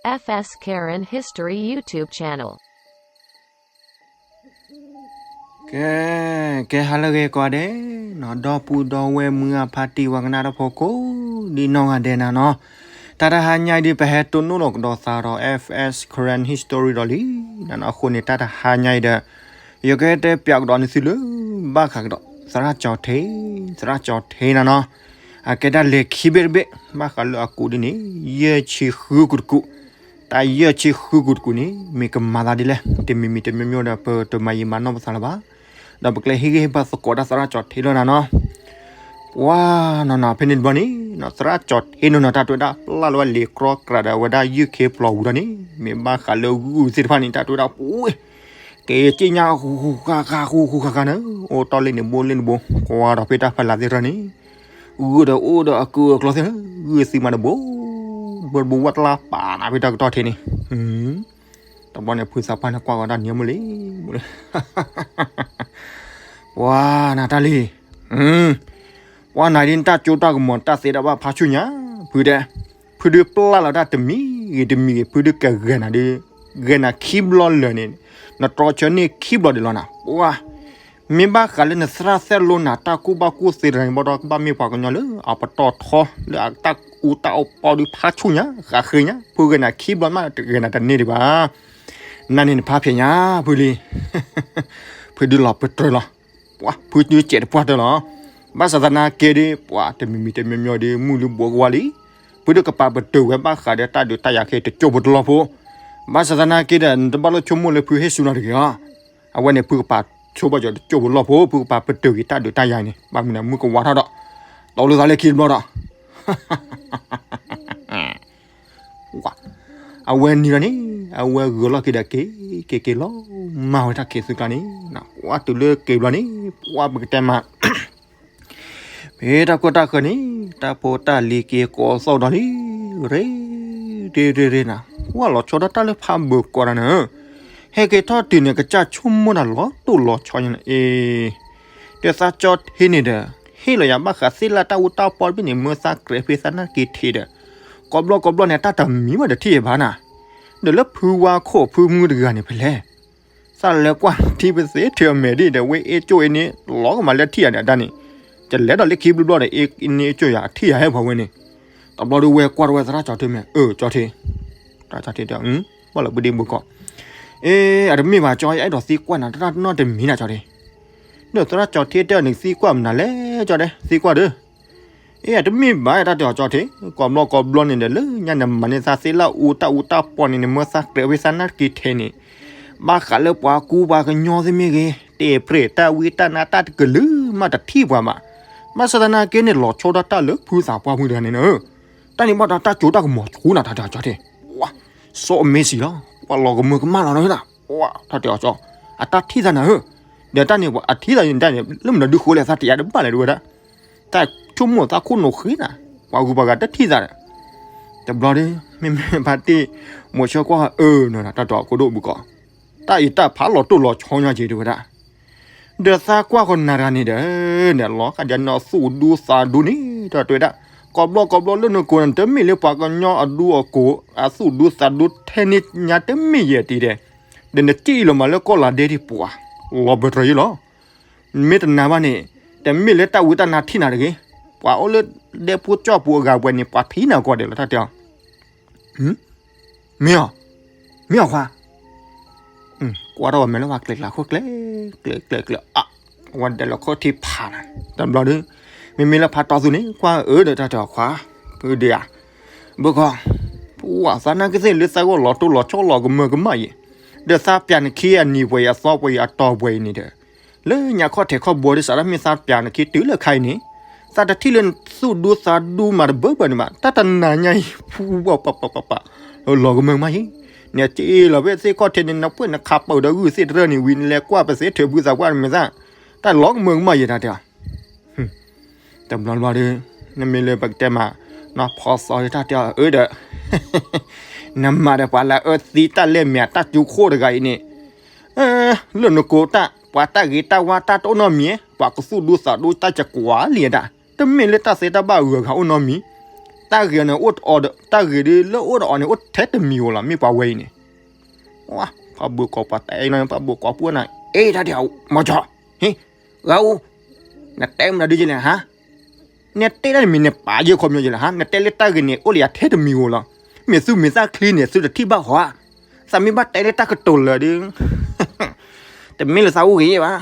F S Karen History YouTube channel. ကဲ ကဲဟါလၢအဂ့ၤကိးဂၤဒဲးနီၤ, ဒီပုၢ်ဒီဝဲၢ်မုၢ်အဖါတံၢ်ဝဲကနၣ်တၢ်ဖိကိးဒံနီၢ်ဂၤဒဲးနၤနီၤ, တၢ်တဟါညါအံၤဒုး ပဟဲတိၢ်နီၣ်လီၤကဒီးသးဒီး F S Karen History ဒီးလံနၤနီၤ, အဃိန့ၣ် တၢ်တဟါညါအံၤဒီး ယကတဲပၠးကဒီးန့ၢ်သုလၢ ဘၣ်ဃးကဒီး သရၣ်ကၠီၤထ့, သရၣ်ကၠီၤထ့နၤနီၤ, အကဲဒၣ်လဲၤခံဘ့ၣ်တဘ့ၣ် ဘၣ်ဃးလၢအကူးဒ်န့ၣ် ယဲၢ်ဆံဃုကူးတကူး, တၢ်ယဲၢ်ဆံဃုကူးတကူးန့ၣ် မ့ၢ်ကမၤသးဒ်လဲၣ် တမံၤမံၤတမံၤမံၤဒီး ပတမၤယံာ်မၤနီၢ်ပသးလၢၤဘၣ်, ဒီးပကလဲၤဟ့ၣ်ဂံၢ်ဟ့ၣ်ဘါသကိးတၢ်သရၣ်ကၠီၤထ့လီၤနၤနီၤ. ပှၤနီၤနီၤ ဖဲန့ၣ်တဘျီန့ၣ် သရၣ်ကၠီၤထ့နီၤနီၤ တၢ်တဲဝဲဒၣ် ပျၢ်လီၤဝဲလံာ်ကြီကြးဒီးအဝဲဒၣ်ယုၢ်ခ့ပျီၤဝံၤဒီးန့ၣ် မ့ၢ်ဘၣ်ဃးလၢဂုၢ်သ့ၣ်တဖၣ်န့ၣ် တၢ်တဲဝဲဒၣ်ပူၤ က့ၤက့ညါဃူဃူဃာ်ဃာ်ဃူဃူဃာ်ဃာ်န့ၣ် အိၣ်တီၢ်လ့ၣ်န့ၣ်ဘိလ့ၣ်န့ၣ်ဘိ ကွၢ်ဒီးဖဲတၢ်ဖီလာ်သ့ၣ်တဖၣ်န့ၣ် ဂုၢ်ဒီးအိၣ်ဒီးအကုၢ်အကျီသ့ၣ် ဂုၢ်သံမးတဘိ ဘိတဘိဝဲတလါပာ်နၤဖဲတၢ်ကတီၢ်ထံန့ၣ် တဘျီန့ၣ် ဖုသးပှၢ်န့ၣ်ကွၢ်ကီးတၢ်နံၤမုၢ်လံ မုၢ်လံ ပှၤနၤတၢ်လံ ပှၤနၤဒ်နတၢ်ကၠိတၢ်ကမီၤတၢ်သ့တၢ်ဘၣ်ဖးဆူညါ ဖုဒဲး ဖုဒုးပျၢ်လီၤတၢ်တမံၤဂ့ၤတမံၤဂ့ၤ ဖုဒုးကဂဲၤနၤဒုး ဂဲၤနၤခံဘျီလၢာ်န့ၣ် နတြီဆၢန့ၢ်ခံဘျီဒံးလီၤနၤ ပှၤ မ့ၢ်ဘၣ်ဃးလၢနသရၣ်သဲၣ်လိနၤတၢ်ကူၣ်ဘၣ်ကူၣ်သ့တဂၤန့ၣ် ဘၣ်ဒီးကဘၣ်မ့ၢ်ပှၤကညီလၢအပတီၢ်ထီလၢအတၢ်အူတၢ်အိၣ်ပီဒုးဖးဆူညါ ဃးဃ့ညါ ဖုဂဲၤနၤခံဘျီမး ဂဲၤနၤတန့ၢ်ဒံးဘၣ် နၤန့ၣ်နဖးဖျဲးညါ ဖုလံ ဖုဒုးလီၤပတြၢၤလီၤ ပှၤ ဖုဒုးစဲးတပှၢ်တၢၢ်လီၤ ဘၣ်ဆၣ်သနာ်က့ဒီး ပှၤတမံၤမံၤတမံၤမံၤဒီး မုၢ်လၢဘိးကဝါလံ ဖုဒုးကပာ်ပတုာ်ဝဲဘၣ်ဃးဒီးတၢ်ဒုးတၢ်ယၤခဲတကၠိဖိတလီၢ်ဖိ ဘၣ်ဆၣ်သနာ်က့ဒီး နတဘၣ်လိၣ်ဆိကမိၣ်လၢဖုဟ့ၣ်ဆူၣ်နၤတဂ့ၤလီၤ အဝဲန့ၣ် ဖုကပာ်ဆိဘၣ်ကၠီတကၠိဖိလီၢ်ဖိ ဖုကပာ်ပတုာ်က့ၤတၢ်ဒုးတၢ်ယၤန့ၣ် ဘၣ်မနုၤမုၢ်ကဝါထီၣ်ဒီး တီလိာ်သးလၢခံတဘျီဒီး အဝဲနံၤလီၤန့ၣ် အဝဲဂုာ်လီၢ်က့ၤဒီးက့ၤ က့ၤက့ၤလီၤ မၤဝဲတၢ်က့ၤသုကျါန့ၣ် ပှၤတုၤလၢက့ၤဘျီန့ၣ် ပှၤပကတဲမး မ့ၢ်တၢ်ကီတၢ်ခဲန့ၣ် တၢ်ဖိတၢ်လံၤက့ၤကိးသီၣ်ဒီးလံ ရ့ ရ့ ရ့ ရ့နၤ ပှၤလီၤဆီဒၣ်တၢ်လၢဖးဘၢၣ်ကိးတၢ်န့ၣ် ဟဲက့ၤထီၣ်တုၤန့ၣ် ကစၢ်ဆိကမိၣ်တၢ်လီၤတိၢ်လီၤဆီညါန့ၣ် အ့ ဒီးသးကၠီထ့န့ၣ်ဒီး ဟ့ၣ်လီၤယၤဘၣ်ဃးသ့ၣ်လၢတၢ်အူတၢ်ပီတဘ့ၣ်န့ၣ် မၢသးကြဲးဖဲသးနၢ်က့ၤထံးဒီး ကိးဘျီကိးဘျီန့ၣ် တၢ်တမံၤဘၣ်တထံၣ်ဘၣ်နၤ ဒီးလၢဖုဝါခိၣ်ဖုမုၢ်တဂၤန့ၣ်ဖဲလဲၣ် သးလဲၤကွၢ်ထံပသ့ထၢၣ်အမဲာ်ဒ်ဒီး ဝဲအ့ၣ်ကၠိအ့န့ၣ် လီၤကမၤလၢထံၣ်ယၤန့ၣ် အတၢ်န့ၣ် ကလဲၤဒီးလၢခံဘျီဘျီဒီး အ့ၣ်န့ၣ်အ့ၣ်ကၠိယၤအထံၣ်ယၤဟဲဖီဝဲန့ၣ် တဘျီဒီးဝဲကွၢ်ထီၣ်ဝဲသရၣ်ကၠီထ့မဲာ် အၢ ကၠီထ့ တၢ်ကၠီထ့ဒီး ဘၣ်လီၤဘုဒ့ဘုကီး အ့ အတမ့ၢ်ဘၣ်ကၠီ ယအဲၣ်ဒိးသံကွၢ်နၤ တၢ်နီတမံၤနၤကၠီထ့ ဒီးသရၣ်ကၠီထ့တဲအီၤန့ၣ် သံကွၢ်မနုၤလဲၣ် ကၠီဒဲး သံကွၢ်ဒီး အ့ အတမ့ၢ်ဘၣ် တၢ်တဲအီၤကၠီထ့ ကိးဘျီကိးဘျီန့ၣ်ဒီး လၢညါနမၤန့ၢ်သးသ့ၣ်လၢအူတၢ်အူတၢ်ပီန့ၣ် နမၢသးကြဲးဝဲသးနၢ်က့ၤထံးန့ၣ် ဘၣ်ဃးလၢပှၤကူပှၤကညီသ့ၣ်မ့ၢ်ဂ့ၤ တ့ၢ်ပြဲၢ်တၢ်ဝံတၢ်နါတၢ်တကလုာ်မးတထံၣ်ပှၤဘၣ် ဘၣ်ဆၣ်သနာ်က့န့ၣ် လီၤဆီဒၣ်တၢ်လၢဖုသးပှၢ်မုၢ်တဂၤန့ၣ်နၤဧၢ တၢ်န့ၣ်ဘၣ်ဒီးတၢ်ကၠိတၢ်ကမီၤဆူနၤ တၢ်တဲအီၤကၠီထ့ ပှၤ စီအမ့ၢ်စံးလီၤ ပှၤလီၤကမၢကမၣ်လီၤနၤ ပှၤ တၢ်တဲအီၤကၠီ အတၢ်ထံၣ်သးနၤဧၢ ဒီးတၢ်န့ၣ် ပှၤအထံၣ်သးန့ၣ် တၢ်န့ၣ် လၢမနုၤဒုဃိလဲၣ် သးတယါတဘၣ်လဲၣ် တဲဝဲဒၣ် တၢ်ဆိကမိၣ်သးခိၣ်နူာ်ဃ့နၤ ပှၤဂုၤပှၤဂၤတထံၣ်သးဒီး တဘျီဒီး မ့မ့ၢ်ဖါတံၢ် မိၤဆိကွၢ်အၢ နတၢ်တီၤခိၣ်ဒိၣ်ဘုကီး တၢ်အံၤတၢ်ဖးလီၤတိၢ်လီၤဆီညါက့ၤ တဲဝဲဒၣ် ဒီးသးကွၢ်ဃီနၤတဂၤန့ၣ်ဒီး ဒီးလီၤဃာ်ဒီးနသူၣ်ဒူသးဒူန့ၣ် တၢ်တဲဝဲဒၣ် ကိးဘျီကိးဘျီလၢနကိးန့ၣ် တမ့ၢ်လၢပှၤကညီအဒူအကိး အသူၣ်ဒူသးဒူထဲန့ၣ်ညါတမ့ၢ်ယဲၢ်တံၢ်ဒီး ဒီးနစံၣ်လီၤမးလၢကီၢ်လၤဒဲဒံးပှၤ လီၤဘၢတြီၤယံလီၤ မ့ၢ်တနာ်ဘၣ်န့ၣ် တမ့ၢ်လၢတၢ်ဝံတၢ်နါထံၣ်နၤတဂ့ၤ, ပှၤအိၣ်လၢဒဲဖိကၠီၣ်ပူၤအဂၤပှဲၤန့ၣ် ပှၤထံၣ်နၤကိးဂၤဒဲးလီၤ တၢ်တဲအီၤ. မ့ၢ်အီၤ, မ့ၢ်အီၤခွါ, ကွၢ်ထီၣ်ဝဲမဲာ်လၢပှၤကျဲၤကျၢၤခိၣ်ကျဲၤ, ကျဲၤကျၢၤကျၢၤအါ, ဝဲဒဲးလီၤခိၣ်ထံဖးနၤ, တဘျီဒီး မ့မ့ၢ်လၢဖးတီသူန့ၣ် ကွၢ်အၢဒီးတၢ်တဲအီၤခွါ, ဖုဒုးဧါ, ဘၣ်ကီ, ပှၤသးနာ်က့သ့ၣ်လၢသးဂီၢ်လီၤတိၢ်လီၤဆီလီၤကမၢကမၣ်ယဲၢ်, ဒီးသးပၠးနခံအနံၤပှဲၤအံၤအသီပှဲၤအံၤအတီၤပှဲၤအံၤန့ၣ်ဒီး လၢညါခီၣ်ထံးခီၣ်ဘိဒီးစးထီၣ်မ့ၢ်သးပၠးနခံတုၤလၢခါအံၤန့ၣ်, သးတထံၣ်လၢသူၣ်ဒူသးဒူမးတဘၢဘၢန့ၣ်ဘၣ်, တၢ်တနၤညါအံၤ ပှၤပှၤပှၤပှၤပှၤ, လီၤကမၢကမၣ်ယဲၢ်, နစ့လီၤဖဲသ့ၣ်ခီၣ်ထံးန့ၣ် နပှဲၤနခးပၢၢ်ဒီးဂုၢ်သ့ၣ်တရၢၢ်န့ၣ်ဝံၤ နလဲၤကွၢ်ပသ့ထၢၣ်ဖုသးပှၢ်တမ့ၢ်သး, တၢ်လီၤကမၢကမၣ်ယဲၢ်တၢ်တဲ တဘျီဘျီဒီး နမ့ၢ်လၢပကတဲမး နီၢ်ဖီသီတၢ်တဲအီၤအၢဒီး နမၤဒီးပှၤလၢအအၢသံတၢ်လဲၢ်မ့ၢ်တၢ်ကၠိခိၣ်တဂၤအံၤန့ၣ်, လၢနကိးတၢ် ပှၤတၢ်ဂ့ၤတၢ်ဝါတၢ်တအိၣ်နီတမံၤ, ပှၤကသူၣ်ဒူသးဒူတၢ်ကကွၢ်လံဒၣ်, တမ့ၢ်လၢတၢ်သ့တၢ်ဘၣ်အဂုၤအဂၤအိၣ်နီတမံၤ, တၢ်ဂ့ၤန့ၣ်အိၣ်တအီၤဒီး တၢ်ဂ့ၤဒ်လၢအိၣ်ဒီးအီၤန့ၣ် အိၣ်ထဲတမံၤဧိၤလီၤ မ့ၢ်ပှၤဝဲအံၤန့ၣ်. ဖးဘၢကီးပှၤတဲအံၤလီၤ ဖးဘၢကီးပှၢ်နၤ အ့ တၢ်တဲအီၤ မီၢ်ကၠီ ဟ့ ဂၤအိၣ် နတဲမနုၤဒ်လဲၣ်ဟါ နတဲဒၣ်န့ၣ်မ့ၢ်နပာ်ယဲၢ်ခီပညီယဲၢ်လၢၤဟါ နတဲလၢတၢ်ဂ့ၤန့ၣ် အိၣ်လၢယၤထဲတမံၤဧိၤလီၤ. မ့ၢ်သုမ့ၢ်သၣ်ချံန့ၣ် သုတထံၣ်ဘၣ်ဟီဧါ. သးမ့ၢ်ဘၣ်တဲလၢတၢ်ကတိၤလၢာ်ဒီး တမ့ၢ်လၢသးအိၣ်ဂ့ၤယဲၢ်ဘၣ်.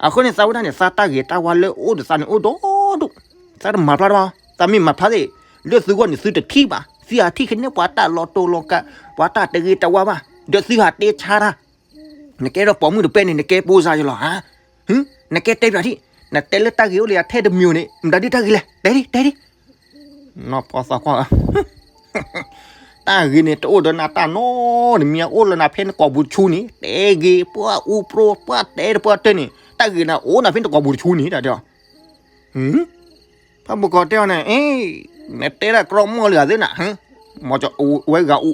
အဃိန့ၣ် သးဝဲဒၣ်န့ၣ် သးတၢ်ဂ့ၤတၢ်ဝါလၢအိၣ်ဒီးသးန့ၣ်အိၣ်ဒီဒူၣ်, သးတမၤဖျါတဘၣ်, သးမ့ၢ်မၤဖျါသ့ၣ် လၢသုဂီၢ်န့ၣ်သုတထံၣ်ဘၣ်, သုဟးထံၣ်ကန့ၢ်ပှၤတၢ်လီၤတိၢ်လီၤကး, ပှၤတၢ်တဂ့ၤတဝါဘၣ်, ဒီးသုဟးတဲဆါတၢ် နကဲဒီးပိာ်မုၣ်တပဲၢ်န့ၣ် နကဲပိၢ်စါယလီၤဧါ. နကဲတဲပၠးထံၣ်, နတဲလၢတၢ်ဂ့ၤအိၣ်လၢယၤထဲတမံၤဧိၤန့ၣ် မတၤဒ်တၢ်ဂ့ၤလဲၣ်, တဲဒ်, တဲဒ်. နီၢ်ဖီသးကွၢ်ဧၢ, တၢ်ဂ့ၤန့ၣ် တအိၣ်ဒီးနၤတၢ်နီတမံၤ, အိၣ်လၢနၤဖဲနကိာ်ပူၤတဆူန့ၣ်, တဲဂ့ၤပှၢ်အူပြိပှၢ်တဲတပှၢ်တဲန့ၣ်, တၢ်ဂ့ၤန့ၣ်အိၣ်နၤဖဲနကိာ်ပူၤတဆူန့ၣ် တၢ်တဲအီၤ ဖးဘိကီးတဲအီၤန့ၣ်, အ့, နတဲဒၣ်ကြီမီၢ်လၢအသ့နၤ, မ့ၢ်ကဝဲဂၤအူ,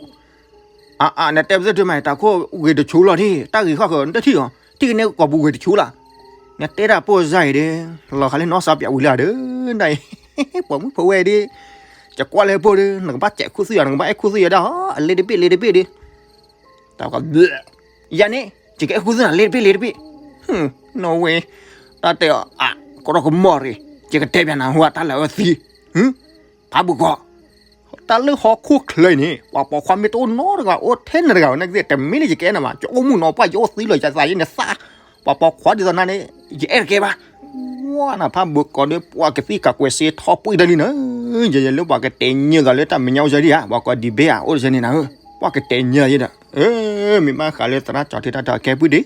အါအါ နတဲပသ့ၣ်ဒုးမး တၢ်ခိၣ်ဂ့ၤတဆူလီၤဒ်, တၢ်ဂ့ၤဃီဃၢၤ နတထံၣ်အီၤ, ထံၣ်ကန့ၢ်ကိာ်ပူၤဂ့ၤတဆူလီၤ, နတဲဒၣ်ပိၢ်စါအံၤဒ်, လီၤဃးလၢနီၢ်စါပၠးဝံၤလၢအဒၢး, နအံၤ, ပိာ်မုၣ်ဖိဝဲဒ်, ယကွၢ်လၢပိၢ်ဒ် နကဘၣ်စဲးခူသူၣ်ယၤ နကဘၣ်အဲၣ်ခူသူၣ်ယၤဒၣ်, အလ့တဘ့ၣ်လ့တဘ့ၣ်ဒ် တၢ်ကဘျၢၣ်, ယၤန့ၣ် ယကအဲၣ်ခူသူၣ်နၤလ့တဘ့ၣ်လ့တဘ့ၣ်, နီၢ်ဝဲ, တၢ်တဲအီၤအါ, ကရီကမီၢ်ရ့ၣ်, ယကတဲပၠးနၤဟူတၢ်လၢအဝဲသံ, ဖးဘိကီး, တၢ်လၢဟီၣ်ခိၣ်ချၢအံၤန့ၣ် ပှၤပိာ်ခွါမ့ၢ်တအိၣ်နီတဂၤ အိၣ်ထဲနတဂၤဝဲ နကသ့ၣ်တမ့ၢ်လၢယကအဲၣ်နၤဘၣ်, ယအိၣ်မုၢ်နီၤပှၢ် ယအိၣ်သံလၢၤယသးယဲန့ၣ်သး, ပှၤပိာ်ခွါဒ်သိးနၤန့ၣ် ယအဲၣ်တကဲဘၣ်. ဝါနဖးဘိကီးဒီး ပှၤကသံၣ်ကးကွဲးစ့ထီၣ်ပှံၢ်တၢ်လံနၤ, ယဲယဲလၢပှၤကတဲာ်ညါသးလၢတၢ်မဲာ်ညါအိၣ်စဲဒ်ဧါ, ပှၤကိးဒံးဘ့ဧါ အိၣ်စဲန့ၣ်နၤဧၢ, ပှၤကတဲာ်ညါယဲဒီး, မ့ၢ်ဘၣ်ဃးလၢသရၣ်ကၠီထံတၢ်တဲအီၤကဲပုၢ်ဒ့,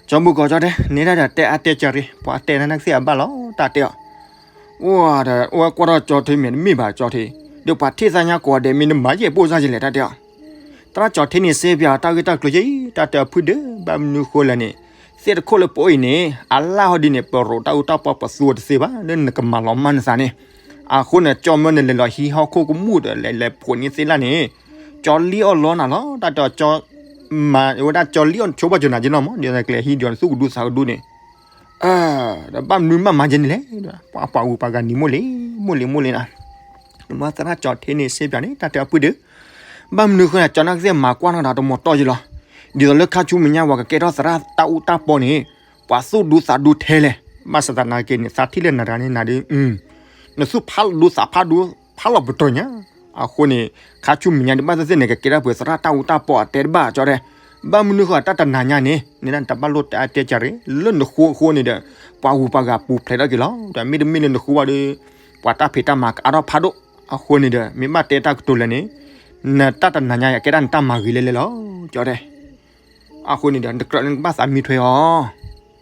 ကၠီဘိကီးကၠီတဲ, န့ၢ်ဒၣ်ဒီးတဲအါတဲကၢ်ရ့, ပှၤတဲနၤနကသ့ၣ်အဘၣ်လီၤ တၢ်တဲအီၤ ဝါဒီး အိၣ်ဝဲကွၢ်ထီၣ်ကၠီထံမ့ၢ်တမ့ၢ်ဘၣ်ကၠီထံ, ဒီးပှၤထံၣ်သးညါကိးဂၤဒဲးမ့ၢ်နမၤယဲၢ်ပိၢ်စါယလဲၣ် တၢ်တဲအီၤ, သရၣ်ကၠီထံန့ၣ်စ့ပၠးအီၤတၢ်ဂ့ၢ်တၢ်ကျိၤယဲၢ် တၢ်တဲအီၤဖုဒၢ, ဘၣ်မနုၤဃိလဲၣ်န့ၣ်, သ့ၣ်တခိၣ်လၢပအိၣ်အံၤန့ၣ် အလၢ်ဟီဒ်န့ၣ် ပရိးတၢ်အူတၢ်ပီၢ်ပသူအီၤတသ့ဘၣ် လၢနကမၤလီၤမၢ်နသးန့ၣ်, အဃိန့ၣ် ကၠီမၢနလဲၤလီၤဟံးဟီၣ်ခိၣ်ကမူၣ်ဒီး လဲၤလဲၤဖိးန့ၢ်သ့ၣ်လၣ်န့ၣ်, ကၠီလံၣ်အီၣ်လီနၤလီၤ တၢ်တဲအီၤ ကၠီ မၤဝဲဒၣ်ကၠီလံၣ်အီၣ်ဆိဘၣ်ကၠီနၤက့နီၤမး ဒ်သိးကျဲဟံးဒံးအီၤနသူၣ်ကဒူသးကဒူန့ၣ်, ဒီးဘၣ်မနုၤမးမၤယဲန့ၣ်လဲၣ်, ပှၤပှၤဂုၤပှၤဂၤနံၤမိၢ်လံၤ, မိၢ်လံၤမိၢ်လံၤနၤ, မ့ၢ်သရၣ်ကၠီထံန့ၣ်စ့ပၠးန့ၣ် တၢ်တဲအီၤဖုဒၢ, ဘၣ်မနုၤဃိန့ၣ် ကၠီနကသ့ၣ်မၤကွၢ်နီၢ်ဒီးတမီၤတီယလီၤ, ဒ်သိးလၢခါဆူမဲာ်ညါပှၤကကဲထီၣ်သရၣ်တၢ်အူတၢ်ပီန့ၣ်, ပှၤသူၣ်ဒူသးဒူထဲလဲၣ်, ဘၣ်ဆၣ်သနာ်က့န့ၣ် သးထံၣ်လၢနၤတဂၤန့ၣ်နၤဒီး နသူၣ်ဖးဒူသးဖးဒူ ဖးလီၤပတီၢ်ညါ, အဃိန့ၣ် ခါဆူမဲာ်ညါဒ်ဘၣ်သ့ၣ်သ့ၣ်န့ၣ် ကကဲထီၣ်ပှၤသရၣ်တၢ်အူတၢ်ပီအတဲတဘၣ်ကၠီတဲ, ဘၣ်မနုၤဃိတၢ်တနၤညါန့ၣ် န့ၣ်နတဘၣ်လိၣ်တဲအါတဲကၢ်ရ့, လၢနဃိအဃိန့ၣ်ဒီး ပှၤဂုၤပှၤဂၤပူၤဖျဲးထီၣ်က့ၤလီၤ, ဒီးမ့တမ့ၢ်လၢနဃိဘၣ်ဒီး ပှၤတၢ်ဖံးတၢ်မၤကအါထီၣ်ဖးဒိၣ်, အဃိန့ၣ်ဒီး မ့ၢ်ဘၣ်တဲတၢ်ကတိၤလဲၣ်န့ၣ်, နတၢ်တနၤညါယကဲဒၣ်နတၢ်မၤဂ့ၤလဲၣ်လဲၣ်လီၤ, ကၠီတဲ အဃိန့ၣ်ဒီး နကြၢးလၢနကဘၣ်သးမံထွဲအီၤ,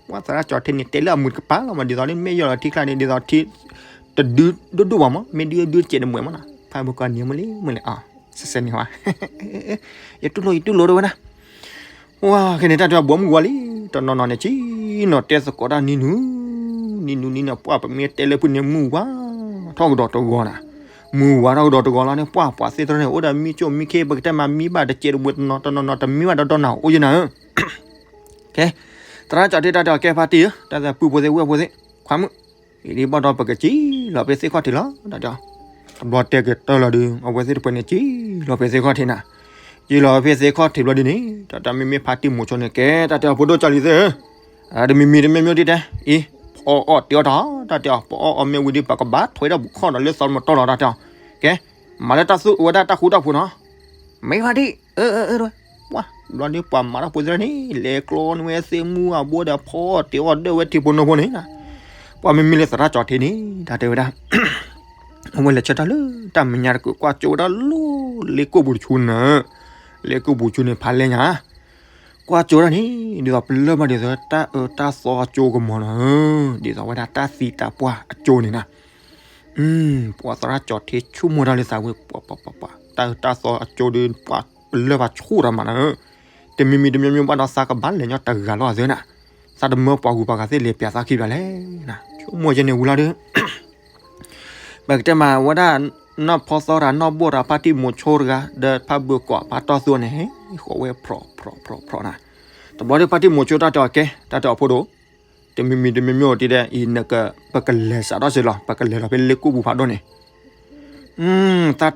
ပှၤသရၣ်ကၠီထံန့ၣ် တဲလၢအမုာ်တကပၤလီၤမး ဒ်သိးလၢမ့ၢ်ယီၢ်လီၤထံချါန့ၣ် ဒ်သိးထံ တဒုဒိၣ်ဒိၣ်ဘၣ်မး မ့ၢ်ဒုဒုတကဲးတမှဲးမးနီၤ ဖးဘိကီးနံၤမ့ၢ်လံမ့ၢ်လံအီၤ စဲးစဲးန့ၣ်ဝဲ ယတူၢ်လိာ်ယတူၢ်လိာ်တဝဲဒၣ် ဝါ ခဲန့ၣ်တၢ်တဲဘှီမုၢ်ဝါလံ တနီၤနီၤန့ၣ် ကံနီၤတဲသကိးတၢ်နံၤနူၤ နံၤနူၤနံၤနူၤ ပှၢ်ပမ့ၢ်တဲလၢဖုန့ၣ် မုၢ်ဝါထီၣ်ကဒီးတဂီၤနၤ မုၢ်ဝါထီၣ်ကဒီးတဂီၤလီၤန့ၣ် ပှၢ်ပှၤသ့ၣ်တဖၣ်န့ၣ် အိၣ်ဒီးမံကၠိၣ်မံခ့ ပကတဲမးမံဘၣ်တကဲးတဝဲတနီၤတနီၤနီၤ တမံဘၣ်ဒီးဒီနၤအိၣ်ယနၤဧၢ ကဲ သရၣ်ကၠီထံတၢ်တဲအီၤကဲဖါတံၢ်ဧၢ တၢ်သးပုၢ်ဖိသ့ၣ်ဝဲၢ်ဖိသ့ၣ် ခွါမုၣ် အံၤဒ်ဘၣ်ဒီးပကစံၣ်လီၤဖဲသ့ၣ်ခီၣ်ထံးလီၤ တၢ်တဲအီၤ တဘျီတဲကတၢၢ်လီၤဒုး အဝဲသ့ၣ်တဖၣ်န့ၣ် စံၣ်လီၤဖဲသ့ၣ်ခီၣ်ထံးနၤ စံၣ်လီၤဖဲသ့ၣ်ခီၣ်ထံးဘျီဒုးန့ၣ် တၢ်မ့မ့ၢ်ဖါတံၢ်မိၤဆိန့ၣ် ကဲ တၢ်တဲအီၤ ဖိဒိၣ်ကၠီလံသ့ၣ်ဧၢ တမံၤမံၤတမံၤမံၤဒ်တဲ အံၤ ဖီအီၣ်တ့ၢ်အီၣ်တၢ် တၢ်တဲအီၤ ဖီအီၣ်အီၣ်မ့ၢ်ဝံၤဒ် ပကဘၣ်ထွဲဒီးဘူးခီၣ်ဒီးလၢသီမတီၢ်လီၤ တၢ်တဲအီၤ ကဲ မၤလၢတၢ်သူၣ်ဝဲဒၣ်တၢ်ဃူတၢ်ဖိးနီၤ မ့ၢ်ဖါတံၢ် အၢ အၢ အၢ ပှၢ် ဘျီဒ်ပှၤမၤတၢ်ဖိသ့ၣ်န့ၣ် လဲၤကျီန့ၢ်ဝဲသ့ၣ်မူအဘိဒီး ဖီအီၣ်တ့ၢ်အီၣ်ဒၢဝဲထံဖိနိဖိန့ၣ် ပှၤမ့မ့ၢ်လၢသရၣ်ကၠီထံးန့ၣ် တၢ်တဲဝဲဒၣ် အဝဲလဲၤဆၢထၢၣ်လၢတၢ်မဲာ်ညါတကုး ကွၢ်ကၠိဝဲဒၣ်လၢ လ့ကိၣ်ပူၤတဆူန့ၣ် လ့ကိၣ်ပူၤတဆူန့ၣ် ဖးလဲၢ်ညါ ကွၢ်ကၠိဒၣ်န့ၣ် ဒ်သိးပလၢၢ်ဘၣ်ဒ်သိး တၢ်အၢတၢ်သီအကၠိကမီၤနီၤ ဒ်သိးဝဲဒၣ်တၢ်သံတၢ်ပှၢ်အကၠိန့ၣ်နီၤ ပှၤသရၣ်ကၠီထံးဆိကမိၣ်တၢ်လၢသးဝဲ ပှၤ ပှၤ ပှၤ တၢ်အၢတၢ်သီအကၠိဒီး ပှၤပလၢၢ်ဘၣ်ဆိတၢ်မးနီၤ တမံၤမံၤတမံၤမံၤဘၣ်ဒီးသးကဘၣ်လဲၤညီတဂၤလီၤအသးနၤ သးတမၢပှၤဂုၤပှၤဂၤသ့ၣ်လဲၤပျးသးခံဘၣ်လဲၣ် ဆိကမိၣ်ယဲန့ၣ်ဝံၤလီၤဒီး ပကတဲမးဝဲဒၣ် နီၢ်ဖီသီတၢ် နီၢ်ဘိၣ်တၢ် ဖါတံၢ်မိၤဆိတဂၤ ဒီးဖးဘၢၣ်ကွီၢ်ဖးတီၢ်သူန့ၣ် ဃီဝဲဖြီဖြီဖြီဖြီနၤ တဘျီဒီးဖါတံၢ်မိၤဆိတၢ်တဲအီၤကဲ တၢ်တဲအီၤဖိဒိၣ် တမံၤမံၤတမံၤမံၤအီၤတံၢ်ဒဲး အံၤနက ပကလဲၤစးထီၣ်စ့ၢ်လီၤ ပကလဲၤလီၤဖဲလ့ကိၣ်ပူၤဖးဒိၣ်န့ၣ် သး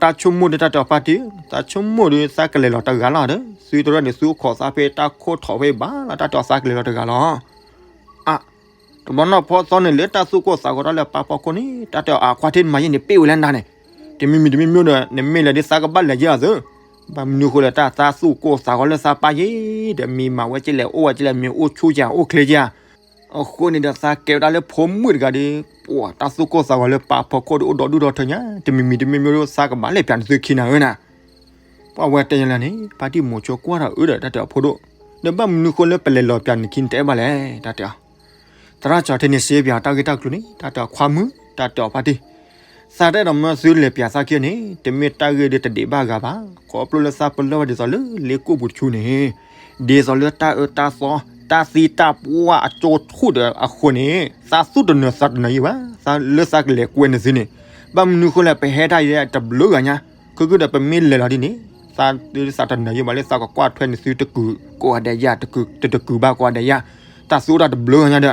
တၢ်ဆိကမိၣ်ဒီးတၢ်တဲအီၤဖါတံၢ်, သးဆိကမိၣ်ဒီးသးကလဲၤလီၤတဂၤလီၤဒီး သုတရၢၣ်န့ၣ် သုအိၣ်ခိးသးဖဲတၢ်ခိၣ်ထီၣ်ဖဲဘၣ်လီၤ တၢ်တဲအီၤသးကလဲၤလီၤတဂၤလီၤ. အါ, တဘျီနီၢ်ဖီသီန့ၣ် လၢတၢ်သူၣ်ကိၢ်သးဂီၤတၢ်လၢပၢ်ဖီခိၣ်န့ၣ် တၢ်တဲအီၤအခွါထံၣ်နမၤယဲၢ်န့ၣ် ပ့ၢ်ဝဲလၢနၤန့ၣ်, တမံၤမံၤတမံၤမံၤဒီး နမ့ၢ်လဲၤဒ်သးကဘၣ်လဲၤယဲၢ်အသိး, ဘၣ်မနုၤဃိလဲၣ် တၢ်သးသူၣ်ကိၢ်သးဂီၤလၢသးပၢ်ယဲၢ်ဒီး မ့ၢ်မၤဝဲကလဲၣ် အိၣ်ဝဲကလဲၣ် မ့ၢ်အိၣ်ဆူၣ်ကလဲၣ် အိၣ်ချ့ကလဲၣ်. အဃိန့ၣ်ဒီး သးကဲဝဲဒၣ်လၢဖိမုၣ်တဂၤဒီး ပှၤတၢ်သူၣ်ကိၢ်သးဂီၤလၢပၢ်ဖီခိၣ်ဒီး အိၣ်ဒီဒူၣ်ဒီထၢညါ, တမံၤမံၤတမံၤမံၤဒီး သးကဘၣ်လဲၤပၠးနသုခံနၤဧၢနၤ. ပှၤဝဲတဲယလဲၣ်န့ၣ် ဖါတံၢ်မိၤဆိကွၢ်ဒီးအၢဒီး တၢ်တဲအီၤဖိဒိၣ်, ဒီးဘၣ်မနုၤဃိလၢပလဲၤလီၤပၠးနခံနတဲဘၣ်လဲၣ် တၢ်တဲအီၤ. သရၣ်ကၠီထံန့ၣ် စံးပၠးတၢ်ဂ့ၢ်တၢ်ကျိၤန့ၣ် တၢ်တဲအီၤခွါမုၣ် တၢ်တဲအီၤဖါတံၢ်, သးတအဲၣ်ဒိးမၢသုလဲၤပၠးသးခံန့ၣ် တမ့ၢ်တၢ်ဂ့ၢ်ဒီးတဒံးဘၣ်ဂၤဘၣ်, ခီဖျိလၢသးပလၢၢ်ဝဲဒ်သိးလၢလ့ကိၣ်ပူၤတဆူန့ၣ်, ဒ်သိးလၢတၢ်အၢတၢ်သီ တၢ်သံတၢ်ပှၢ်အကၠိထူၣ်ဒီးအဃိန့ၣ် သးသူၣ်တနၢၤသးတနၢၤယဲၢ်ဘၣ်, သးလၢသးကလဲၤကွဲနသုန့ၣ်, ဘၣ်မနုၤဃိလဲၣ် ပဟဲတၢ်ယဲၢ်တဘျုးဂၤညါ, ခဲကဒီးပမ့ၢ်လဲၤလီၤဒ်န့ၣ် သးသးတနၢၤယဲၢ်ဘၣ်လၢသးကကွၢ်ထွဲနသုတကုာ်ကိးဂၤဒဲးယၤ, တကုာ်ဘၣ်ကိးဂၤဒဲးယၤ, တၢ်သူၣ်အိၣ်တၢ်တဘျုးဂၤညါဒီး,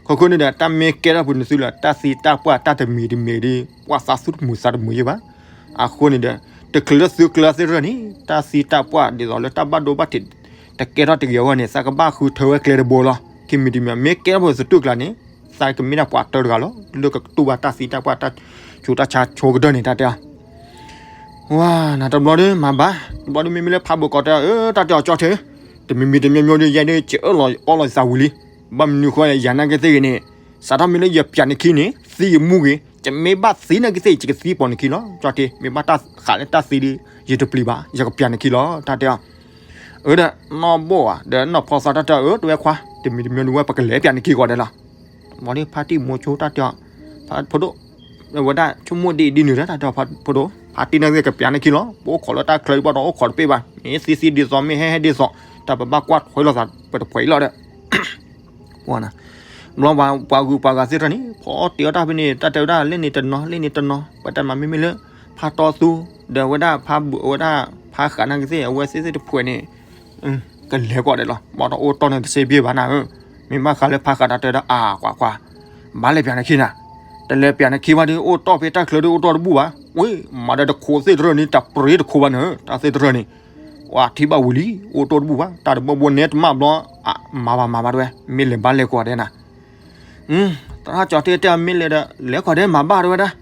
ခီဖျိန့ၣ်ဒီး တၢ်မ့ၢ်ကဲထီၣ်ပူၤနသုလၢ တၢ်သံတၢ်ပှၢ်တၢ်တမံၤတမံၤဒီး ပှၤသးသူၣ်တမုာ်သးတမုာ်ယဲၢ်ဘၣ်. အဃိန့ၣ်ဒီး တချုးလၢသုကျၢၤသ့ၣ်တဖၣ်န့ၣ် တၢ်သံတၢ်ပှၢ်ဒ်သိးလၢတၢ်ဘၣ်ဒိဘၣ်ထံး တကဲထီၣ်တဂ့ၤအဂီၢ်န့ၣ် သးကဘၣ်ဃုထၢဝဲကျဲတဘိလီၤ. ခံမံၤတမံၤ မ့ၢ်ကဲထီၣ်ပူၤသတူၢ်ကျါန့ၣ် သးကမ့ၢ်ဒၣ်ပှၤတၢတဂၤလီၤ လၢကတူၢ်ဘၣ်တၢ်သံတၢ်ပှၢ်တၢ်ဆူးတၢ်ဆါဆိကတၢၢ်န့ၣ် တၢ်တဲအီၤ ဝါ နတဘျီဒီးမၤဘၣ်, တဘျီဒီးမ့မ့ၢ်လၢဖးဘိးကိးတဲအီၤ အၢ တၢ်တဲအီၤကၠီထံ, တမံၤမံၤတမံၤမံၤဒီး ယဲဒ်ကအၢၣ်လီၤအီလီၤသးဝံၤလံ, ဘၣ်မနုၤဃိယၤနာ်က့သ့ၣ်ဂ့ၤန့ၣ်, စးထီၣ်မ့ၢ်လၢယပၠးနခံန့ၣ် သံယမူဂ့ၤ, ယမ့ၢ်ဘၣ်သံနာ်က့သ့ၣ်ဂ့ၤ ယကသံပိာ်နခံလီၤ. ကၠီထံ မ့ၢ်ဘၣ်တၢ်ဃးလၢတၢ်သံဒီး ယတပျံၤဘၣ် ယကပၠးနခံလီၤ တၢ်တဲအီၤ. အၢဒီး နီၢ်ဘိၣ်ဧါ ဒီးနီၢ်ဖီသီတၢ်တဲအီၤ အၢ တဝဲခွါ တမံၤတမံၤဒီးဝဲ ပကလဲၤပၠးနခံကီးဒဲးလီၤ. တဘျီဒီးဖါတံၢ်မိၤဆိတၢ်တဲအီၤ ဖိဒိၣ် ဝဲဒၣ်ဆိကမိၣ်ဒ်အံၤဒ်နုၤဒီး တၢ်တဲအီၤ ဖိဒိၣ် ဖါတံၢ်နာ်က့သ့ၣ် ကပၠးနခံလီၤ. ပအိၣ်ခိးလၢတၢ်ချၢအံၤဘၣ်ဒီး အိၣ်ခိးတပ့ၢ်ဘၣ်, မ့ၢ်သံသံဒ်သိး မ့ၢ်ဟဲဟဲဒ်သိး တၢ်ပဘၣ်ကွၢ်ထွဲလိာ်သးပတဖှဲးအံၤလီၤဒီး ဘျီပှၤဂုၤပှၤဂၤသ့ၣ်တဖၣ်န့ၣ် ဖီအီၣ်တ့ၤအီၣ်တၢ်ဖဲန့ၣ် တၢ်တဲဝဲဒၣ်လၢန့ၣ်တနီၤ လၢန့ၣ်တနီၤ ပတၢ်မၤမ့မ့ၢ်လၢ ဖါတီသူ ဒီးဝဲဒၣ်ဖါဘုး အဝဲဒၣ်ဖါဃးနာ်က့သ့ၣ် အဝဲသ့ၣ်သ့ၣ်တဖှဲးန့ၣ် ကလဲၤကီးဒဲးလီၤ. ဘၣ်ဒီးအိၣ်တီၢ်န့ၣ်တစ့ဘၣ်ဘၣ်နၤဧၢ, မ့ၢ်ဘၣ်ဃးလၢဖါဃးတၢ်တဲဒီး အါ ကွၢ်ကွၢ် ဘၣ်လဲၤပၠးနခံနၤ, တလဲၤပၠးနခံဘၣ်ဒီး အိၣ်တီၢ်ဖဲတၢ်ချၢဒီး အိၣ်တီၢ်တဘူၣ်ဘၣ်, ဝဲ မၤဒီးတခိးသ့ၣ်တဖၣ်န့ၣ် တပြ့တခိးဘၣ်နၤဧၢ, တၢ်သ့ၣ်တဖၣ်န့ၣ် ဝဲထံၣ်ဘၣ်ဝံၤလံ အိၣ်တီၢ်တဘူၣ်ဘၣ်, တၢ်တဘိဘိနဲတမၣ်ဘျီ, မၤဘၣ်မၤဘၣ်တဝဲ မ့ၢ်လဲၤဘၣ်လဲၤကီးဒဲးနၤ သရၣ်ကၠီထံတဲအီၤ မ့ၢ်လဲၤဒီး လဲၤကီးဒဲးမၤဘၣ်တဝဲဒၣ်,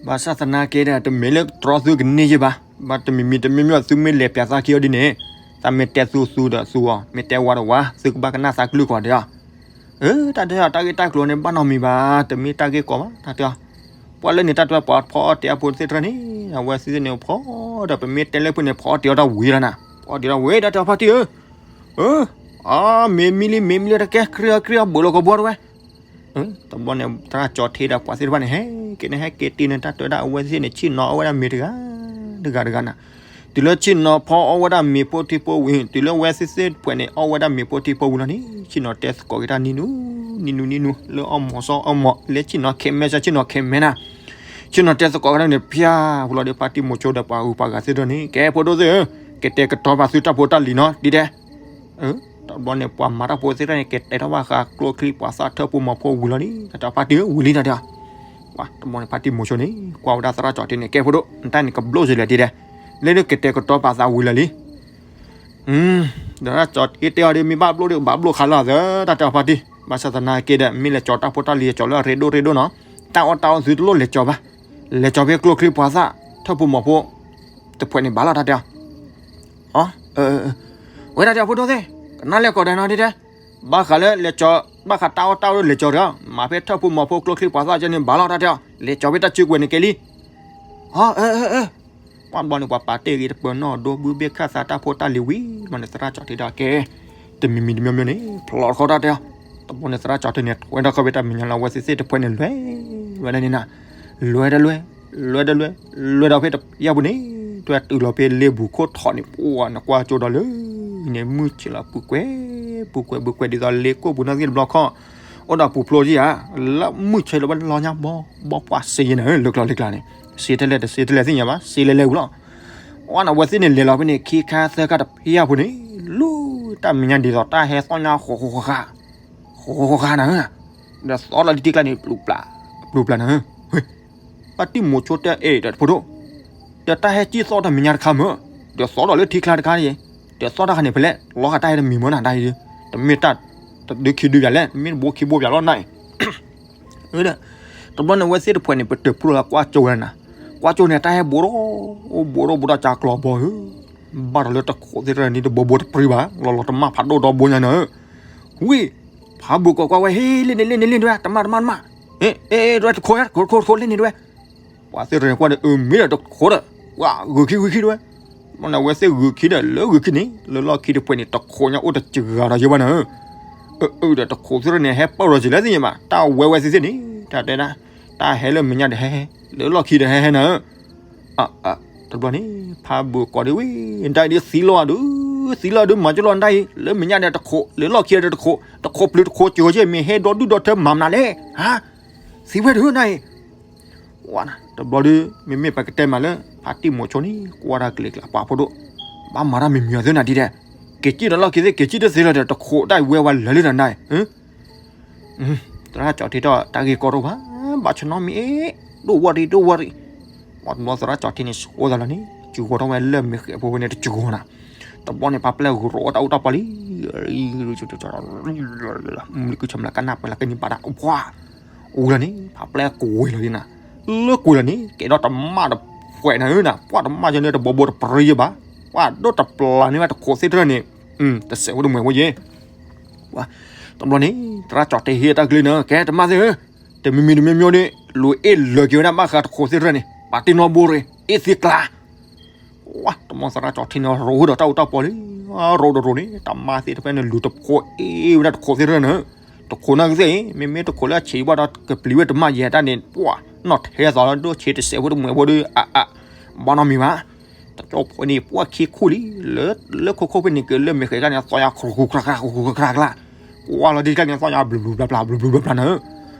ဘၣ်ဆၣ်သနာ်က့ဒီး တမ့ၢ်လၢတြီသုကန့ၢ်ယဲၢ်ဘၣ်, ဘၣ်တမံၤမံၤတမံၤမံၤ သုမ့ၢ်လဲၤပၠးသးခံအီၤဒ်န့ၣ်, သးမ့ၢ်တဲသူသူဒီးသူအီၤ, မ့ၢ်တဲဝါဒီးဝါ, သုကဘၣ်ကနၣ်သးကလုၢ်ကီးဒဲးအီၤ, အၢ တၢ်တဲအီၤ တၢ်ဂ့ၢ်တၢ်ကျိၤန့ၣ် ဘၣ်နီတမံၤဘၣ်, တမ့ၢ်တၢ်ဂ့ၢ်ကီဘၣ် တၢ်တဲအီၤ, ပှၤလၢန့ၣ် တၢ်တဲပှၤဖီအီၣ်တ့ၤအဖိသ့ၣ်တဖၣ်န့ၣ် အဝဲသ့ၣ်န့ၣ်ဖီဒီး ပမ့ၢ်တဲလၢဖုန့ၣ် ဖီအီၣ်တ့ၤအီၣ်တၢ်ဝံၤလီၤနၤ, ဖီအီၣ်တ့ၤအီၣ်တၢ်ဝံၤ တၢ်တဲအီၤဖါတံၢ်ဧၢ အၢ အါ မ့ၢ်မံလံ မ့ၢ်မံလံ တကဲ ကြၢးကြၢး ဘၢးလီၤကဘီတဝဲ, တဘျီန့ၣ် သရၣ်ကၠီထံဒီးပှၤသ့ၣ်တဖၣ်န့ၣ် ဟဲက့ၤန့ၣ် ဟဲက့ၤတ့ၢ်န့ၣ် တၢ်တဲဝဲဒၣ် အဝဲသ့ၣ်န့ၣ် ဆ့ၣ်နီၤအီၣ်ဝဲဒၣ်မ့ၤတဂၤ တဂၤတဂၤနၤ, တုၤလၢဆ့ၣ်နီၤဖီအီၣ်ဝဲဒၣ်မ့ၤဖိထံဖိဝံၤ တုၤလၢဝဲသ့ၣ်သ့ၣ်တဖၣ်န့ၣ် အီၣ်ဝဲဒၣ်မ့ၤဖိထံဖိဝံၤလီၤန့ၣ် ဆ့ၣ်နီၤတဲသကိးက့ၤတၢ်နံၤနူ နံၤနူ နံၤနူ လၢအီၣ်မီၤစီအီၣ်မီၤ လၢဆ့ၣ်နီၤခဲမဲ ဆ့ၣ်နီၤခဲမဲနၤ ဆ့ၣ်နီၤတဲသကိးက့ၤတၢ်န့ၣ် ဖၠၣ်ဝံၤလီၤဒီး ဖါတံၢ်မိၤဆိဒီးပှၤဂုၤပှၤဂၤသ့ၣ်တဖၣ်န့ၣ် ကဲဖိဒိၣ်သ့ၣ်ဧၢ, ကတဲာ်ကတီၤပာ်သုတၢ်ဖိတၢ်လံၤနီၤ ဒ်တဲ တဘျီန့ၣ် ပှၤမၤတၢ်ဖိသ့ၣ်တဖၣ်န့ၣ် ကတဲာ်ထီၣ်ဘၣ်ဃးကျိချံပှၤသၣ်ထၢၣ်ဖိမီၤဖိဝံၤလီၤန့ၣ် တၢ်တဲဖါတံၢ်ဝံၤလံတၢ်တဲ, ပှၤတဘျီန့ၣ် ဖါတံၢ်မိၤဆိန့ၣ် ကွၢ်ဝဲဒၣ်သရၣ်ကၠီထံန့ၣ် ကဲဖိဒိၣ် နတၢ်န့ၣ်ကဘျိၣ်စ့လဲၣ်ဒ်တဲ, လၢဒ်ကတဲာ်ကတီၤပာ်သးဝံၤလီၤလံ ဒီးသရၣ်ကၠီထံတဲအီၤဒီး မ့ၢ်ဘၣ်ဘျိၣ်ဒီး ဘၣ်ဘျိၣ်ခးလီၤသၢ တၢ်တဲဖါတံၢ်, ဘၣ်ဆၣ်သနာ်က့ဒီး မ့ၢ်လဲၤကၠီၤတၢ်ဖိတၢ်လံၤ ကၠီၤလၢအရ့ဒိၣ်ရ့ဒိၣ်နီၤ, တၢ်အီၣ်တၢ်အီသုတလိၣ်လဲၤကၠီၤဘၣ်, လဲၤကၠီၤဖဲကျိချံပှၤသၣ်ထၢၣ်ဖိမီၤဖိ တဖှဲးန့ၣ်ဘၣ်လီၤတၢ်တဲအီၤ အၢ ဝဲဒၣ်တဲအီၤဖိဒိၣ်သ့ၣ် ကနၣ်လဲၤကီးဒီးနီၤဒ်တဲ, ဘၣ်ဃးလၢလဲၤကၠီၤ ဘၣ်ဃးတၢ်အီၣ်တၢ်အီဒီးလဲၤကၠီၤဒီး မၤဖဲထၢၣ်ဖိမီၤဖိကျိချံပှၤသၣ်ကဲန့ၣ်ဘၣ်လီၤတၢ်တဲအီၤ, လဲၤကၠီၤဖဲတၢ်စုကဝဲၤန့ၣ်ကဲလံ အၢ ပှၤဘျီန့ၣ် ပှၤပာ်တ့ၢ်ဂ့ၤတပၢၤနီၣ်ဒိ ဘုဘ့ၣ်ခၣ်သးတၢ်ဖိတၢ်လံၤဝံၤလီၤန့ၣ် သရၣ်ကၠီထံဒီးကဲ, တမံၤမံၤတမံၤမံၤန့ၣ် ဖျိးတခီတၢ်တဲအီၤ, တဘျီန့ၣ် သရၣ်ကၠီထံန့ၣ် ထွဲထီၣ်ခီဖဲတၢ်မဲာ်ညါလီၤ အဝဲသ့ၣ်သ့ၣ်တဖှဲးန့ၣ် လွဲဝဲဒၣ်န့ၣ်နၤ, လွဲတလွဲ, လွဲတလွဲ, လွဲဒီးဖဲတဖၠၣ်ပူၤန့ၣ်, တွဲတုၤလီၤဖဲလ့ပူၤခိၣ်ထီၣ်န့ၣ် ပှၤနကွၢ်ကၠိဒီးလၢ န့ၣ်မုၢ်ဆ့ၣ်လီၤ ပူၤကွဲၤ, ပူၤကွဲၤ ပူၤကွဲၤဒ်သိးလ့ကိၣ်ပူၤနီၣ်ဂံၢ်တဘျီခီၣ်, အိၣ်ဒီးပူၤဖျိက့ၤဧါ, လၢမုၢ်ဆ့ၣ်လီၤဝဲလီၤညါဘီ, ဘီပှၢ်စ့ယဲၢ်နၤဧၢ လၢကျီလၢကျါန့ၣ်, စ့ထဲလဲၣ်တစ့ထဲလဲၣ်သ့ၣ်ညါဘၣ် စ့လဲၣ်လဲၣ်ဝံၤလီၤ, အဝဲန့ၣ် အဝဲသ့ၣ်န့ၣ်လဲၤလီၤဖဲန့ၣ် ခံခါသၢခါတဖၠၣ်ပူၤန့ၣ်, လူၤတၢ်မဲာ်ညါဒ်သိးတၢ်ဟဲသီၣ်ညါဃီဃီဃီဃီ, ဃီဃီဃီဃီနၤဧၢ, ဒီးသီၣ်လီၤလံတံၢ်ကျါန့ၣ် ပျူၤပျၢ်, ပျူၤပျၢ်နၤဧၢ, ပှၤတံၢ်မိၤဆိတဲအီၤ အဲၣ်ဒီးဖိဒိၣ်, ဒီးတၢ်ဟဲကံၣ်သီၣ်တၢ်မဲာ်ညါတခါမၢ်, ဒီးသီၣ်ဒီးလၢထံချါတခါန့ၣ်, ဒီးသီၣ်တၢ်ခါန့ၣ်ဖဲလဲၣ်, လီၤဂာ်တၢ်ဟဲတမံၤမၢ်နၤတၢ်အံၤ, တမ့ၢ်တၢ်တဒုခံဒုဘၣ်လဲၣ်, တမ့ၢ်တဘိခံဘိဘၣ်လီၤနၤအံၤ. တဘျီန့ၣ်အဝဲသ့ၣ်တဖှဲးန့ၣ် ပတၢၢ်ဖျိလၢကွၢ်ကၠိဝဲနၤ, ကွၢ်ကၠိန့ၣ် တၢ်ဟဲဘူးဒီး, အိၣ်ဘူးဒီးဘူးဒီးကၢ်ကျီဘီဧၢ, ဘၣ်ဒီးလၢတခိးသ့ၣ်တဖၣ်န့ၣ် တဘိဘိတပြံဘၣ်, လီၤလီၤတမၣ်ဖးဒိၣ်ဒီဘိညါန့ၣ်, ဝံၤ, ဖးဘိၣ်ကီးကွၢ်ဝဲ ဟ့ လ့ၣ်န့ၣ်လ့ၣ်န့ၣ်လ့ၣ်န့ၣ်ဝဲ တမၣ်တမၣ်တမၣ်, အဲ အဲ တဝဲတခိး တခိးတခိးလ့ၣ်န့ၣ်တဝဲ ပှၤသ့ၣ်တဖၣ်န့ၣ်ကွၢ်ဒီး အၢ မ့ၢ်ဒီးတခိးဒီး, ပှၤဂုာ်ခံဂုာ်ခံတဝဲ, ဘၣ်န့ၣ်အဝဲသ့ၣ်ဂုာ်ခံဒီးလၢဂုာ်ခံန့ၣ် လၢလီၢ်ခံတဖှဲးန့ၣ် တခိးညါအိၣ်တစှၤဒီးယဲဘၣ်န့ၣ်, အၢ အၢ ဒီးတခိးသ့ၣ်တဖၣ်န့ၣ် ဟဲပာ်ဒီးက့ၤလၢသ့ၣ်ညါဘၣ် တၢ်ဝဲဝဲသ့ၣ်သ့ၣ်န့ၣ် တၢ်တဲဒၣ်, တၢ်ဟဲလၢမဲာ်ညါဒီးဟဲဟဲ, လၢလီၢ်ခံဒီးဟဲဟဲနၤ, တဘျီန့ၣ် ဖးဘိၣ်ကီးဒ်ဝဲ, ဒ်အံၤဒ်သံလီၤအဒုး, သံလီၤအဒုး မၤကၠိလီၤနတၢ်အံၤ လၢမဲာ်ညါဒီးတခိး လၢလီၢ်ခံဒီးတခိး တခိးပျုၤတခိးစၢၤက့ၤ မ့ၢ်ဟဲဒီဒူၣ်ဒီထၢမၤမနုၤလဲၣ်, ဟါ, သံဝဲဒုးနၤအံၤ ဝဲ, တဘျီဒုး မ့မ့ၢ်ပကတဲမးလၢ ဖါတံၢ်မိၤဆိန့ၣ် ကွၢ်တၢ်ကလဲၤကျါပှၤဖိဒိၣ်, ဘၣ်မၤတၢ်မံၤမံၤအီၤသ့နၤဒ်ဒဲး, က့ၤကံၣ်ဒီးလီၢ်ခံသ့ၣ် က့ၤကံၣ်တသ့လီၤဒီး တခိးတၢ်ဝဲဝဲလၢာ်လံနၤနၤ, သရၣ်ကၠီထံထီၣ်တၢ်ဂ့ၢ်ကီတအိၣ်ဘၣ်, ဘၣ်ဆၢနီတမံၤအ့ၣ်, ဒိၣ်ဝီတံၢ် ဒိၣ်ဝီတံၢ်, ပှၤတဘျီသရၣ်ကၠီထံန့ၣ် ဆှိသးလီၤန့ၣ် စူၤဂီၤထီၣ်ဝဲလၢမဲာ်ဃဲးဖိဝဲန့ၣ်တစူၤဂီၤနၤ, တဘျီန့ၣ် ဖါပျဲၢ်ဂုၤရိးအီၣ်တၢ်အူတၢ်ပီလံ မုၢ်လံကုဆၢမလၢကနၢ်ပှဲၤလၢကနံၤပာ်တၢ် ပှၤ, အူလီၤန့ၣ် ဖါပျဲၢ်ကွံာ်လီၤဒ်နၤ, လၢကွံာ်လီၤန့ၣ် ကဲဒီးတမၣ်တဖှဲးနၤဧၢနၤ, ပှၤတမၣ်ယဲန့ၣ် တဘိဘိတပြံယဲဘၣ်, ပှၤဒိၣ်တပျၢ်န့ၢ်ဝဲတခိးသ့ၣ်တဖၣ်န့ၣ်, တစဲးဖိတမှဲးဖိယဲ တဘျီန့ၣ် သရၣ်ကၠီထံဟ့ၣ်တၢ်ကလုၢ်န့ၣ် ကဲတမၣ်သ့ၣ်ဧၢ, တမံၤမံၤတမံၤမံၤဒီး လူၤအ့ၣ်လၢာ်က့ၤဝဲဒၣ်ဘၣ်ဃးတခိးသ့ၣ်တဖၣ်န့ၣ် ပာ်တ့ၢ်နီၣ်ဘိရ့ၣ် အ့ၣ်သံကျါ, ဝဲ, တမီသရၣ်ကၠီထံန့ၣ် ရိးဒီးတၢ်အူတၢ်ပီလံ, ရိးဒီးရိးန့ၣ် တမါသ့ၣ်တဖၣ်န့ၣ် လူၤတဖိအ့ၣ်ဝဲဒၣ်တခိးသ့ၣ်တဖၣ်န့ၣ်, တခိးနာ်က့သ့ၣ်အံၤ မ့မ့ၢ်တခိးလၢအဆံးဘၣ်ဒီး ကပျံၤဝဲတမၣ်ယဲတၢ်န့ၣ် ပှၤ, နီၢ်ထဲသိးလီၤ ဒိၣ်ဆံးတစဲးဖိတမှဲးဖိဒီး အါအါ, ဘၣ်နီတမံၤဘၣ် တကၠီဖိန့ၣ် ပှၤခံခူၣ်လံ, လၢလၢခိခိၣ်ဖဲန့ၣ်က့ၤလၢမဲာ်ဃဲးကျါန့ၣ် သီၣ်ညါခရူၣ်ခရူၣ်ကျါကျါ, ကွၢ်လီၤဒ်ကျါန့ၣ် သီၣ်ညါဘျုးဘျုးဘျါဘျါ ဘျုးဘျုးဘျါဘျါနၤဧၢ,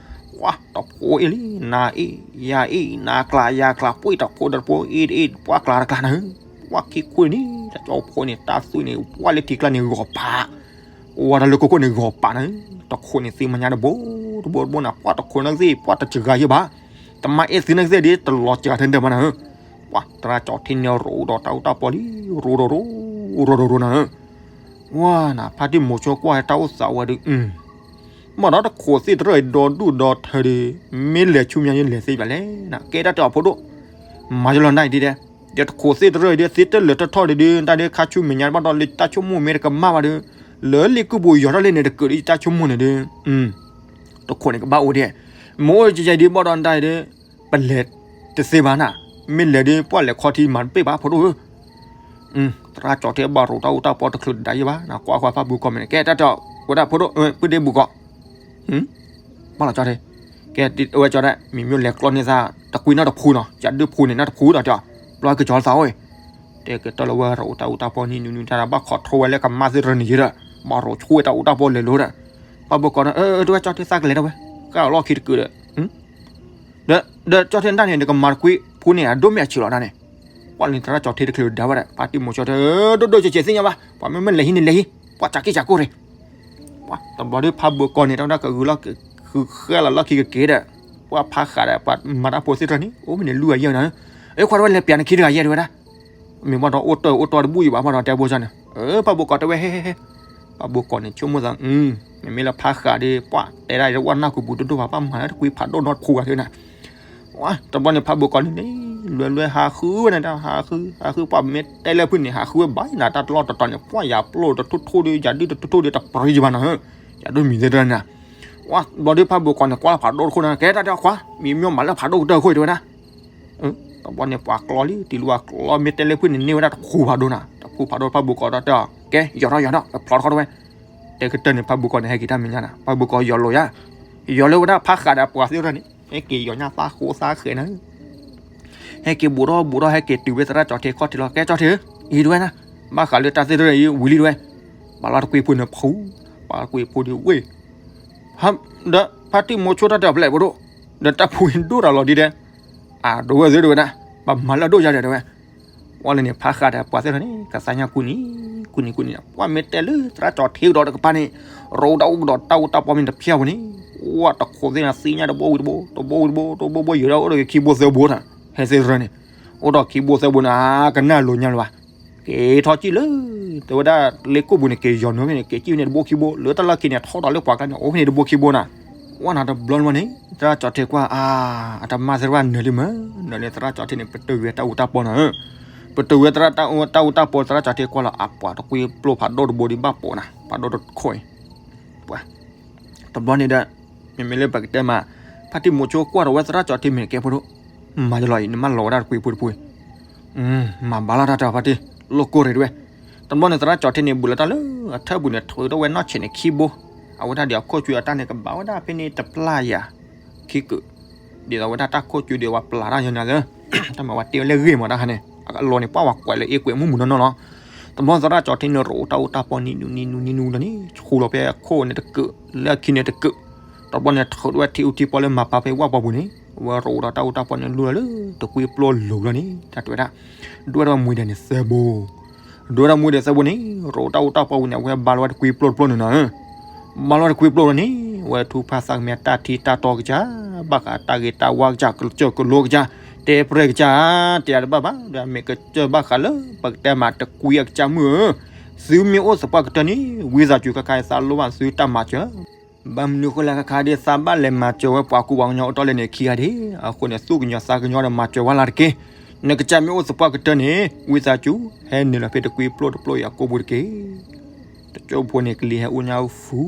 ပှၤတဖိအ့ၣ်လံ, နၤအ့ၣ်, ယၤအ့ၣ်, နၤကျါယၤကျါ ပှၤတဖိဒီးတဖိအ့ၣ်တအ့ၣ် ပှၤကျါတကျါနၤဧၢ, ပှၤခံခူၣ်န့ၣ် တကၠီဖိန့ၣ် တၢ်သွံၣ်န့ၣ် ပှၤလၢထံကျါန့ၣ် ဂီၤပာ် ကွၢ်တၢ်လၢခိခိၣ်န့ၣ် ဂီၤပာ်နၤဧၢ, တခိးန့ၣ်သံမညါတဘိတဘိတဘိနၤ, ပှၤတခိးနာ်က့သ့ၣ် ပှၤတစှၤယဲဘၣ်, တမါအ့ၣ်သံနာ်က့သ့ၣ်ဒ် တလီၤစှၤထဲဒၢးမးနၤဧၢ, ပှၤသရၣ်ကၠီထံန့ၣ်ရိးဒီးတၢ်အူတၢ်ပီလံ, ရိးဒီးရိး, ရိးဒီးရိးနၤဧၢ, ဝဲနၤ ဖါတံၢ်မိၤဆိကွၢ်တၢ်အိၣ်သးဝဲဒီး, မ့ၢ်ဒီးတခိးသ့ၣ်တဖၣ်ဒီဒူၣ်ဒီထၢဒီး, မ့ၢ်လဲၤဆူမဲာ်ညါလဲၤသ့ဘၣ်လဲၣ်နၤ, ကဲတၢ်တဲအီၤဖိဒိၣ်, မၤယလီၤနၤအံၤဒ်ဒဲး, ဒီးတခိးသ့ၣ်တဖၣ်ဒီး သ့တလၢာ်တထီၣ်ဒီး တၢ်ဒ်ခါဆူမဲာ်ညါဘၣ်ဒီး လၢတၢ်ဆိကမိၣ်မ့ၢ်တကမၣ်ဘၣ်ဒီး, လၢလ့ၣ်ကုၢ်ပူၤယီၤထီၣ်လံန့ၣ် တကၢးဒီးတၢ်ဆိကမိၣ်န့ၣ်ဒီး တခိးန့ၣ်ကဘၣ်အိၣ်ဒဲး, မ့ၢ်အိၣ်ကဲကဲဒ်ဘၣ်ဒီးတၢ်ဒီး, ပလဲၤတသ့ဘၣ်နၤ, မ့ၢ်လဲၤဒီး ပှၤလဲၤခီထံမၤတပ့ၢ်ဘၣ်ဖိဒိၣ်ဧၢ, သရၣ်ကၠီထံဘၣ်ရိးတၢ်အူတၢ်ပီတချုးတဒါယဲဘၣ်, နကွၢ်ကွၢ်ဖါဘိၣ်ကီးမ့ၢ်န့ၣ် ကဲတၢ်တဲအီၤ, ဝဲဒၣ်ဖိဒိၣ်, ပုၢ်ဒ့ဘိၣ်ကီး ဘၣ်လီၤကၠီထံ, ကဲဝဲကၠီဒၣ် မ့မ့ၢ်လဲၤကျီန့ၢ်သး တကွံနီတဖှူနီၤ, ယဒုးဖှူန့ၣ် နီတဖှူဒီးတဲအီၤ, ဘျီကၠီသးအိၣ်, တဲကတၢၢ်လၢဝဲရိးတၢ်အူတၢ်ပီန့ၣ် နူနူတၢ်ဘၣ်ခီၣ်ထီဝဲလၢ ကမါသ့ၣ်တဖၣ်န့ၣ်ယဲဒီး, ဘၣ်ရိးဆိဝဲတၢ်အူတၢ်ပီလဲၤလိၤဒီး, ဖါဘိၣ်ကီးန့ၣ် အၢ တဝဲကၠီထံသးကလဲၤဒၣ်ဝဲ, ကၢ်လီၢ်ခံတကုာ်ဒီး, ဒီးကၠီထံနတၢ်န့ၣ် နကမၤတကွံဖှူန့ၣ် အဒိၣ်မ့ၢ်အဆံးလီၤနၤန့ၣ်, ပှၤလၢသရၣ်ကၠီထံတချုးဒါဝဲဒၣ် ဖါတံၢ်မိၤဆိတဲ ဒိၣ်ဒိၣ်ဆံးဆံးသ့ၣ်ညါဘၣ်, ပှၤမ့မ့ၢ်လဲၤဟံးန့ၣ်လဲၤဟံး, ပှၤစးက့ၢ်စးကိၢ်ရ့ၣ် ပှၤတဘျီဒီးဖါဘိၣ်ကီးန့ၣ် တၢ်ဝဲဒၣ်ကဂုာ်လီၤ, ဃုဃဲလီၤလီၢ်ခံကက့ၤဒီး, ပှၤဖးဃာ်ဒီး ပှၤမၤတၢ်ဖိသ့ၣ်တဖၣ်န့ၣ် အိၣ်မ့ၢ်န့ၣ်လွံၢ်အယဲၢ်နၤ, အခွါတဝဲလဲၤပျးနခံတဂၤယဲၢ်တဝဲဒၣ်, မ့ၢ်ဘၣ်ဒီးအိၣ်တၢ်အိၣ်တီတဘူၣ်အံၤဘၣ် ဘၣ်ဒီးတဲဘိစၢ်န့ၣ်, ဖါဘိၣ်ကီးတဲဝဲဟဲဟဲဟဲ, ဖါဘိၣ်ကီးန့ၣ် ဆိကမိၣ်သး, မ့မ့ၢ်လၢဖးဃာ်ဒီး ပှၤတဲဒၣ်ဝဲနၢ်ကူပူၤဒိၣ်ဒိၣ်ဘၣ် ဘၣ်မၤလၢတကွံဖးဒိၣ်နီတဖှူဂၤသ့ၣ်နၤ တဘျီန့ၣ် ဖးဘိၣ်ကီးန့ၣ် လွဲလွဲဟးဃုဝဲန့ၣ် ဟးဃု ဟးဃု ပှၤမ့ၢ်တဲလၢဖုန့ၣ် ဟးဃုဝဲဘၣ်နၤ တၢ်တလီၢ်တတီၤန့ၣ် ပှၤယၤပျိၢ်တထူၣ်ထူၣ်ဒီး ယၤဒုၣ်တထူၣ်ထူၣ်ဒီး တပြံယဘၣ်နၤဧၢ, ယၤဒုၣ်မံၤသ့ၣ်တဖၣ်န့ၣ်, တဘျီဒီးဖးဘိၣ်ကီးန့ၣ် ကွၢ်လၢဖးဒိၣ်တခိၣ်န့ၣ် ကဲတၢ်တဲခွါ မံၤမ့ၢ်မၤလၢဖးဒိၣ်ကတၢၢ်ခိၣ်တဲဝဲဒၣ် တဘျီန့ၣ် ပှၤကျီလံ တံၤလၢပှၤကျီ မ့ၢ်တဲလၢဖုန့ၣ် န့ၢ်ဝဲဒၣ်တဖှူဖးဒိၣ်နၤ တဖှူဖးဒိၣ် ဖးဘိၣ်ကီးဒီးတဲအီၤ ကဲ ယီၤထီၣ်ယီၤထီၣ် ဖျီတခီတဝဲ, တဲကတၢၢ်န့ၣ် ဖးဘိၣ်ကီးန့ၣ် ဟဲက့ၤတၢ်မဲာ်ညါနၤ ဖးဘိၣ်ကီးယီၤလိာ်ယါ, ယီၤလၢဝဲဒၣ်ဖးဃာ်ဒီးပှၤသ့ၣ်တဖၣ်န့ၣ် ဟဲက့ၤယီၤညါသးဃိသးဃဲနၤ ဟဲက့ၤဘူးထီၣ်ဘူးထီၣ် ဟဲက့ၤတုၤဝဲသရၣ်ကၠီထံခီၣ်ထံးလီၤ ကဲကၠီထံးဧၢ, အံၤတဝဲနၤ, ဘၣ်ဃးလၢတၢ်သ့ၣ်တဖၣ်အံၤဝံၤလံတဝဲ, ပာ်လီၤတကွံဖိန့ၣ်ဖှူ, ပာ်လီၤတကွံဖိဒံးဝ့ၢ်, ဒီးဖါတံၢ်မိၤဆိတၢ်တဲအီၤဖဲလဲၣ်ဖိဒိၣ်, ဒီးတၢ်ဖှူဒိၣ်တၢ်လီၤဒ်တဲ, အဒိဝဲသ့ၣ်တဝဲဒၣ်, ဘၣ်မၤလၢအဒိၣ်ယါဒီးတဝဲ, ဝံၤလၢန့ၣ် ဖးဃာ်ဒီးပှၤသ့ၣ်တဖၣ်န့ၣ် ကသါညါကူနံၤ, ကူနံၤကူနံၤဒီး ပှၤမ့ၢ်တဲလၢသရၣ်ကၠီထံကဒီးတကပၤန့ၣ်, ရိဒၣ်အိၣ်ကဒီးတၢ်အိၣ်တၢ်ပီမ့ၢ်တဖျါဝဲန့ၣ်, ဝံၤတခိးသ့ၣ်တဖၣ်သံညါတဘိဝံၤတဘိ, တဘိဝံၤတဘိ, တဘိဘိယိၤဒၣ်အိၣ်ဒီးခံဘိသၢဘိတၢ်, ဟဲသ့ၣ်တဖၣ်န့ၣ်, အိၣ်ဒီးခံဘိသၢဘိန့ၣ် အကနၣ်လိၤညါလၢၤဘၣ်. က့ၤထီၣ်ကံၣ်လၢ တဲဝဲဒၣ်လ့ကိၣ်ပူၤန့ၣ် က့ၤယီၤနုာ်ဖဲန့ၣ် က့ၤကံၣ်ဖဲန့ၣ်တဘိခံဘိ လၢတၢ်လီၢ်ခံန့ၣ် ထီၣ်ဒီးလၢပှၤကျါန့ၣ် အိၣ်ဖဲန့ၣ်တဘိခံဘိနၤ. ဝဲနၤတဘျီတဘျီန့ၣ် သရၣ်ကၠီထ့ကွၢ် အါ အတမၣ်သ့ၣ်တဖၣ်နၢၤလံမၢ် နၢၤလံ သရၣ်ကၠီထ့န့ၣ် ပတုာ်ဝဲတၢ်အူတၢ်ပီနၤဧၢ. ပတုာ်ဝဲတၢ်အူတၢ်ပီ သရၣ်ကၠီထ့ကွၢ်လီၤ အပှၤတကွံပျိဖးဒိၣ်တဘိဒံးဘၣ်ပိာ်နၤ ဖးဒိၣ်တခိၣ်အံၤ ပှၤ တဘျီန့ၣ်ဒီး မ့မ့ၢ်လၢပကတဲမး ဖါတံၢ်မိၤဆိကွၢ်ဒီးဝဲသရၣ်ကၠီထ့မ့ၢ်ကဲဖိဒိၣ် မၤယလီၤအံၤ နမၢလီၤဝဲဒၣ်တကွံဖိတဖိ မၤဘၣ်လီၤတၢ်တဖါတံၢ် လိၣ်ကိၢ်ရ့ၣ်တဝဲ. တဘျီန့ၣ်သရၣ်ကၠီထ့န့ၣ် ဘူးလီၤတၢ်လၢအထၢၣ်ပူၤန့ၣ် ထုးထီၣ်ဝဲနီၢ်ဆဲးန့ၣ်ခံဘိ အဝဲဒၣ်ဒီးအခိၣ်ကွံာ်အတၢ်န့ၣ်ကဘၣ်ဝဲဒၣ်ဖဲန့ၣ်တပျၢ်ယၤ ခံကုာ် ဒ်သိးဝဲဒၣ်တၢ်ခိၣ်ကွံာ်ဒီးဝဲပျၢ်တၢ်ညီညီလၢ တၢ်မၤဝဲတ့ဝဲလၢဂ့ၢ်မးတၢ်ခါန့ၣ် အလီၢ်န့ၣ် ပှၢ်ဝဲကွဲးလၢအ့ကွဲးမုၢ်မုၢ်နီၢ်နီၢ်လီၤ. တဘျီသရၣ်ကၠီထ့န့ၣ် ရိးတၢ်အူတၢ်ပီနံၤနူနံၤနူနံၤနူဒီးန့ၣ် ဆူလီၤဖဲအခိၣ်န့ၣ်တကုာ် လၢအခံန့ၣ်တကုာ် တဘျီန့ၣ် ထုးထီၣ်ဝဲထံအူထံပီလၢမၤပာ်ဖဲဝၣ်ပီပူၤန့ၣ် အဝဲရိးဒီးတၢ်အူတၢ်ပီန့ၣ် လူလီၤလၢတကွံပျိလိၤလီၤန့ၣ် တၢ်တဲဝဲဒၣ် ဒွဲၣ်ထီၣ်ဝဲမှံဒဲးန့ၣ်သၢဘိ ဒွဲၣ်ထီၣ်မှံဒဲးသၢဘိန့ၣ် ရိးတၢ်အူတၢ်ပီပူၤန့ၣ် အဝဲဘါလီၤဝဲတကွံပျိတပျိန့ၣ်နၤဧၢ ဘါလီၤတကွံပျိလီၤန့ၣ် ဝဲထူဖးသးကမဲာ်တၢ်ထံတၢ်တီကစၢ် ဘၣ်ဃးတၢ်ဂ့ၤတၢ်ဝါကစၢ် ကစၢၢ်ကလိကစၢ် တဲပြဲၢ်ကစၢ် တဲတဘၣ်ဘၣ် ဒီးမ့ၢ်ကစၢၢ်ဘၣ်ဃးလၢ ပကတဲမးတကွံအကစၢ်မုၣ်ဧၢ သုမ့ၢ်အိၣ်သပှၢ်ကတၢၢ်န့ၣ် ဝံသးစူၤခါခါသးလိၣ်ဘၣ်သုတၢ်မၤစၢၤ ဘၣ်မနုၤဃိလၢခါခါဒ်သးဘၣ်လဲၤမၤစၢၤဝဲပှၤကူပှၤကညီအိၣ်တီၢ်လၢန့ၣ်ခံဂၤဒၣ် အဃိန့ၣ် သူၣ်ကညီၤသးကညီၤဒီးမၤစၢၤဝဲလၢတက့ၢ်. နကစၢ်မ့ၢ်အိၣ်သပှၢ်ကတၢၢ်န့ၣ် ဝံသးစူၤ ဟဲနုာ်လီၤဖဲတကွံပျိတပျိအံၤအကိာ်ပူၤတက့ၢ်. တကၠိဖိန့ၣ် ကလံၤဟဲအိၣ်ညါဖု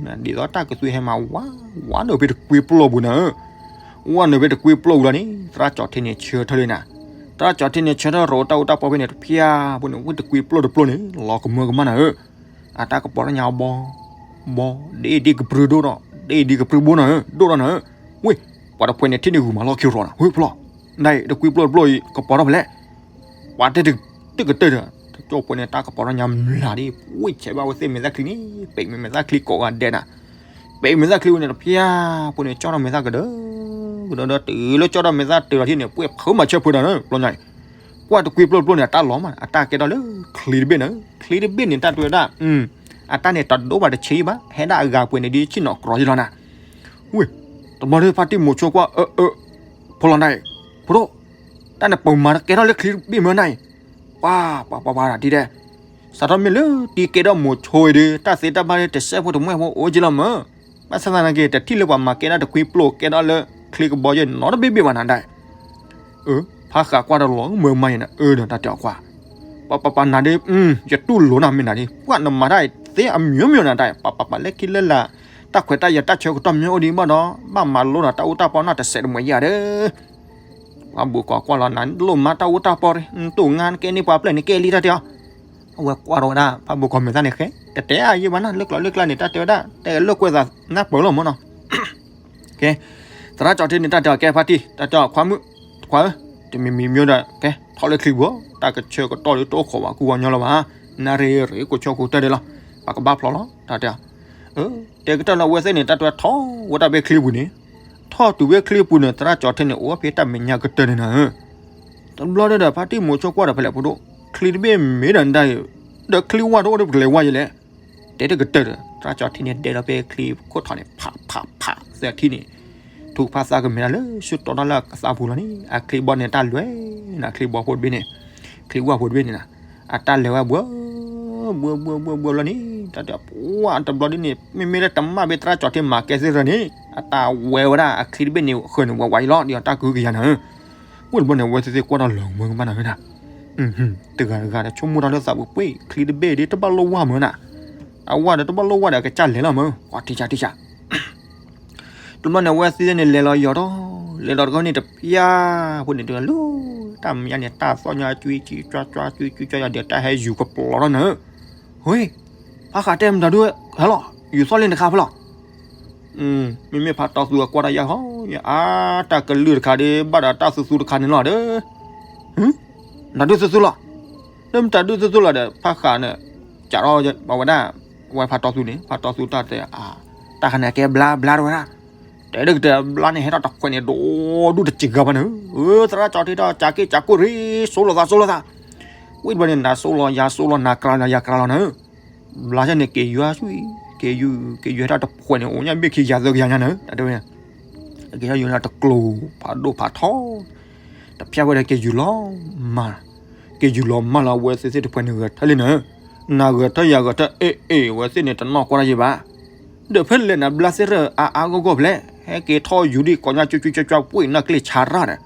နၤ ဒ်သိးတၢ်ကသွံဟဲမၤဝး ဝးနုာ်ဖဲတကွံပျိပူၤနၤဧၢ ဝးနုာ်ဖဲတကွံပျိပူၤလီၤန့ၣ် သရၣ်ကၠီထ့န့ၣ်ဆၢထၢၣ်လံနၤ. သရၣ်ကၠီထ့န့ၣ်ဆၢထၢၣ်ရိးတၢ်အူတၢ်ပီဖဲန့ၣ်တဖျၢၣ်ဖိန့ၣ် ဝဲတကွံပျိတပျိန့ၣ် လီၤကမၢကမၣ်နၤဧၢ အတၢ်ကပီၤထီၣ်ညါဘီ ဘီ ဒ်အံၤဒ်ကပြုၢ်ဒိၣ်ဒီး ဒ်အံၤဒ်ကပြုၢ်ဘိနၤဧၢ ဒိၣ်ဒီးနၤဧၢ. ဝ့ၢ် ပှၤတဖှဲးန့ၣ်ထံၣ်န့ၣ်ဂုာ်မးလီၢ်ခံရီၤနၤ ဝ့ၢ်ဖျီၣ် နၤအံၤတကွံပျိတပျိအံၤ ကပီၤထီၣ်ဖဲလဲၣ် ပှၤတဲတကတၢၢ်ဒီး တကၠိဖိန့ၣ် တၢ်ကပီၤထီၣ်ညါမျးဒ် ဝ့ၢ်ဆဲးဘၣ်ဝဲသ့ၣ်မဲာ်သၣ်ချံန့ၣ် ပဲးမဲာ်မဲာ်သၣ်ချံကိးဂၤဒဲးနၤ ပဲးမဲာ်သၣ်ချံဝဲန့ၣ်တဖျၢၣ်ဖိန့ၣ် ကၠီထီၣ်မဲာ်သၣ်ကဒၢ ကဒၢဒီးတုၤလၢကၠီထီၣ်မဲာ်သၣ်တုၤလီၤထံၣ်န့ၣ် ပှဲၤဖုမၤဆၢဖုဒီးနၤ ဘျီညါအံၤ ကွၢ်တကွံပျိတပျိန့ၣ် အတၢ်လီၤမး အတၢ်ကဲထီၣ်လၢချံတဘ့ၣ်န့ၣ် ချံတဘ့ၣ်န့ၣ် တၢ်တဲဝဲဒၣ် အတၢ်န့ၣ်တဒိၣ်ဘၣ်တဆံးဘၣ် ဟဲဒၣ်အဂၤပှဲၤန့ၣ်ဒ်ဆ့ၣ်နီၤကြီယလီၤနၤ ဝ့ၢ် တဘျီဒီးဖါတံၢ်မိၤဆိကွၢ် အၢ အၢ ဖိလီၤနၤအံၤ ဖိဒိၣ် တၢ်န့ၣ်ပမၤတကဲထီၣ်လၢချံတဘ့ၣ်မၢနၤအံၤ ပှၤ ပှၤ ပှၤ ပှၤ ဒ်ဒဲး စးထီၣ်မ့ၢ်လၢတံၤကဲထီၣ်မိၤဆိအံၤဒီး တၢ်သ့တၢ်ဘၣ်လၢတစဲးဖိတမှဲၢ်ဖိအိၣ်က့လီၤမၢ် ဘၣ်ဆၣ်သနာ်က့ တထံၣ်လၢပှၤမၤကဲဒၣ်တကွံပျိကဲထီၣ်လၢချံကဘီယဲၢ်နီတဘ့ၣ်ဘ့ၣ်ဘၣ်နၤဒၣ် အၢ ဖးဃးကွၢ်တလီၤမၢမါယဲၢ်နၤ အၢ ဒီးတၢ်တဲအီၤကွၢ် ပှၤ ပှၤ ပှၤ နၤဒ် ယတူၢ်လိာ်နၤမ့ၢ်နၤဒ် ပှၤနမၤတၢ်သ့အမျိုးမျိုးနၤဒၣ် ပှၤ ပှၤ ပှၤ လၢခံလၢလာ် တၢ်ခွဲးတၢ်ယာ်တၢ်ဆၢကတီၢ်မ့ၢ်အိၣ်ဒံးဘၣ်ဒီး ဘၣ်မၤလိနၤတၢ်အူတၢ်ပီနီၢ်တစဲးတမှဲၢ်ယဲၢ်ဒီး ပှၤဘိးကီးကွၢ်လီၤ နၤလိၣ်မၤတၢ်အူတၢ်ပီရ့ နတူၢ်ငါနကဲန့ၢ်ပှၤပျဲၢ်န့ၣ်ကဲလံတၢ်တဲအီၤ အဝဲကွၢ်ထီၣ်ဝဲဒၣ် ဖးဘိးကီးမဲာ်သၣ်န့ၣ်ဃဲ တတဲအါယံာ်ဘၣ်နၤ လၢကျိၤလၢကျါန့ၣ် တၢ်တဲဝဲဒၣ် တဲလိာ်ကွဲသးနၢ်ပၢၢ်လီၤမၢ်နီၤ ကဲ သရၣ်ကၠီထ့န့ၣ် တၢ်တဲအီၤ ကဲဖါတံၢ် တၢ်တဲအီၤ ခွါမုၣ် ခွါဧၢ တမံၤမံၤမ့ၢ်ဒီး ကဲ ထီၣ်လၢချံပူၤ တၢ်ကဆၢကတီၢ်ဒီးတအိၣ်ခိးဘၣ်ကူဝီညီလၢၤဘၣ် နၣ်ရ့ရ့ကိးဆၢကိးတၢၢ်ဒဲးလီၤ ပှၤကဘၣ်ဖျီလီၤ တၢ်တဲအီၤ အၢ တဲကတၢၢ်လၢအဝဲသ့ၣ်န့ၣ် တၢ်တဲဝဲထီၣ်ဝဲဒၣ်ဖဲချံပူၤန့ၣ် ထီၣ်တုၤဖဲချံပူၤန့ၣ် သရၣ်ကၠီထ့န့ၣ် အိၣ်ဖဲတၢ်မဲာ်ညါကတၢၢ်န့ၣ်နၤဧၢ တဘျီဒီး ဖါတံၢ်မိၤဆိကွၢ်ဒီးဖဲလဲၣ်ဖိဒိၣ် ချံတဘ့ၣ်မ့ၢ်ဒီးနတၢ်အံၤ ဒီးချံဝါတအိၣ်ဒီးပကလဲၤဝါယဲလဲၣ် တဲတကတၢၢ်ဒီး သရၣ်ကၠီထ့န့ၣ် ဒဲးဒီးဖဲချံခိၣ်ထီၣ်န့ၣ် ဖး ဖး ဖး သၢထံၣ်န့ၣ် ထုကဖၣ်သးကမဲာ်တၢ်လၢဆူတီတၢ်လၢအသးပူၤလီၤန့ၣ် အချံဘီန့ၣ်တၢ်လဲၤနၤ ချံဘီဖိတဘ့ၣ်န့ၣ် ချံဝါဖိတဘ့ၣ်န့ၣ်နၤ အတၢ်လဲၤဝဲဘှဲ ဘှဲ ဘှဲ ဘှဲ ဘှဲလီၤန့ၣ် တၢ်တဲပှၤတဘျီဒ်န့ၣ် မ့မ့ၢ်လၢတမၣ်ဘၣ်သရၣ်ကၠီထ့မၤကဲသ့ၣ်ရၢန့ၣ် အတၢ်ဝဲဝဲဒၣ်အချံတဘ့ၣ်န့ၣ် ဃၢၤန့ၣ်ဝဲဝါယံၤလီၤ ဒ်အီၤတၢ်ကဟုကယာ်နၤဧၢ ဝဲတဘျီန့ၣ် အဝဲသ့ၣ်သ့ၣ်ကွၢ်တၢ်လီၤမၢကမၣ်နၤဧၢနၤ တဂၤတဂၤဒီးဆိကမိၣ်တၢ်လၢသးပူၤပှ့ၤ ချံတဘ့ၣ်ဒ်တဘၣ်လိၣ်ဝါမၢနၤ အဝါဒီးတဘၣ်လိၣ်ဝါဒီးအကစၢ်လဲၤလီၤမၢ ကွၢ်ထံၣ်ဆၢထံၣ်ဆၢ တဘျီန့ၣ် အဝဲသ့ၣ်န့ၣ်လဲၤလီၤယီၤထီၣ် လဲၤလီၤတခီန့ၣ်တဖျၢၣ်ဖိန့ၣ် တလူၤ တၢ်မညါန့ၣ် တၢ်သီၣ်ညါ ကွံကွံကွၢ်ကွၢ် ကွံကွံကွၢ်ယၤဒီး တၢ်ဟဲယူၤကပျီၤထီၣ်နၤဧၢ ဝ့ၢ် ဖးဃးတဲမတၤဒု ဟဲလီၤ ယူၤသီၣ်လ့ၣ်တခါဖဲလီၤ မ့မ့ၢ်ဖးတီသူအကွၢ်တၢ်ယၢ်ဟီ အါ တၢ်ကလုၢ်တခါဒီး ဘၣ်ဒီးတၢ်သူသူတခါန့ၣ်လီၤဒီး မတၤဒုသူသူလီၤ လၢမတၤဒုသူသူလီၤဒီး ဖးဃးန့ၣ် ကးထီၣ်ဝဲဒၣ် ဝဲဖးတီသူန့ၣ် ဖးတီသူတၢ်တဲ တၢ်ခါန့ၣ်ကဲဘျါဘျါတဝဲဒၣ် တဲဒၣ်ကတဲဘျါန့ၣ် ဟဲထီၣ်တခွဲးန့ၣ် ဒိၣ်ဒူၣ်တစံးဂၤဘၣ်န့ၣ် သရၣ်ကၠီထ့ဒီး ကးက့ၢ်ကးကိၢ်ရ့ စိလီၤသးစိလီၤသး ဝံၤတဘျီန့ၣ် နၤစိလီၤ ယၤစိလီၤ နၤကြၤလီၤ ယၤကြၤလီၤနၤ ဘျါဆၣ်န့ၣ် က့ၤယွၤဆူၣ် က့ၤယွၤ က့ၤယွၤဟဲထီၣ်တခွဲးန့ၣ် အိၣ်ညါဘ့ၣ်ခံယၤသၢကယၤညါန့ၣ် တၢ်တဲဝဲ က့ၤထီၣ်ယွၤန့ၣ်တကျိၤ ဖးဒိၣ်ဖးထီ တဖျါဝဲဒီးက့ၤယူၤလီၤမၢ်, က့ၤယူၤလီၤမၢ်လီၤ အဝဲသ့ၣ်သ့ၣ်တဖၣ်န့ၣ်ဂဲၤထၢၣ်လံနၤ, နၤဂဲၤထၢၣ်ယၤဂဲၤထၢၣ် အ့ၣ်အ့ၣ် အဝဲသ့ၣ်န့ၣ်တနီၢ်ကွၢ်တၢ်ယဲဘၣ်, ဒီးဖဲလဲၣ်နၤဘျါသ့ၣ်ရၢၣ်အါအါဂီၢ်ဂီၢ်ဖဲလဲၣ် ဟဲက့ၤထီၣ်ယူၤဒံးကိးညါကၠူကၠူကၠူကၠူ ပှ့ၤနီၢ်ကျ့ၣ်ဆါရၣ်ဒီး,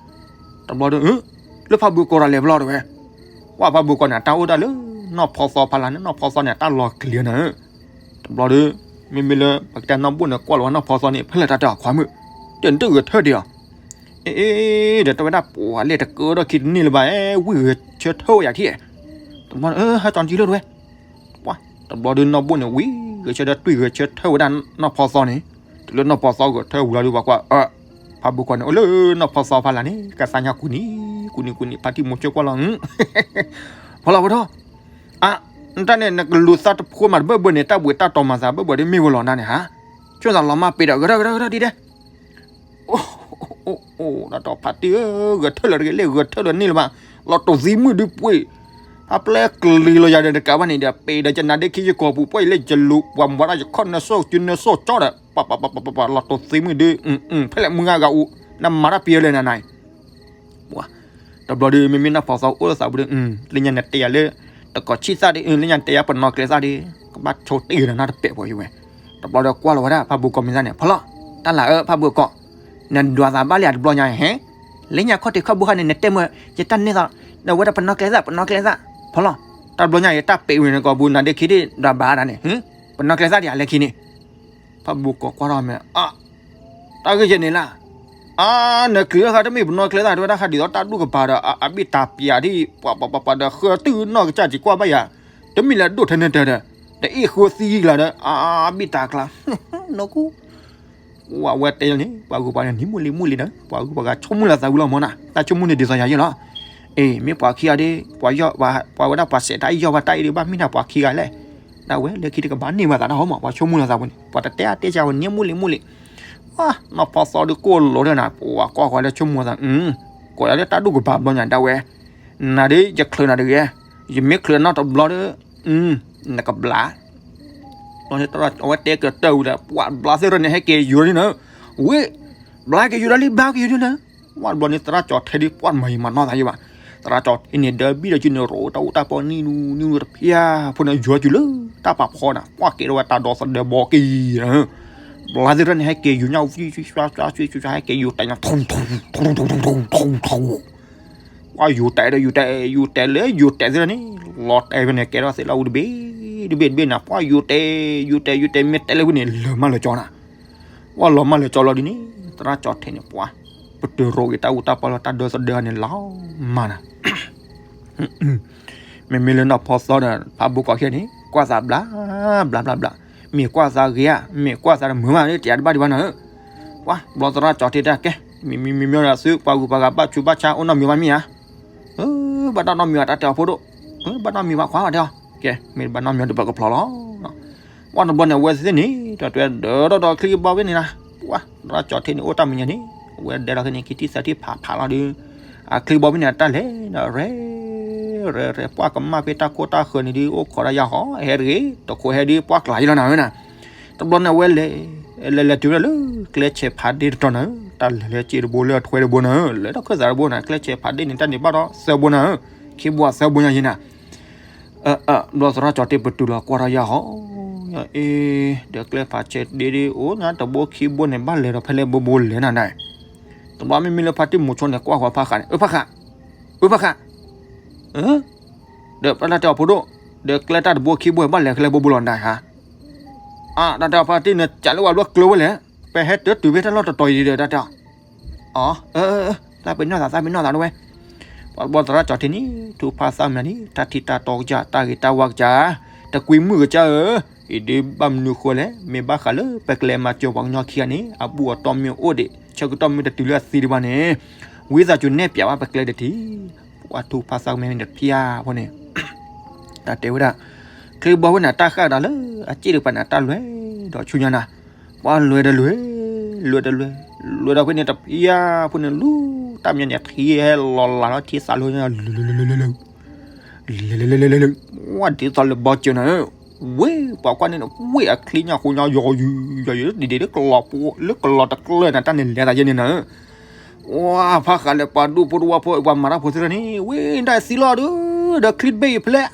တဘျီဒီး လၢဖးဘုကီၢ်ရၤလဲၤဘျီတဝဲ ကွၢ်ဖးဘိကီၢ်န့ၣ် တၢ်အိၣ်ဒၣ်လၢ နီၢ်ဖီသီဖးလၢ်န့ၣ် နီၢ်ဖီသီန့ၣ် အတၢ်လီၤကျံၤနၤဧၢ, တဘျီဒီး မ့မ့ၢ်လၢ ပကတဲနီၢ်ဘိၣ်န့ၣ် ကွၢ်လီၤဝဲနီၢ်ဖီသီန့ၣ် ဖဲလဲၣ်တၢ်တဲအီၤခွါမုၣ်, ဒီးနတဂဲၤထၢၣ်ဒံးအီၤ, အ့ အ့ ဒီးတဲဝဲဒၣ်ပှၤလဲၣ်တကၢထီၣ်ခံတန့ၢ်လၢၤဘၣ် ဝံၣ်ဂဲၤဆၢထၢၣ်ဝဲယၤထံၣ်, တဘျီ ဟဲကၠီၤကံလၢတဝဲ ပှၤ တဘျီဒီးနီၢ်ဘိၣ်န့ၣ် ဝံၣ်ဂဲၤဆၢထၢၣ် တွံၢ်ဂဲၤဆၢထၢၣ်ဝဲဒၣ် နီၢ်ဖီသီန့ၣ်, တုၤလၢနီၢ်ဖီသီဂဲၤထၢၣ်ဝံၤလီၤဒီး ပှၤကွၢ် ဖးဘိကီၢ်န့ၣ် အိၣ်လၢနီၢ်ဖီသီဖးလၢ်န့ၣ် ကသါညါကူနံၤ ကူနံၤ ကူနံၤ ဖါတံၢ်မိၤဆိကွၢ်လီၤ, ဖီလီၤဝဲထီၣ်, အ နတၢ်န့ၣ် နကလူၤသးတဖိမးတဘၢၣ်ဘၢၣ်န့ၣ် တၢ်ဘှံးတၢ်တီၤမၤသးဘၢၣ်ဘၢၣ်ဒ်မ့ၢ်ဝဲလီၤနၤန့ၣ်ဟါ, ဆိသးလီၤမၢ်ပ့ၤဒီး ဂဲၤထၢၣ်ဂဲၤထၢၣ်ဂဲၤထၢၣ်ဒ်ဒဲး အိၣ် တၢ်တီၤဖါတံၢ်ဧၢ ဂဲၤထၢၣ်လၢတဂ့ၤလၢဂဲၤထၢၣ်လၢန့ၣ်လၢၤဘၣ်, လီၤတိၢ်သံမုၢ်ဒုပှ့ၤ, ဖါပျဲကလံၤလီၤယၤဒီးတကးဘၣ်န့ၣ်ဒီး ပ့ၤဒီးကနါဒ့ခံယကီၢ်ပူၤ ပှၤအံၤလၢယလူၤပှၤမၤတၢ်ယခီၣ်နၢစိၤကၠူနၢစိၤကၠီဒီး ပှၤပှၤပှၤပှၤပှၤလီၤတိၢ်သံမုၢ်ဒု, ဖဲလဲၣ်မုၢ်ဂၤဂၤအူ, နမၤတၢ်ပံၤလၢနၤနၤအံၤ ပှၤ တဘျီဒီး မ့မ့ၢ်နီၢ်ဖီသီအိၣ်သးပူၤဒီး လၢညါနတဲယၤလၢ တကိးဆံၣ်သၣ်ဒီး လၢညါနတဲယၤပနီၢ်ကျဲသၣ်ဒီး ကဘၣ်ဆိတ့ၢ်ဒီးနၢ်တပဲာ်ပှၤယဝဲ, တဘျီဒီးကွၢ်လီၤဝဲဒၣ် ဖးဘိကီၢ်မံၤသၣ်န့ၣ် ဖီလီၤ, တၢ်လၢအၢ ဖးဘိကီၢ်, နဒွးသးဘၣ်လံဧါတဘျီညါဟဲ, လၢညါခီၣ်ထံးခီၣ်ဘိခါန့ၣ် နတဲမ့ၢ် ယတၢ်န့ၢ်သး, ဒီးဝဲဒၣ်ပနီၢ်ကျဲသၣ် ပနီၢ်ကျဲသၣ်, ဖီလီၤ, တၢ်တဘျီညါအံၤတၢ်ပဲာ်ဝဲန့ၣ်ကီၢ်ပူၤ နၤဒ့ခံဒ့ၣ်ဒွးဘၣ်ဒၣ်န့ၣ်, ပနီၢ်ကျဲသၣ်ဒံးအလဲၤခံန့ၣ် ဖးဘိကီၢ်ကွၢ်ထီၣ်မ့ၢ် အါ, တၢ်ဂ့ၢ်ယဲန့ၣ်လၢ်, အါ, နချုးခါတမ့ၢ်ပနီၢ်ကျဲသၣ် တဲဝဲဒၣ်ခါဒ်သိးတၢ်ဒူၣ်ကပၤဒီး အဘ့ၣ်တၢ်ပျးဒ် ပှၤပှၤပှၤပှၤဒီးဃၢတုၤနီၢ်ကစၢ်က့ၤကွၢ်ဘၣ်ယၤ, တမ့ၢ်လၢဒိၣ်ထဲန့ၣ်တဲဒီး တအ့ၣ်ဃိသံကျါဒီး အါ, အဘ့ၣ်တၢ်ကျါ, နီၢ်ကူ ဝဲတဲန့ၣ် ပှၤဂုၤပှၤဂၤန့ၣ် မုၢ်လံမုၢ်လံဒီး ပှၤဂုၤပှၤဂၤဆိကမိၣ်လီၤသးဝံၤလီၤမ့ၢ်နၤ, တၢ်ဆိကမိၣ်န့ၣ်ဒ်သိးယၤယဲလီၤ, အ့ မ့ၢ်ပှၤခံဂၤဒီး ပှၤဝဲဒၣ်ပှၤစဲးတၢ်အံၤယီၢ်ဘၣ်တၢ်အံၤဒီး ဘၣ်မ့ၢ်ဒၣ်ပှၤခံဂၤလဲၣ်, ဒၣ်ဝဲလၢခံတကဘၣ်န့ၢ်ဘၣ်သးတၢ်ဟီမး ပှၤဆိကမိၣ်လီၤသးဝဲန့ၣ် ပှၤတတဲအါတဲဆါဝဲန့ၣ် မုၢ်လံမုၢ်လံ, နီၢ်ဖီသီဒီးကိၢ်လိာ်ဒီးနၤ ပှၤကွၢ်ဃီလၢဆိကမိၣ်သး, ကိးယၤလၢတၢ်ဒူၣ်ကပၤဘျီညါဒၣ်ဝဲ, နၤဒီးယချုးနၤတဂ့ၤ, ယမ့ၢ်ချုးနီတဘျီဒီး နကဘျါ ဘျီန့ၣ် အဝဲတဲကတၢၢ်ဝံၤဒီး ပှၤဘျါသ့ၣ်ရၢၣ်န့ၣ် ဟဲက့ၤယူၤဒ်န့ၣ်, ဝ့ၢ်, ဘျါက့ၤယူၤဒီးလံ ဘျါက့ၤယူၤဒ်န့ၣ်, ဝဲဘျီန့ၣ်သရၣ်ကၠီၤထဲဒ်ပှၤမၤယံၤမၤနီၢ်သးယံၤဘၣ်, သရၣ်ကၠီၤထဲန့ၣ် ဒၢဘံၣ်ဒီးက့ၤန့ၣ် ရိးတၢ်အိၣ်တၢ်ပီနံၣ်နူနံၣ်နူတဖျၢၣ်ဖိန့ၣ် ယူၤက့ၤလၢတၢ်ပာ်ဖီန့ၣ် ပှၤကဲထီၣ်ဝဲတၢ်ဒီသဒၢဘီက့ၤ, ဘျါသ့ၣ်ရၢၣ်န့ၣ် ဟဲက့ၤယူၤညါဝံၣ် ဟဲက့ၤယူၤတဲညါ ထူထူထူထူထူ ပှၤယူၤတဲဒီးယူၤတဲ ယူၤတဲလၢယူၤတဲသ့ၣ်န့ၣ် လီၤတဲဖဲန့ၣ် ကဲထီၣ်သ့ၣ်လၢအူတဘ့ၣ် တဘ့ၣ်တဘ့ၣ်န့ၣ် ပှၤယူၤတဲ ယူၤတဲ ယူၤတဲ မ့ၢ်တဲလၢဝံၤန့ၣ် လၢာ်မးလၢာ်ကၠီနၤ, ပှၤလီၤမးလၢာ်ကၠီလီၤဒ်န့ၣ် သရၣ်ကၠီၤထဲန့ၣ် ပှၤ ပတုာ်ရိးက့ၤတၢ်အူတၢ်ပီလၢတၢ်ဒီသဒၢန့ၣ်လီၤမးနၤ မ့မ့ၢ်လၢနီၢ်ဖီသီဒီး ဖးဘိကီၢ်ခဲန့ၣ် ကွၢ်သးဘျါ ဘျါဘျါဘျါ, မ့ၢ်ကွၢ်သးဂ့ၤဧါ မ့ၢ်ကွၢ်သးတမုာ်မး တယၤတဘၣ်ဒံးဘၣ်နၤဧၢ, ပှၤ ဘျီသရၣ်ကၠီၤထဲတၢ်ကဲ, မ့မ့ၢ်မ့မ့ၢ်ဒီးသုပှၤဂုၤပှၤဂၤဘၣ်ဆူးဘၣ်ဆါအိၣ်နီတမံၤဘၣ်မ့ၢ်ဧါ, ဘၣ်တၢ်နီတမံၤဘၣ်တၢ်တဲအီၤဖိဒိၣ်, ဘၣ်နီတမံၤဘၣ်ခွါဘၣ်တဲအီၤ, ကဲ မ့ၢ်ဘၣ်နီတမံၤဒီးပကဖျိလီၤ ပှၤတဘျီန့ၣ် အဝဲသ့ၣ်န့ၣ် တၢ်တဲဒၢထီၣ်ဒီးချံကဘီဖဲန့ၣ်နၤ, ပှၤ သရၣ်ကၠီၤထဲန့ၣ် အိၣ်တၢ်မဲာ်ညါန့ၣ် အဝဲဒဲလီၤခဲန့ၣ် ခံထံၣ်သၢထံၣ်ဖးဖးလီၤဒီး အချံကဘီဖဲန့ၣ် အတၢ်လဲၤဒီးရဲၣ် ရဲၣ်ရဲၣ် ပှၤကမၣ်ဖဲတၢ်ခိၣ်တၢ်ဃၢၤန့ၣ်ဒုး အိၣ်ခိးဒၣ်ယၤဟီ ဟဲတဂ့ၤ တခိးဟဲဒုး ပှၤကျးယံၤလီၤနၤဝဲနၤ, တဘျီန့ၣ် အဝဲလဲၤ လဲၤလဲၤတုၤဝဲဒၣ်လၢ ကျဲဆဲးဖးဒ့တတီၤနၤဧၢ, တၢ်လဲၤလၢစ့တဘိလၢအထွဲတဘိနၤဧၢ, လဲၤထီၣ်ခၢၣ်သးတဘိနၤ, ကျဲဆဲးဖးဒ့န့ၣ် တၢ်န့ၣ်ဘၣ်ဒီးသၢဘိနၤဧၢ, ခံဘိသၢဘိညါယံၤနၤ ဘျီသရၣ်ကၠီၤထဲပတုာ်လီၤကွၢ်ထီၣ်ယၤဟီ, အ့ ဒီးကျဲဖးဆဲးဒ့ဒ်အိၣ်ညါတဘိခံဘိန့ၣ် ဘၣ်လဲၤဒီးဖဲလဲၣ်ဘိဘိလဲၤနၤဒၣ်, တဘျီမ့မ့ၢ်လၢဖါတံၢ်မိၤဆိန့ၣ် ကွၢ်ဃီဖါဃးန့ၣ် အၢဖါဃး, အၢဖါဃး, ဒီးပှၤတၢ်တဲအီၤဖိဒိၣ်, ဒီးကျဲတၢ်တဘိခံဘိ ဘၣ်လဲၤဖဲလဲၣ်ဘိဘိလီၤနၤဧါ, အါ တၢ်တဲအီၤဖါတံၢ်န့ၣ် ကးလၢဝဲဘျီကျၢၤဝဲလဲၣ်, ပဟဲတတုၤဖဲတၢ်လီၢ်တတီၤအံၤဒီးတၢ်တဲအီၤ အၢ အၢ သးပ့ၤနီၣ်သး သးပ့ၤနီၣ်သးတဝဲ, ပှၤဘျီသရၣ်ကၠီၤထဲန့ၣ် ထုးဖးသးမနုၤန့ၣ် တၢ်ထံၣ်တၢ်တီကစၢ် တၢ်ဂ့ၤတၢ်ဝါကစၢ်, တကွံမုၢ်ကစၢ်ဧၢ, အံၤဒုးဘၣ်မနုၤဃိလဲၣ်, မ့ၢ်ဘၣ်ဃးလၢပကျဲမၤစၢၤပှၤကညီခံဂၤန့ၣ် အဘူၣ်အတီၢ်မ့ၢ်အိၣ်ဒံး ဆၢကတီၢ်မ့ၢ်တတုၤလၢအသံဒံးဘၣ်န့ၣ်, ဝံသးစူၤနဲၣ်ပၠးဘၣ်ပကျဲတထံၣ်, ပှၤထုးဖးသးကမဲန့ၣ်တဖျၢၣ်ဖိန့ၣ် တၢ်တဲဝဲဒၣ်, ချံကဘီဖဲန့ၣ် တၢ်ဃၣ်ကဒါလၢ အစ့ၣ်တကပၤန့ၣ် တၢ်လွဲၢ်ဒီးဆူညါနၤ, ပှၤလွဲၢ်တလွဲၢ်, လွဲၢ်တလွဲၢ်, လွဲၢ်ဒီးဖဲန့ၣ်တဖျၢၣ်ဖိန့ၣ် လူၤတၢ်မညီန့ၣ် ထံဟဲလီၤလးလီၤထံသးလိၤညါ လၢ ဝဲဒ်သိးလၢဘီစၢၤနၤဧၢ, ဝ့ၢ် ပှၤကွၢ်န့ၣ် ဝ့ၢ်အချံညါဃိညါ ယီၤယုာ် ယီၤယုာ် ဒ်ဒ်လၢကလီၤပူၤ လၢကလီၤတကျၢၢ်န့ၣ် တၢ်န့ၣ်လဲၤသးယဲန့ၣ်နၤဧၢ, ပ ဝါ ဖးဃးလၢပှၤဒူၣ်ဖိတဝၢဖိ ပှၤမၤတၢ်ဖိသ့ၣ်တဖၣ်န့ၣ် ဝဲဒၣ်သံလီၤဒီး ဒီးချံတဘ့ၣ်အံၤဖဲလဲၣ်,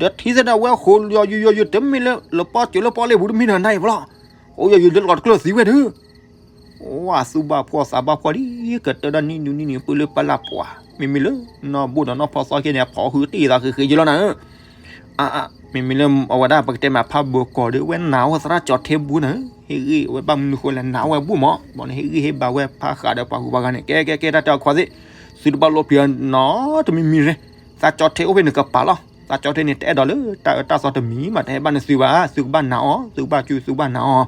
ဒီးထံသ့ၣ်တဖၣ်ဝဲဃိယီၤယီၤယီၤယီၤ တမ့ၢ်လၢ လပီစၢၤလၢပီလ့ပူၤတမ့ၢ်ဒီးနၤအံၤဖီလီၤ, ဃိယီၤယီၤလၢလီၤတကျၢၢ်သံဝဲဒုး ဝါ သူၣ်ဘၣ်ဖှီၣ်သးဘၣ်ဖှီၣ်ဒ် ကတၢၢ်ဒၣ်နံၣ်နွံနံၣ်နံၣ် ပၢလၢပလၢ်ပှၤ မ့မ့ၢ်လၢ နီၢ်ဘိၣ်ဒီးနီၢ်ဖီသီခဲန့ၣ် ဖီၣ်ဟုတ့ၢ်သးဃ့ဃ့ယလီၤနၤဧၢ, အါ မ့မ့ၢ်လၢအဝဲဒၣ်ပကတဲမးဖးဘိကီးဒီး ဝဲနာ်ဝဲသရၣ်ကၠီထ့ဘူၣ်နၤဧၢ, ဟ့ၣ်ဂံၢ်ဝဲဘၣ်မနုၤဃိလဲၣ် နာ်ဝဲဘူၣ်မး, ဘီန့ၣ် ဟ့ၣ်ဂံၢ်ဟ့ၣ်ဘါဝဲဖးဃးဒီးပှၤဂုၤပှၤဂၤန့ၣ် ကဲကဲကဲ တၢ်တဲအီၤခွါသ့ၣ်, သုတဘၣ်လိၣ်ပျံၤနီတမံၤမံၤရဲ, သရၣ်ကၠီထ့အိၣ်ဖဲန့ၣ်ကပၤလီၤ, သရၣ်ကၠီထ့န့ၣ် တအဲၣ်ဒိးလၢတၢ်အၢတၢ်သီတမံၤမး တဟဲဘၣ်နသုဘၣ်, သုကဘၣ်နာ်အီၤ သုကဘၣ်စူၢ်သုကဘၣ်နာ်အီၤ,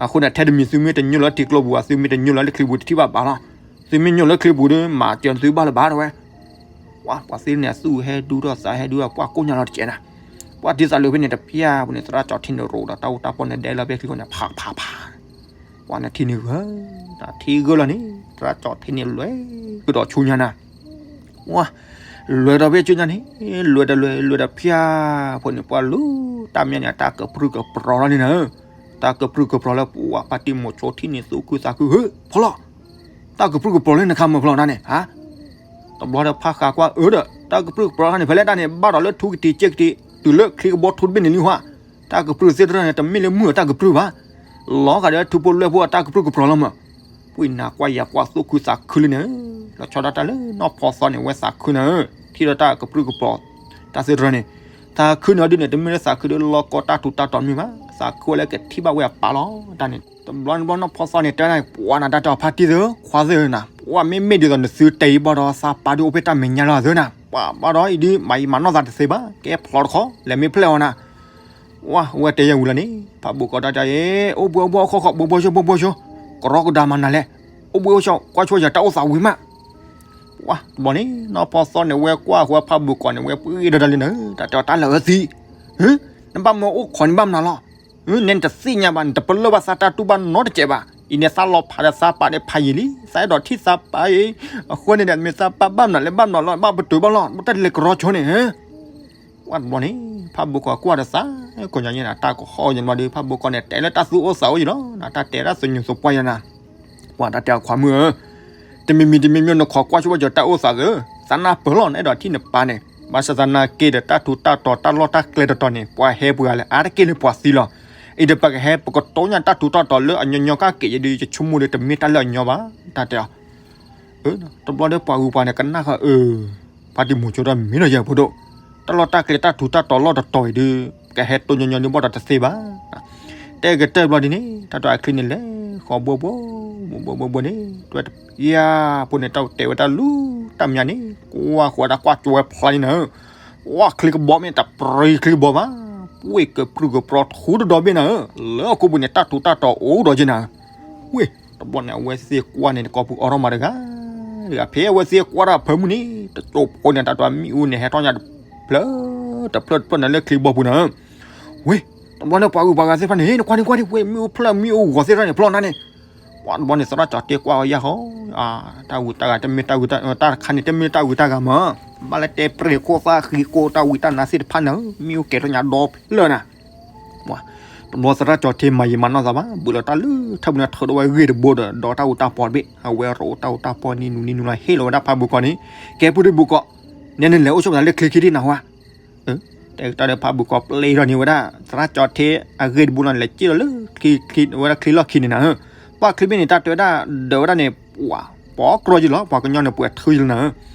အဃိန့ၣ် ထဲတမံၤသုမ့ၢ်တညိၣ်လၢထံကျိပူၤ သုမ့ၢ်တညိၣ်လၢလၢချံပူၤတထံၣ်ဘၣ်ဘၣ်လီၤ, သုမ့ၢ်ညိၣ်လၢချံပူၤဒီး မၤစၢၤသုဘၣ်လၢၤဘၣ်တဲဝဲ ဝါ ပှၤသ့ၣ်န့ၣ် အသူၣ်ဟဲဒူဒီးသးဟဲဒူဒီး ပှၤကိၢ်ညါလီၤတကဲးနၤ, ပှၤတံၢ်သးလၢဖဲန့ၣ်တဖၠၣ်ပူၤန့ၣ် သရၣ်ကၠီထ့န့ၣ်ရိးဒီးတၢ်အိၣ်တၢ်ပီၢ်န့ၣ် ဒဲလီၤဖဲချံခိၣ်န့ၣ် ဖးဖးဖး, ပှၤန့ၣ်ထံၣ်န့ၣ်ဂၢၢ်, ထံၣ်ဂၢၢ်လီၤန့ၣ် သရၣ်ကၠီထ့န့ၣ်လဲၤကဒီးဆူညါနၤ, ဝါ လဲၤဒီးဖဲဆူညါန့ၣ် လဲၤဒီးလဲၤလဲၤဒီးဖၠၣ်ဖိန့ၣ် ပှၤလူၤတၢ်မၠၢ်န့ၣ် တၢ်ကပြုၢ်ကပြီၤလီၤန့ၣ်နၤ, တၢ်ကပြုၢ်ကပြီၤလၢပှၤဖါတံၢ်မိၤဆိထံၣ်န့ၣ် သူၣ်ခုသးခုဧၢ ဖီလီၤ တၢ်ကပြုၢ်ကပြီၤလၢနခါမုၢ်ဖျီတၢ်န့ၣ် ဟါ, တဘျီဒီးဖးဃးကွၢ်အၢဒီး တၢ်ကပြုၢ်ကပြီၤတၢ်န့ၣ် ဖဲလဲၣ်တၢ်န့ၣ် ဘၣ်ဒီးလၢထူကတံၤစ့ကတံၤ တုၤလၢချံကဘီထူတဘ့ၣ်န့ၣ်လံဟါ, တၢ်ကပြုၢ်သ့ၣ်တဖၣ်န့ၣ် တမ့ၢ်လၢမုၢ်အတၢ်ကပြုၢ်ဘၣ်, လီၤဂာ်ဒီးထူဖိလွဲၢ်ဖိအတၢ်ကပြုၢ်ကပြီၤလီၤမး, ပှၤနာ်ကွၢ်ယၤကွၢ်သူၣ်ခုသးခုလံန့ၣ်, လီၤဆီဒၣ်တၢ်လၢနီၢ်ဖီသီန့ၣ် ဝဲသးခုန့ၣ်, ထံၣ်ဒီးတၢ်ကပြုၢ်ကပြီၤ တၢ်သ့ၣ်တဖၣ်န့ၣ်, သးခုန့ၣ်အီၤဒ်န့ၣ် တမ့ၢ်လၢသးခုဒီးလီၢ်ကီတၢ်ထူးတၢ်တီၤမ့ၢ်ဘၣ်, သးခုဝဲလၢကထံၣ်ဘၣ်ဝဲအပၢ်လီၤ, တၢ်န့ၣ် တဘျီန့ၣ်ဘျီနီၢ်ဖီသီန့ၣ် တဲဒၣ်ပှၤနၤတၢ်တဲအီၤဖါတံၢ်သ့ၣ်ဧၢ ခွါသ့ၣ်ဧၢနၤ, ပှၤမ့မ့ၢ်ဒ်သိးနသုတဲအံၤဘၣ်ဒီးသးပာ်ဒုးအိၣ်ဖဲတၢ်မဲာ်ညါလီၤသ့ၣ်နၤ, ပှၤဘၣ်ဒီးအံၤဒ် မၤယံာ်မၤနီၢ်သးတသ့ဘၣ် ကဲဖျီတခီ လဲၤမ့ၢ်ဖျဲၣ်အီၤနၤ ဝါ ဝဲတဲယဲၢ်ဝံၤလီၤန့ၣ် ဖးဘိးကီးတၢ်တဲအံၤ အိၣ်ဘှံးအိၣ်ဘှီၣ်အခီၣ်ခီ ဘှီဘှီဆိ ဘှီဘှီဆိ ကရီကဒါမၤနၤလဲၣ်, အိၣ်ဘှံးအိၣ်ဆိ ကွၢ်ဆိယၤတၢ်အိၣ်သးဝံၤမး, ဝါ တဘျီန့ၣ် နီၢ်ဖီသီန့ၣ် ဝဲကွၢ်ဃီဖးဘိးကီးန့ၣ် ဝဲပှ့ၤဒီးတၢ်လံနၤ တၢ်တဲအီၤတၢ်လၢာ်အၢသံ, နဘၣ်မၢအိၣ်ခိးန့ၣ်ဘၣ်မနုၤလီၤ, နဲနတသ့ၣ်ညါဘၣ် နတပလၢၢ်ဘၣ်သးတၢ်တူၢ်ဘၣ်နီတစဲးဘၣ်, အံၤန့ၣ်သးလီၤဖးဒီးသးပာ်န့ၣ်ဖးယံာ်လံ သးအဲၣ်ဒိးထံၣ်သးပာ်အံၤ, အဃိန့ၣ်ဒီး မ့ၢ်သးပာ်ဘၣ်မနုၤလဲၣ် ဘၣ်မနုၤလီၤ ဘၣ်ပတုာ်ဘၣ်လီၤ ဘၣ်တၢ်လဲၤကရီဆိန့ၣ် ဝါတဘျီန့ၣ် ဖးဘိးကီးကွၢ်ဒီးသး, ကိးညါယဲနၤ တၢ်ကဟီၣ်ယဲဘျီဒီး ဖးဘိးကီးန့ၣ် တဲလၢတၢ်သူၣ်အိၣ်သးအိၣ်ယံၤလီၤ, နတၢ်တဲဒၣ်သညူးသပှၢ်ယဲနၤ, ပှၤတၢ်တဲအခွါမုၣ်ဧၢ, တမံၤမံၤတမံၤမံၤ နခိးကွၢ်ဆိဘၣ်ကၠီၤတၢ်အိၣ်သးသ့, သးနၢ်ပၢၢ်လီၤ နအဲၣ်ဒိးထံၣ်နပၢ်န့ၣ်, ဘၣ်ဆၣ်သနာ်က့ဒီး တၢ်ထူးတၢ်တီၤ တၢ်လီၢ်တၢ်ကျဲတတီၤန့ၣ် ပှၤဟဲပှၤလၢအါတက့ၢ်လၢပှၤသံလီၤ, အံၤဒီးပကဟဲပကတိၢ်ညါတၢ်ထူးတၢ်တီၤလၢအညီညီကၢ်က့ၤယဒီး ယဆိကမိၣ်ဒီး တမ့ၢ်တၢ်လၢအညီဘၣ်, တၢ်တဲအီၤ တဘျီဒီးပှၤဂုၤပှၤန့ၣ် ကနၣ်ဃီအၢ, ဖါတံၢ်မိၤဆိဒီးမ့ၢ်ဒီးယဲၢ်ဖိဒိၣ်, တၢ်လီၢ်တၢ်ကျဲတၢ်ထူးတၢ်တီၤလီၢ်တတီၤအံၤဒီး ကဟဲတိၢ်ညီညီဒုးဘၣ်ဒီးတသ့ဘၣ်, တဲကတၢၢ်ဘျီဒ်န့ၣ် တၢ်တဲအချံန့ၣ်လဲၤဃီဘိဘိ, ဘိဘိဘိန့ၣ် တွဲတပျၢ်ဖိန့ၣ် တၢ်တဲဝဲတၢ်လူၤတၢ်မၠါန့ၣ် ကွၢ်ဃီတၢ်ကွၢ်ကၠီဝဲဖျါန့ၣ်နၤဧၢ, ဝါချံကဘီမ့ၢ်တပြံချံကဘီဘၣ်, ပှ့ၤကပြုၢ်ကပြီၤထူတဒီဘ့ၣ်နၤဧၢ, လၢအခိၣ်ပူၤန့ၣ် တၢ်ထူးတၢ်တီၤအိၣ်ဒီးက့နၤဧၢ, ဝ့ၢ် တဘျီန့ၣ် အဝဲသ့ၣ်ကွၢ်န့ၣ် နကိာ်ပူၤအိးထီၣ်မးတဂၤ, တဂၤ ဖဲအဝဲသ့ၣ်ကွၢ်တၢ်ဖၢမုၢ်န့ၣ် တကၠိဖိန့ၣ် တၢ်တမံၤအူန့ၣ် ဟဲထီၣ်ညါတဖျၢၣ်တဖျၢၣ်တဖျၢၣ်န့ၣ်လၢချံကဘီပူၤနၤဧၢ, ဝ့ၢ် တဘျီန့ၣ် ပှၤဂုၤပှၤဂၤသ့ၣ်တဖၣ်န့ၣ် နကွၢ်န့ၣ်ကွၢ်န့ၣ် ဝ့ၢ် မ့ၣ်အူဖျၢၣ်မ့ၣ်အူဂီၤသ့ၣ်တဖၣ်န့ၣ် ဖျီၣ်နၤန့ၣ်, ပှၤတဘျီန့ၣ် သရၣ်ကၠီၤတဲကွၢ်ဝဲယၢ်ဃီ, တၢ်ဝံတၢ်ဂၤတမ့ၢ်တၢ်ဝံတၢ်ဂၤ တၢ်တခါန့ၣ် တမ့ၢ်တၢ်ဝံတၢ်ဂၤမး, ဘၣ်လၢတဲပြဲၤခိၣ်သၣ်ဃံကိတၢ်ဝံတၢ်နါသ့ၣ်တဖၣ်န့ၣ် မ့ၣ်အူကဲၤထီၣ်ညါဒီဖျၢၣ်နၤ တဘျီသရၣ်ကၠီၤထ့မၤယံာ်မၤနီၢ်သးဘၣ် ဘူးလီၤတၢ်လၢထၢၣ်ပူၤန့ၣ် ထုးဒီးဝဲဂ့ၢ်တဘိဒီး ဒီးတၢ်အူတၢ်ပီတဘ့ၣ် အဝဲရိးတၢ်အူတၢ်ပီနံၤနူၤနံၤနူၤလီၤ ဟ့ၣ်လီၤဝဲဒၣ်ဖးဘိးကီးန့ၣ် ကဲပုၢ်တဘိးကီး, နဲနလဲၤအိၣ်ဆိးသးလၢချံခံဒံးနၤဝဲ, တဲကတၢၢ်ဒီးဖးဘိးကီးပျဲထီၣ်န့ၢ်ဝဲဒၣ် သရၣ်ကၠီၤထ့အဂ့ၢ်တဘိလီၤန့ၣ် လဲၤစ့ၢ်လီၤလၢ ဝဲဒၣ်ချံလီၢ်ခံန့ၣ်နၤ, ပှၤချံဘ့ၣ်န့ၣ် တၢ်တဲဝဲဒၣ် ဒၢးဝဲဒၣ်န့ၣ် ပှၤ ပှၤကြီယံၤလီၤ ပှၤကညီန့ၣ် ပှဲၤထုယံၤလီၤနၤ,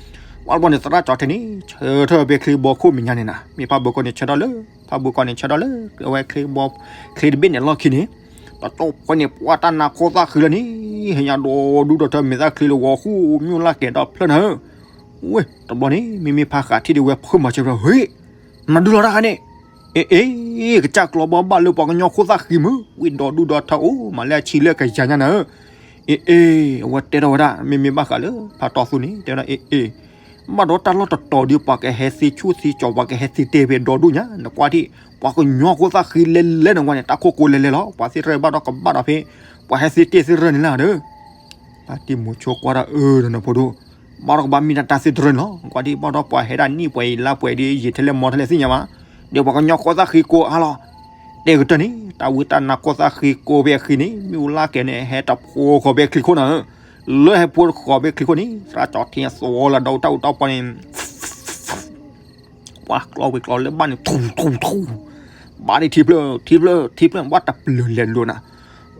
ပှၤတဘျီန့ၣ် သရၣ်ကၠီၤထ့န့ၣ် ဆၢထၢၣ်ဖဲချံကဘီခိၣ်မဲာ်ညါန့ၣ်နၤ မ့ၢ်ဖးဘိးကီးန့ၣ်ဆၢထၢၣ်လၢ ဖးဘိးကီးန့ၣ်ဆၢထၢၣ်လၢ အဝဲချံကဘီ ချံတဘ့ၣ်န့ၣ်လီၢ်ခံန့ၣ်, တကၠိဖိန့ၣ် ပှၤတၢ်နါခိၣ်သၣ်ဃံလၢာ်န့ၣ် ဟဲညါဒီဒူၣ်ဒီထၢ မ့ၢ်သၣ်ချံလၢဂီၤဃူ မ့ၣ်အူလၢ်ကဲၤဒီဖျၢၣ်နၤဧၢ, ဝ့ၢ် တဘျီန့ၣ် မ့မ့ၢ်ဖးဃးထံၣ်ဒံးဝဲဖုမၤစၢၤဖျၢၣ် ဟ့ၣ် မၤဒုလီၤတၢ်ခါန့ၣ်, အ့ အ့ ကစၢ်ကျီဘီဘၣ်လၢပှၤကညီခိၣ်သၣ်ဃံမုၢ် ဝံၤဒီဒူၣ်ဒီထၢအိၣ် မၤလၢအဆံးလၢကယၤညါနၤဧၢ, အ့ အ့ အဝဲတဲထီၣ်ဝဲဒၣ် မ့မ့ၢ်ဘၣ်ဃးလၢ ဖးတီသူန့ၣ် တဲဝဲဒၣ် အ့ အ့ ဘၣ်ဒီးတၢ်လီၢ်တတီၤဒီး ပှၤကဟဲသ့ဆူၣ်သ့ကၠီၤ ပှၤကဟဲသ့တဲဖဲဒီဒူၣ်ညါ နကွၢ်ထံၣ် ပှၤကညီခိၣ်သၣ်ဃံလဲၤလဲၤနကွၢ်န့ၣ် တၢ်ခိၣ်ကိးလဲၤလဲၤလီၤ ပှၤသ့ၣ်တဖၣ်ဘၣ်ဒီးကဘၣ်ဒီးဖဲ ပှၤဟဲသ့တဲသ့ရၢန့ၣ်လၢဒီး ဖါတံၢ်မိၤဆိကွၢ်တၢ်အၢဒီးနဖိဒိၣ်, ဘၣ်ဒီးကဘၣ်မ့ၢ်တၢ်သ့တရၢန့ၣ်လီၤ. ကွၢ်ဒံးဘၣ်ဒီးပှၤဟဲဒၣ်နံၣ်ပှဲၤအံၤလါပှဲၤဒီး ယံာ်ထဲလဲၣ်မီၢ်ထဲလဲၣ်သ့ၣ်ညါဘၣ်, ဒီးပှၤကညီခိၣ်သၣ်ဃံကိးအါလီၤ. တဲကတၢၢ်န့ၣ် တၢ်ဝံတၢ်နါခိၣ်သၣ်ဃံကိးဖဲအဃံန့ၣ် မ့ၣ်အူလၢ်ကဲၤန့ၣ် ဟဲတဖိဃီၤဖဲချံခိၣ်နၤဧၢ, လၢဟဲဖှိၣ်တဃီၤဖဲချံခိၣ်န့ၣ် သရၣ်ကၠီၤထံသဝီလၢဒီတၢ်အူတၢ်ပီန့ၣ် ပှၤကျီဝံၤကျီလၢဘၣ်န့ၣ် ထူထူထူ, ဘၣ်ဒံးထံဖျၢၣ် ထံဖျၢၣ် ထံဖျၢၣ် ဘၣ်တပျုၤလဲၤလိာ်နၤ,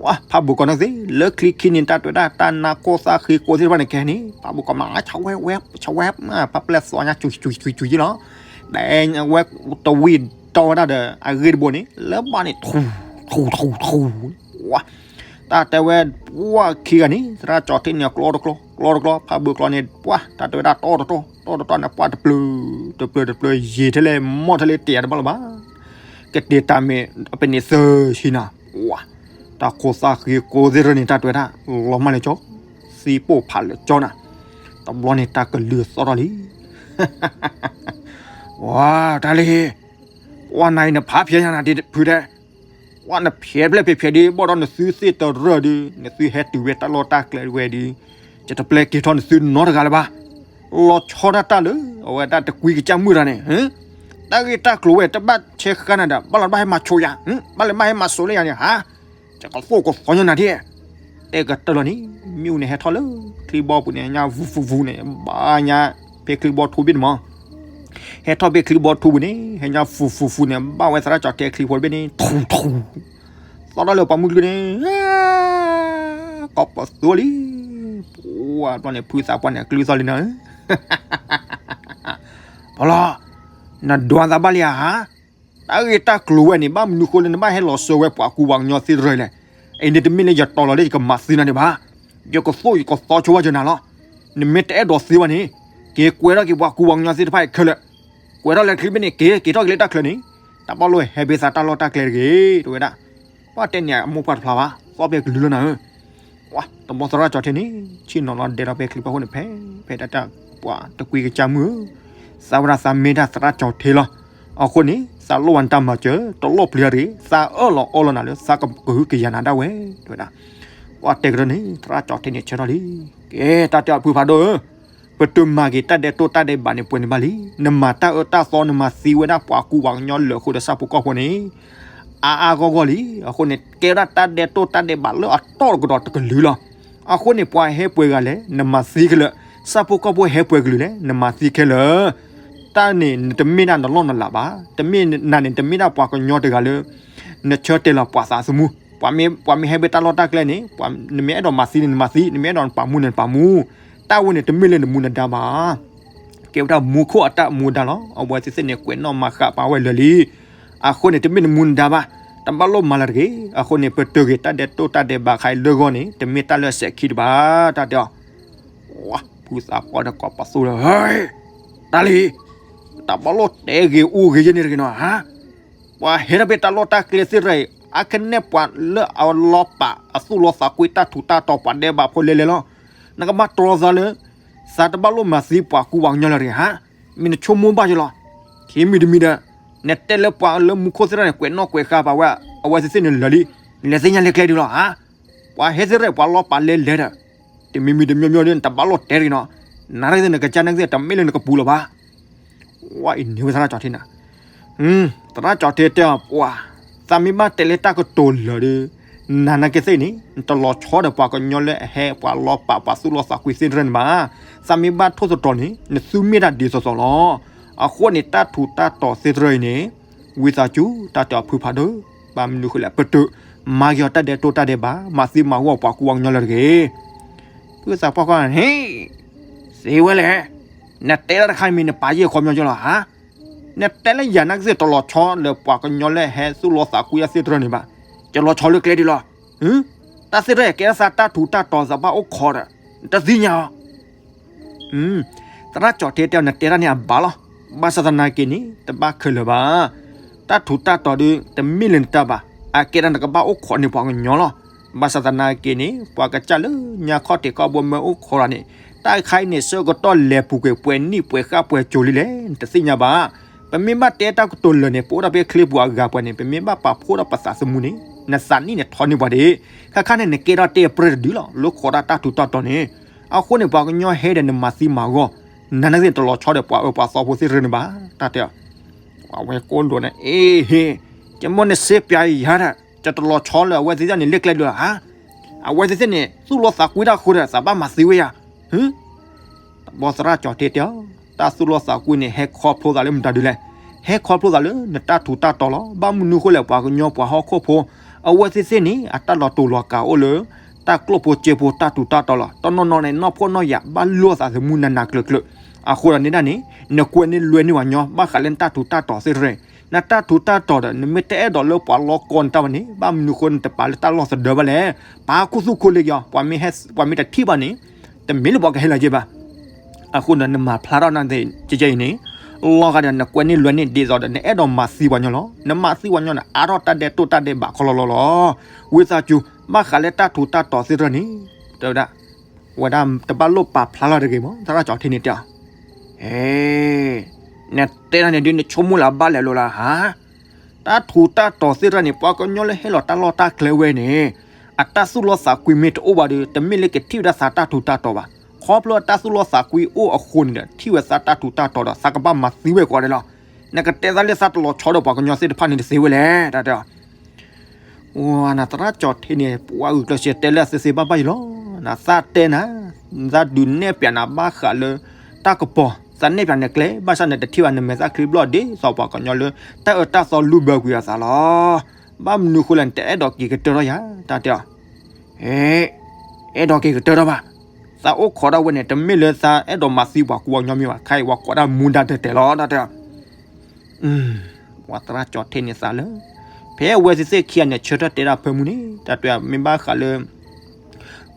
ဝဲ ဖးဘိၣ်ကီးန့ၣ်သ့ လၢချံခံန့ၣ် တၢ်တဲဝဲဒၣ် တၢ်နါခိၣ်သၣ်ဃ့ကိသ့ၣ်တဖၣ်န့ၣ် ကဟဲန့ၣ် ဖးဘိၣ်ကီးမး ဆဝဲဝဲ ဆဝဲ ဖးပျဲၢ်သီညါစူၤစူၤစူၤစူၤယ့ၣ်လီၤ, ဒီးဝဲတဝံၤဒီဝဲဒၣ်ဒီး အဂ့ၢ်တဘိန့ၣ် လၢဘၣ်န့ၣ် ထူထူထူထူ, ဝဲ တၢ်တဲဝဲ ပှၤခံဂၤန့ၣ် သရၣ်ကၠီၤထံန့ၣ် ကျီတကျီ ကျီတကျီ ဖးဘိၣ်ကျီန့ၣ် ပှၤ တၢ်တဲဝဲဒၣ် တီတတီ တီတတီန့ၣ် ပှၤတပျုၤ တပျုၤတပျုၤ ယံာ်ထဲလဲၣ် မီၢ်ထဲလဲၣ် တ့ၢ်တဘၣ်လၢၤဘၣ်, ကတ့ၢ်တၢ်မ့ၢ် အပန့ၣ်သၢဆံနၤ, ဝဲ တၢ်ခိၣ်သၣ်ဃ့ကိသ့ၣ်တဖၣ်န့ၣ် တၢ်တဲဝဲဒၣ် လီၤမၢ်လၢကၠီ သံပိၢ်ဖးလၢကၠီနၤ, တဘျီန့ၣ် တၢ်ကလုၢ်သီၣ်ထီၣ်လံ ဝဲ တၢ်လံ, ပှၤနၤအံၤနဖးဖျဲးညါနၤဒ်ဖုတဲ, ပှၤနဖျဲးဖျဲးဖျဲးဖျဲးဒ် ဘၣ်ဒီးနသုသ့ၣ်တရၢၢ်ဒ် နသုဟဲတုၤဝဲတၢ်လီၢ်တၢ်ကျဲဝဲဒ်, ယတပျဲက့ၤထီၣ်နသုနီတဂၤလၢၤဘၣ်, လီၤဆီဒၣ်တၢ်လၢ အဝဲဒၣ်တကွံကစၢ်မုၢ်တဂၤန့ၣ်, တၢ်ဂ့ၢ်တၢ်ကျိၤဝဲ တဘၣ်ဆဲးဃါနၤဒီး ဘၣ်လီၤဘၣ်ဟဲမၤဆိယၤ, ဘၣ်လီၤဘၣ်ဟဲမၤစိးလၢယၤန့ၣ် ဟါ ယကသိၣ်ကသီညါနၤဒ်, တဲကတၢၢ်လီၤန့ၣ် မ့ၣ်အူန့ၣ်ဟဲထီၣ်လၢ ချံဘီပူၤန့ၣ် ညါဝူဝူဝူန့ၣ် ဘၣ်ညါ ဖဲချံဘီထူဘ့ၣ်န့ၣ်မး, ဟဲထီၣ်ဖဲချံဘီထူပူၤန့ၣ် ဟဲညါဝူဝူဝူန့ၣ် ဘၣ်ဝဲသရၣ်ကၠီၤထံချံဖိတဘ့ၣ်န့ၣ် ထူထူ, သီၣ်ထီၣ်လၢပှၤမုၢ်ကလုၢ်န့ၣ် ကိးပသူလံ, ပှၤဘျီန့ၣ် ဖုသးပှၢ်န့ၣ် အကလုၢ်သီၣ်လံနၤဧၢ, ပလီၤ, နဒွးသးဘၣ်လံဧါ, တၢ်ဂ့ၢ်တၢ်ကျိၤဝဲန့ၣ် ဘၣ်မနုၤဃိလၢ နဘၣ်ဟဲလီၤစၢၤဝဲပှၤကူပှၤကညီသ့ၣ်တဖၣ်လဲၣ်, အံၤန့ၣ်တမ့ၢ်လၢယတီၤလီၤလၢယကမၤသံနၤဒံးဘၣ်, ယကသိၣ်ယကသီဆိဝဲကနၤလီၤ, နမ့ၢ်တအဲၣ်ဒိးသံဘၣ်န့ၣ် က့ၤကွဲးထီၣ်က့ၤပှၤကူပှၤကညီသ့ၣ်တဖၣ်အံၤခဲလၢာ်, ကွဲးထီၣ်လၢချံဘ့ၣ်န့ၣ် က့ၤ က့ၤထီၣ်က့ၤလၢတၢ်ချၢန့ၣ်, တၢ်ဘၣ်လိၣ်ဟဲဘ့သးတၢ်လီၢ်တၢ်ကျဲတဂ့ၤ တဲဝဲဒၣ်, ပှၤတဲန့ၣ်အမိၢ်ပှၢ်တဖျါဘၣ် သီၣ်ဖဲကလုၢ်လၢနၤဧၢ ပှၤတဘီသရၣ်ကၠီၤထံန့ၣ် ဆ့ၣ်နီၤလီၤဒဲးဒီးဖဲချံဘီဃိန့ၣ် ဖဲ ဖဲတၢ်တၢ်ပှၤတကွံကစၢ်မုၢ်ဧၢ, သးဝဲဒၣ်သးမ့ၢ်ဒၣ်သရၣ်ကၠီၤထံလီၤ, အဃိန့ၣ် သးလိၣ်ဝဲတၢ်မၤစၢၤ တလိၣ်ပျံၤတၢ်တဂ့ၤ, သးအၢၣ်လီၤအီလီၤနၤလၢ သးကဟုကယာ်နၤဒၣ်ဝဲ တဲဝဲဒၣ်, ပှၤတဲကဒီးန့ၣ် သရၣ်ကၠီၤထံန့ၣ်ဆၢထီၣ်လံ, ကဲတၢ်တဲအီၤဖုဖးဒိၣ်ဧၢ ပတုၤမၤက့ၤတၢ်ဒဲးတိၢ်တၢ်ဒဲးဘးန့ၣ် ပှဲၤန့ၣ်ဘၣ်လံ, နမၤတၢ်အၢတၢ်သီ နမၤသံဝဲဒၣ်ပှၤကူပှၤကညီလၢာ်ဃိဒီးဆၣ်ဖိကီၢ်ဖိန့ၣ် အါအါဂီၢ်ဂီၢ်လံ, အဃိန့ၣ် ကဲဝဲဒၣ်တၢ်ဒဲးတိၢ်တၢ်ဒဲးဘးလၢအတီၢ်တကဒီးတကလုာ်လီၤ, အဃိန့ၣ် ပှၤဟဲပှဲၤဂၤလဲၣ် နမၤသံခဲလၢာ်, ဆၣ်ဖိကီၢ်ဖိဟဲပှဲၤကလုာ်လဲၣ် နမၤသံခဲလၢာ်, တၢ်န့ၣ် နတမ့ၢ်ဒၣ်နလီၢ်နလၤဘၣ်, တမ့ၢ်နၤန့ၣ် တမ့ၢ်ဒၣ်ပှၤကညီတဂၤလၢ နဆၢတဲာ်လီၤပှၤသးသမူ, ပှၤမ့ၢ် ပှၤမ့ၢ်ဟဲဖဲတၢ်လီၢ်တၢ်ကျဲန့ၣ် နမ့ၢ်အဲၣ်ဒိးမၤသံန့ၣ် နမၤသံ, နမ့ၢ်အဲၣ်ဒိးပာ်မူန့ၣ် နပာ်မူ, တၢ်ဝဲန့ၣ် တမ့ၢ်လၢနမူနဒါဘၣ် ကဲဝဲဒၣ်မူခိၣ်အတၢ်မူဒါလီၤ, အဝဲသ့ၣ်သ့ၣ်န့ၣ် ကွဲးနီၣ်မၤဃးပာ်ဝဲလၢာ်လံ, အဃိန့ၣ် တမ့ၢ်နမူနဒါဘၣ်, တဘၣ်လိၣ်မၤလၢၤတဂ့ၤ, အဃိန့ၣ် ပတုၤက့ၤတၢ်ဒဲးတိၢ်တၢ်ဒဲးဘးခါအံၤလၢဂီၢ်န့ၣ် တမ့ၢ်တၢ်လၢအစဲးခံတဘၣ်, တၢ်တဲအီၤ, ဖုသးပှၢ်ဒီးကိးပသူလၢ တၢ်လံ, တဘၣ်လိၣ်တဲဂ့ၤအိၣ်ဂ့ၤယဲၢ်န့ၣ်တဂ့ၤနီၤ, ပှၤဟဲထီၣ်ဖဲတၢ်လီၢ်တၢ်ကျဲသ့ၣ်တဖၣ်အံၤ အါကနဲၣ်ပှၤလၢအလီၤပာ်အသူၣ်လီၤသးကွံတၢ်ထူးတၢ်တီၤပှၤဒဲးဘးဖိလဲၤလဲၤလီၤ, နကဘၣ်တြီသးလၢ သးတဘၣ်လိၣ်မၤသံပှၤကူပှၤကညီလၢၤတဂ့ၤ, မ့ၢ်နဆိကမိၣ်ဘၣ်ယလီၤ, ခံမံၤတမံၤဒီး နတဲလၢပှၤလၢမူခိၣ်သ့ၣ်တဖၣ်န့ၣ် ကွဲးနီၣ်ကွဲးဃါပာ်ဝဲ အဝဲသ့ၣ်သ့ၣ်န့ၣ်လၢာ်လံ, နလဲၤသ့ၣ်ညါလၢကျဲဒံးလီၤ, ပှၤဟဲသ့ၣ်တဖၣ် ပှၤလီၤပာ်လဲၤလဲၤဒီး တမံၤမံၤတမံၤမံၤဒီး နတဘၣ်လိၣ်တဲတဂ့ၤနီၤ, နၤတဂ့ၤသ့ၣ် နကစၢ်နဂ့ၤသ့ၣ် တမ့ၢ်လၢနကပူၤလၢၤဘၣ်, ဝဲအံၤန့ၣ်ဝဲသရၣ်ကၠီၤထံန့ၣ်, သရၣ်ကၠီၤထံတဲအီၤပှၤ, သးမ့ၢ်ဘၣ်တဲလၢတၢ်ကတိၤလၢာ်ဒီး နၤနာ်က့သ့ၣ်န့ၣ် နတလီၤဆီဒီးပှၤကညီလၢအဟဲပှၤလီၤပာ်ပှၤသူၣ်လီၤသးကွံသ့ၣ်တဖၣ်န့ၣ်ဘၣ်, သးမ့ၢ်ဘၣ်ထိၣ်သတြီၤန့ၣ် နသုမ့ၢ်ဒၣ်ဒ်သိးသိးလီၤ, အဃိန့ၣ် တၢ်ထူးတၢ်တီၤသ့ၣ်တဖၣ်အံၤန့ၣ် ဝံသးစူၤ တၢ်တဲအီၤဖုဖးဒိၣ်, ဘၣ်မနုၤဃိလဲၣ် ပတုာ်မၤက့ၤအီၤတၢ်ဒဲးတိၢ်တၢ်ဒဲးဘး မၤသံမၤဂီၢ်ပှၤကူပှၤကညီလၢၤတဂ့ၤ, ဖုသးပှၢ်ကွၢ်န့ၣ် သ့ဝဲလဲၣ်, နတဲတၢ်တခါန့ၣ်မ့ၢ်နပာ်ယဲၢ်ခီပညီကလီၤဧါ, နတဲလၢယၤနာ်က့သ့ၣ် တလီၤဆီလၢပှၤကညီလၢဟဲသူၣ်လီၤသးကွံတၢ်သ့ၣ်တဖၣ်န့ၣ်ဘၣ်, ယလီၤဆီလၢကျဲဒံးလီၤ, တၢ်သ့ၣ်တဖၣ်အံၤကဲထီၣ်သးတၢ်ထူးတၢ်တီၤသးဘၣ်အိၣ်ခိးဒီး နတသ့ၣ်ညါအီၤ သရၣ်ကၠီၤထံတဲအီၤ နတဲတၢ်န့ၣ်အဘၣ်လီၤ, ဘၣ်ဆၣ်သနာ်က့န့ၣ် တဘၣ်ခဲလၢာ်ဘၣ်, တၢ်ထူးတၢ်တီၤဒီး တမ့ၢ်လၢနတၢ်ဘၣ်, အကဲဒၣ်နကဘၣ်အိၣ်ခိးန့ၢ်ပှၤကညီလီၤ, ဘၣ်ဆၣ်သနာ်က့န့ၣ် ပှၤကစၢ်လၢညါခီၣ်ထံးခီၣ်ဘိမ့ၢ်အိၣ်ခိးဒီးန့ၣ် တၢ်ခါအံၤန့ၣ် ဆၢကတီၢ်လဲၤပူၤကွံာ်ပှဲၤနံၣ်ပှဲၤဃၣ်ပှဲၤကၠိၤလံလဲၣ် နတသ့ၣ်ညါဘၣ်, ပမ့ၢ်ဘၣ်တဲတၢ်ကတိၤလၢာ်န့ၣ် ပအိၣ်ဒၣ်ဖဲချ့ပူၤအဂၤပှဲၤန့ၣ် ပမ့ၢ်ဘၣ်ပာ်ဖှိၣ်ဒီးပသးသမူန့ၣ် နသးနံၣ်န့ၣ်ထီန့ၢ်ပှၤဒၣ်, ခဲခါန့ၣ် နကဲထီၣ်တ့ၢ်ပြဲၢ်တဒုလီၤ လၢခိးဒၣ်တၢ်ထူးတၢ်တီၤန့ၣ်, အဃိန့ၣ် ပှၤကညီဟဲဒီးနမၤသံမၤဂီၢ်, နၤနာ်က့သ့ၣ်တလီၤဆီဒီးပှၤအၢပှၤသီဖိသ့ၣ်တဖၣ်န့ၣ်ဘၣ်, တၢ်တဲအီၤ, အဝဲကိးလိာ်န့ၣ် အ့ဟ့, ကမိၣ်နစ့ပျးယၤဒီး ကတလီၤဆီလၢအဝဲသ့ၣ်တဖၣ်န့ၣ်လၢကျဲဒံးလီၤဧါ, အဝဲသ့ၣ်သ့ၣ်န့ၣ် သူၣ်လီသးကွံတၢ်အဃိဒီး သးဘၣ်မၤသံဝဲယၤ. ဟ့, တဘီသရၣ်ကၠီၤထ့တဲအီၤ, တၢ်သူၣ်လီသးကွံန့ၣ် ဟဲခီဖျိသးလၢမတၤဒုလဲၣ်. ဟဲခီဖျိသးလၢနတၢ်ထူးတၢ်တီၤလီၤ. ဘၣ်မနုၤဃိလဲၣ်, ပှၤကညီပှၤဟီၣ်ခိၣ်ဖိ အဝဲသ့ၣ်သ့ၣ်န့ၣ် အတၢ်လီၤတူာ်လီၤကာ်အိၣ်လၢ တၢ်ကျိၣ်ဖိစ့ဖိတၢ်ထူးတၢ်တီၤလီၤ. တနီၤနီၤန့ၣ် နီၢ်ဖှီၣ်နီၢ်ယာ် ဘၣ်လိာ်သးသမူနးနးကျၢၤကျၢၤ. အဃိဒီးန့ၣ်ဒၣ်န့ၣ် နကွဲန့ၢ်လွဲန့ၢ်ပှၤကညီ ဘၣ်ဃးလၢနတၢ်ထူးတၢ်တီၤသ့ၣ်တဖၣ်န့ၣ်, နတၢ်ထူးတၢ်တီၤဒီး နမ့ၢ်တအဲၣ်ဒိးလၢပှၤလီၤကီနတၢ်ဘၣ်န့ၣ် ဘၣ်မနုၤဃိနတပာ်လၢတၢ်လီၢ်သဒၢဘၣ်လဲၣ်. ပာ်ခူသူၣ်ခိလ့ကီး, ပှၤမ့ၢ်တထံၣ်ဘၣ်န့ၣ် တမ့ၢ်လၢပှၤကဟဲလၢၤက့ဘၣ်. အဃိဒီးနမၤဖျါထီၣ်နသ့ၣ်ကဲကဲအံၤန့ၣ်, လီၤဂာ်ဒီးနကွဲန့ၢ်လွဲန့ၢ်ဒ်သိးဒီး နအဲၣ်ဒိးမၤသံပှၤကညီလီၤ. နမၤသံပှၤကညီန့ၣ် အါထီၣ်တၢ်ဒဲးတိၢ်တၢ်ဒဲးဘးခီလီၤလီၤလီၤ. ဝံသးစူၤ ဘၣ်ဃးလၢတၢ်ထူးတၢ်တီၤသ့ၣ်တဖၣ်န့ၣ်, တဲဝဲဒၣ်, ဝဲဒၣ်တဘၣ်လိၣ်ပာ်ဖျါလီၤတဂ့ၤမး, သရၣ်ကၠီၤထ့န့ၣ်တဲအီၤ, ဟ့, နတဲဒၣ်န့ၣ်ဒုး နဆိကမိၣ်လၢအဘၣ်လဲၣ်လိၤလၢဧါ. တၢ်ထူးတၢ်တီၤသ့ၣ်တဖၣ်န့ၣ် ပှၤကညီလၢဟဲလီၤတၢ်လီၢ်တၢ်ကျဲဝဲန့ၣ် အတၢ်သူၣ်လီသးကွံမ့ၢ်တအိၣ်ဘၣ်ဒီး တမ့ၢ်လၢကထံၣ်ဝဲဒၣ်သးတၢ်ထူးတၢ်တီၤဘၣ်. ခီဖျိအတၢ်သူၣ်လီသးကွံအိၣ်အဃိန့ၣ်ဒီး ထံၣ်ဝဲသးတၢ်ထူးတၢ်တီၤဒီး သးကဘၣ်မၤသံဝဲကိးဂၤဒဲးလီၤ. နကတဲသးလၢသးတလီၤဆီဒီးပှၤကညီသ့ၣ်တဖၣ်န့ၣ်တသ့ဝဲလဲၣ် တၢ်တဲအီၤ. နသရၣ်ကၠီၤထ့န့ၣ် ပှၤဂုာ်ကျဲးစၢးတဲလၢအသ့သ့ဘၣ်ဘၣ်အံၤလီၤ. နသးတဲနၤ, သးဒုးနဲၣ်ပၠးနၤဘၣ်ဃးလၢ တၢ်ကပီၤ, သးနဲၣ်ပၠးနကျဲ, ဘၣ်ဆၣ်နတထံၣ်ဘၣ်နမဲာ်သၣ်ချံဘျီၣ်ဒ်သိးပှၤကညီလၢ တၢ်အၢတၢ်သီလူၤဘၢကွံာ်အသးလီၤ. ဘၣ်မနုၤဃိလဲၣ် နတအဲၣ်ဒိးက့ၤကတၢၢ်ထီၣ်ယၤ တၢ်တဲအီၤ. အဲၣ်ဒိးက့ၤကတၢၢ်ထီၣ်ဘၣ်. သးအိၣ်ခိးဒၣ်ဝဲန့ၣ် တမ့ၢ်လၢသးအဲၣ်ဒိးမၤသံပှၤကူပှၤကညီမ့ၢ်ဘၣ်, ခဲအံၤပှၤကိးဒၣ်မူဒါတၢၢ်တဲာ်လီၤ တၢ်တဲအီၤ. ပှၤသရၣ်ကၠီၤထ့န့ၣ်သးလၢ ဖဲအဝဲသ့ၣ်သ့ၣ်ခံဂၤန့ၣ် ဆၢထၢၣ်တဲဒၣ်ဖၢမုၢ်န့ၣ် တၢ်တဲအီၤ မ့ၢ်ဘၣ်ဃးလၢ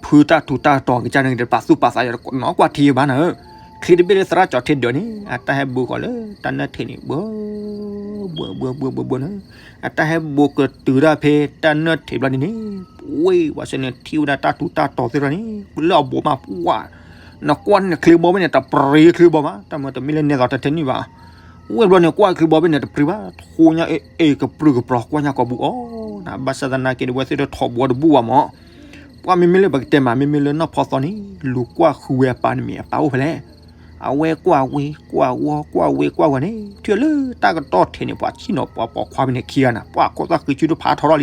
ဖုတၢ်ထူးတၢ်တီၤကစၢ်န့ၣ် တပာ်သူၣ်ပာ်သးယၤနီၢ်ကွၢ်ထံယဘၣ်နၤဧၢ. ချံတဘ့ၣ်လၢသရၣ်ကၠီၤထ့ဒၢးန့ၣ် အတၢ်ဟဲဘူးဃီၤလၢတၢ်နၢၣ်ထံးန့ၣ် ဘှီ ဘှီ ဘှီ ဘှီ ဘှီ ဘှီ နၤ, အတၢ်ဟဲဘူးကတုၤဒၣ်ဖဲတၢ်နၢၣ်ထံးဘျီန့ၣ်န့ၣ်, ဝ့ၢ်ဝဲဆၢန့ၣ် ထံၣ်ဝဲဒၣ်တၢ်ထူးတၢ်တီၤသ့ၣ်တဖၣ်န့ၣ် လၢအဘူးမးပှၢ်, နကွၢ်န့ၣ်ချံဘီဘ့ၣ်န့ၣ် တပြံချံဘီဘၣ်, တၢ်မၤတမ့ၢ်လၢနဲသိးတထဲန့ၣ်ဘၣ်. ဝ့ၢ်ဘျီန့ၣ် ကွၢ်ချံဘီဘ့ၣ်န့ၣ် တပြံဘၣ်, ထိညါအ့ၣ်အ့ၣ်ကပြုၢ်ကပြီၤ ကွၢ်ညါကိးပူၤအီၤနၤ, ဘၣ်ဆၣ်သနာ်က့ဒီး ဝဲသ့ၣ်တထီၣ်ဘှီတဘူၣ်ဘၣ်မး. ပှၤမ့မ့ၢ်လၢပကတဲမး မ့မ့ၢ်လၢနီၢ်ဖီသီန့ၣ် လူၤကွၢ်ဃုဝဲအပၢ်န့ၣ်မ့ၢ်အပၢ်အိၣ်ဖဲလဲၣ်. အဝဲကွၢ်ဝ့ၢ်ကွၢ်ဝီ ကွၢ်ဝ့ၢ်ကွၢ်ဝီန့ၣ် ထံၣ်လၢတၢ်ကတီၢ်ထဲန့ၣ် ပှၤဆံၣ်နီၤပှၤပိာ်ခွါဖဲန့ၣ်ခံဂၤနၤ ပှၤခိးသၣ်ဃံဆူၣ်တဖးထီထီၣ်လံ.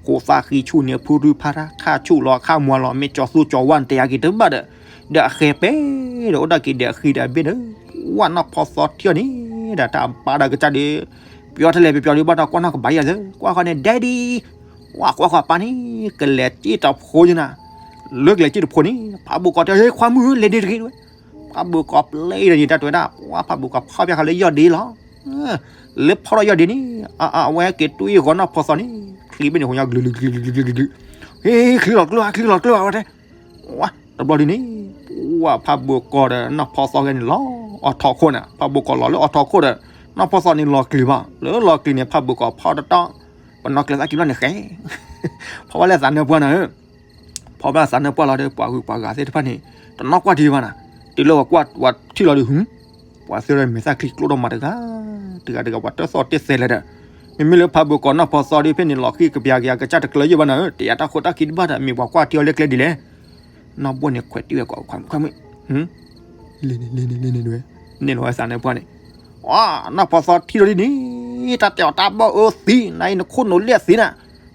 ဃိးသၣ်ဃံဆူၣ်န့ၣ် ဖုရူၢ်ဖးထါ ခါဆူၣ်လီၤခါမွၤလီၤ မ့ၢ်ကၠီၤသူကၠီၤဝါန့ၣ် တယာ်က့ၤတဘၣ်ဒီး, ဒီးအဃဲၤပဲဒီး အိၣ်ဒၣ်က့ၤဒီးအဃံဒီးအဘ့ၣ်ဒီး, ဝဲနီၢ်ဖီသီထံၣ်အီၤန့ၣ် ဒီးတၢ်အပၢ်ဒီးကစၢ်ဒီး ပယီၤတလဲၤပပျီၤဒုးဘၣ်တၢ်ကွၢ်နီၢ်ကဘၣ်ယၤသၢ ကွၢ်ဃီန့ၣ် Daddy, ဝဲကွၢ်ဃီပၢ်န့ၣ် ကလဲၤစ့ၣ်တဖိယနၤ, လၢကလဲၤစ့ၣ်တဖိန့ၣ် ဖးဘိၣ်ကီၤတဲ ဟ့ ခွါမုၣ်ဧၢ လဲၤဒ့တဂ့ၤဝဲ. ဖးဘိၣ်ကီၤပျဲဒီးန့ၣ် တၢ်တဲဝဲဒၣ် ပှၤဖးဘိၣ်ကီၤဖီၣ်ပျဲဃာ်လၢယီၢ်ဒ့လီၤ. လၢဖီၣ်ထီၣ်ယီၢ်ဒ့န့ၣ် အဝဲက့ၤတွံၢ်ဃီနီၢ်ဖီသီန့ၣ် ချံဘ့ၣ်န့ၣ် ဟိညါကလုာ်ကလုာ်ကလုာ်ကလုာ်ကလုာ်ကလုာ်, ဟ့ ချံလီၤကျၢၢ် ချံလီၤကျၢၢ် အဝဲတဲ ဝဲတဘျီဒ်န့ၣ် ပှၤဖးဘိၣ်ကီၤဒီးနီၢ်ဖီသီဂဲန့ၣ်လီၤအီၣ်ထီၣ်ခိၣ်နၤ, ဖးဘိၣ်ကီၤလီၤလၢအီၣ်ထီၣ်ခိၣ်ဒီး နီၢ်ဖီသီန့ၣ်လီၤကျံၤဘၣ်, လၢလီၤကျံၤန့ၣ် ဖးဘိၣ်ကီၤဖီၣ်တတီၢ်, ပနီၢ်ကျဲသၣ်ခံဘျီန့ၣ်ဃဲ ဖီၣ်ဘၣ်လၢသးနၢပှၢ်နၤဧၢ, ဖီၣ်ဘၣ်သးနၢပှၢ်လီၤဒီး ပှၤဂုၤပှၤဂၤသ့ၣ်တဖၣ်န့ၣ် တနီၢ်ကွၢ်ထံဘၣ်နၤ, တုၤလၢပှၤကွၢ်ပှၤထံၣ်လီၤဒီး ဟူ ပှၤသ့ၣ်တဖၣ်မဲာ်သၣ်ချံကျိၣ်ထီၣ်မးတဂၤ, တဂၤတဂၤ ပှၤတၢ်သီၣ်တ့ၢ်သဲလဲၣ်ဒီး, မ့မ့ၢ်လၢဖးဘိၣ်ကီၤနီၢ်ဖီသီဒ်ဖဲန့ၣ် လီၤဃံၣ်ကပျၤက့ၤအကစၢ်တကျၢၤယဲၢ်ဘၣ်နၤဧၢ, တယာ်တၢ်ခိတၢ်ခံတဘၣ်ဒီး မ့ၢ်ပှၤကွၢ်ထံအီၤလၢကျဲဒ်လဲၣ်. နီၢ်ဘိၣ်န့ၣ်ခွဲးတံၢ်ဝဲကိးခွါမုၣ်, ခွါမုၣ်, လဲၤန့ၣ်လဲၤန့ၣ်လဲၤန့ၣ်ဝဲ, န့ၣ်လီၤဝဲသးနၢပှၢ်န့ၣ်, အ နီၢ်ဖီသီထံၣ်လီၤဒ်န့ၣ်, တၢ်တဲအီၤတၢ်ဘၣ်အၢသံ, နအံၤနခိၣ်နူာ်လၢအသံနၤ,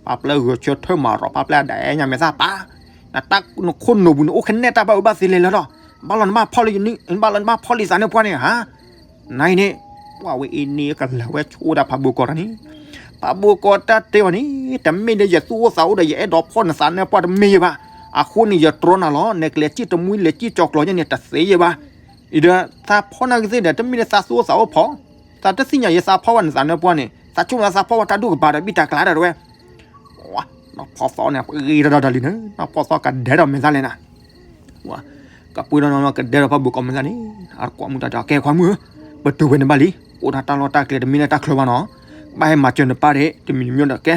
ပာ်ပျဲဂဲၤဆၢထၢၣ်မၤရီၤ ပာ်ပျဲအဒၣ်အဲၣ်ညါမဲာ်သၣ်ပာ်, နတၢ်နခိၣ်နူာ်ပူၤန့ၣ် အိၣ်ခဲနဲၣ်တၢ်ဘၣ်အၢဘၣ်သီလဲၤလၢလီၤ, ဘၣ်လီၤနဘၣ်ဖီၣ်လံ, နဘၣ်လီၤနဘၣ်ဖီၣ်လံသးနၢပှၢ်န့ၣ်ဧါ. နအံၤန့ၣ်, ပှၤဝဲအံၤန့ၣ် ကလၢ်ဝဲဆိဒၣ်ဖးဘိၣ်ကီၤတၢ်န့ၣ်, ဖးဘိၣ်ကီၤတၢ်တဲအီၤန့ၣ် တမ့ၢ်လၢယသူၣ်အိၣ်သးအိၣ်ဒီး ယအဲၣ်ဒိးဖီၣ်နသးနၢပှၢ်တမ့ၢ်ယဘၣ်, အဃိန့ၣ် ယတြီနၤလီၤ, နကလဲၤစံၣ်တမှံလဲၤစံၣ်ကၠီၤကျီၤယဲၢ်န့ၣ် တသ့ယဘၣ်. အံၤဒီး သးဖီၣ်နၤကသ့ၣ်ဒီး တမ့ၢ်လၢသးသူၣ်အိၣ်သးအိၣ်ဖီၣ်, သးတသ့ၣ်ညါယသးဖီၣ်ဘၣ်နသးနၢပှၢ်န့ၣ် သးဆိကမိၣ်သးဖီၣ်ဘၣ်တၢ်ဒူၣ်ကပၤဒီး ဘံၣ်တၢ်ကျါဒီးတဝဲ နီၢ်ဖီသီန့ၣ် ပှ့ၤဒီးဒီးလံန့ၣ်, နီၢ်ဖီသီကဒဲဒီးမဲာ်သၣ်လဲၣ်နၤ, ကပှ့ၤဒီးနီၢ်ကဒဲဒီးဖးဘိၣ်ကီၤမဲာ်သၣ်န့ၣ်, အတကွၢ်မုၢ်တၢ်တဲအီၤ ကဲခွါမုၣ်ဧၢ, ပတုၤဝဲန့ၣ်ဘၣ်လံ, အိၣ်ဒၣ်တၢ်လီၢ်တၢ်ကျဲတမ့ၢ်လၢတၢ်ချၢဘၣ်နီၤ, ဘၣ်ဟဲမၤစၢၤနပၢ်ဒီး တမံၤတမံၤဒီးကဲ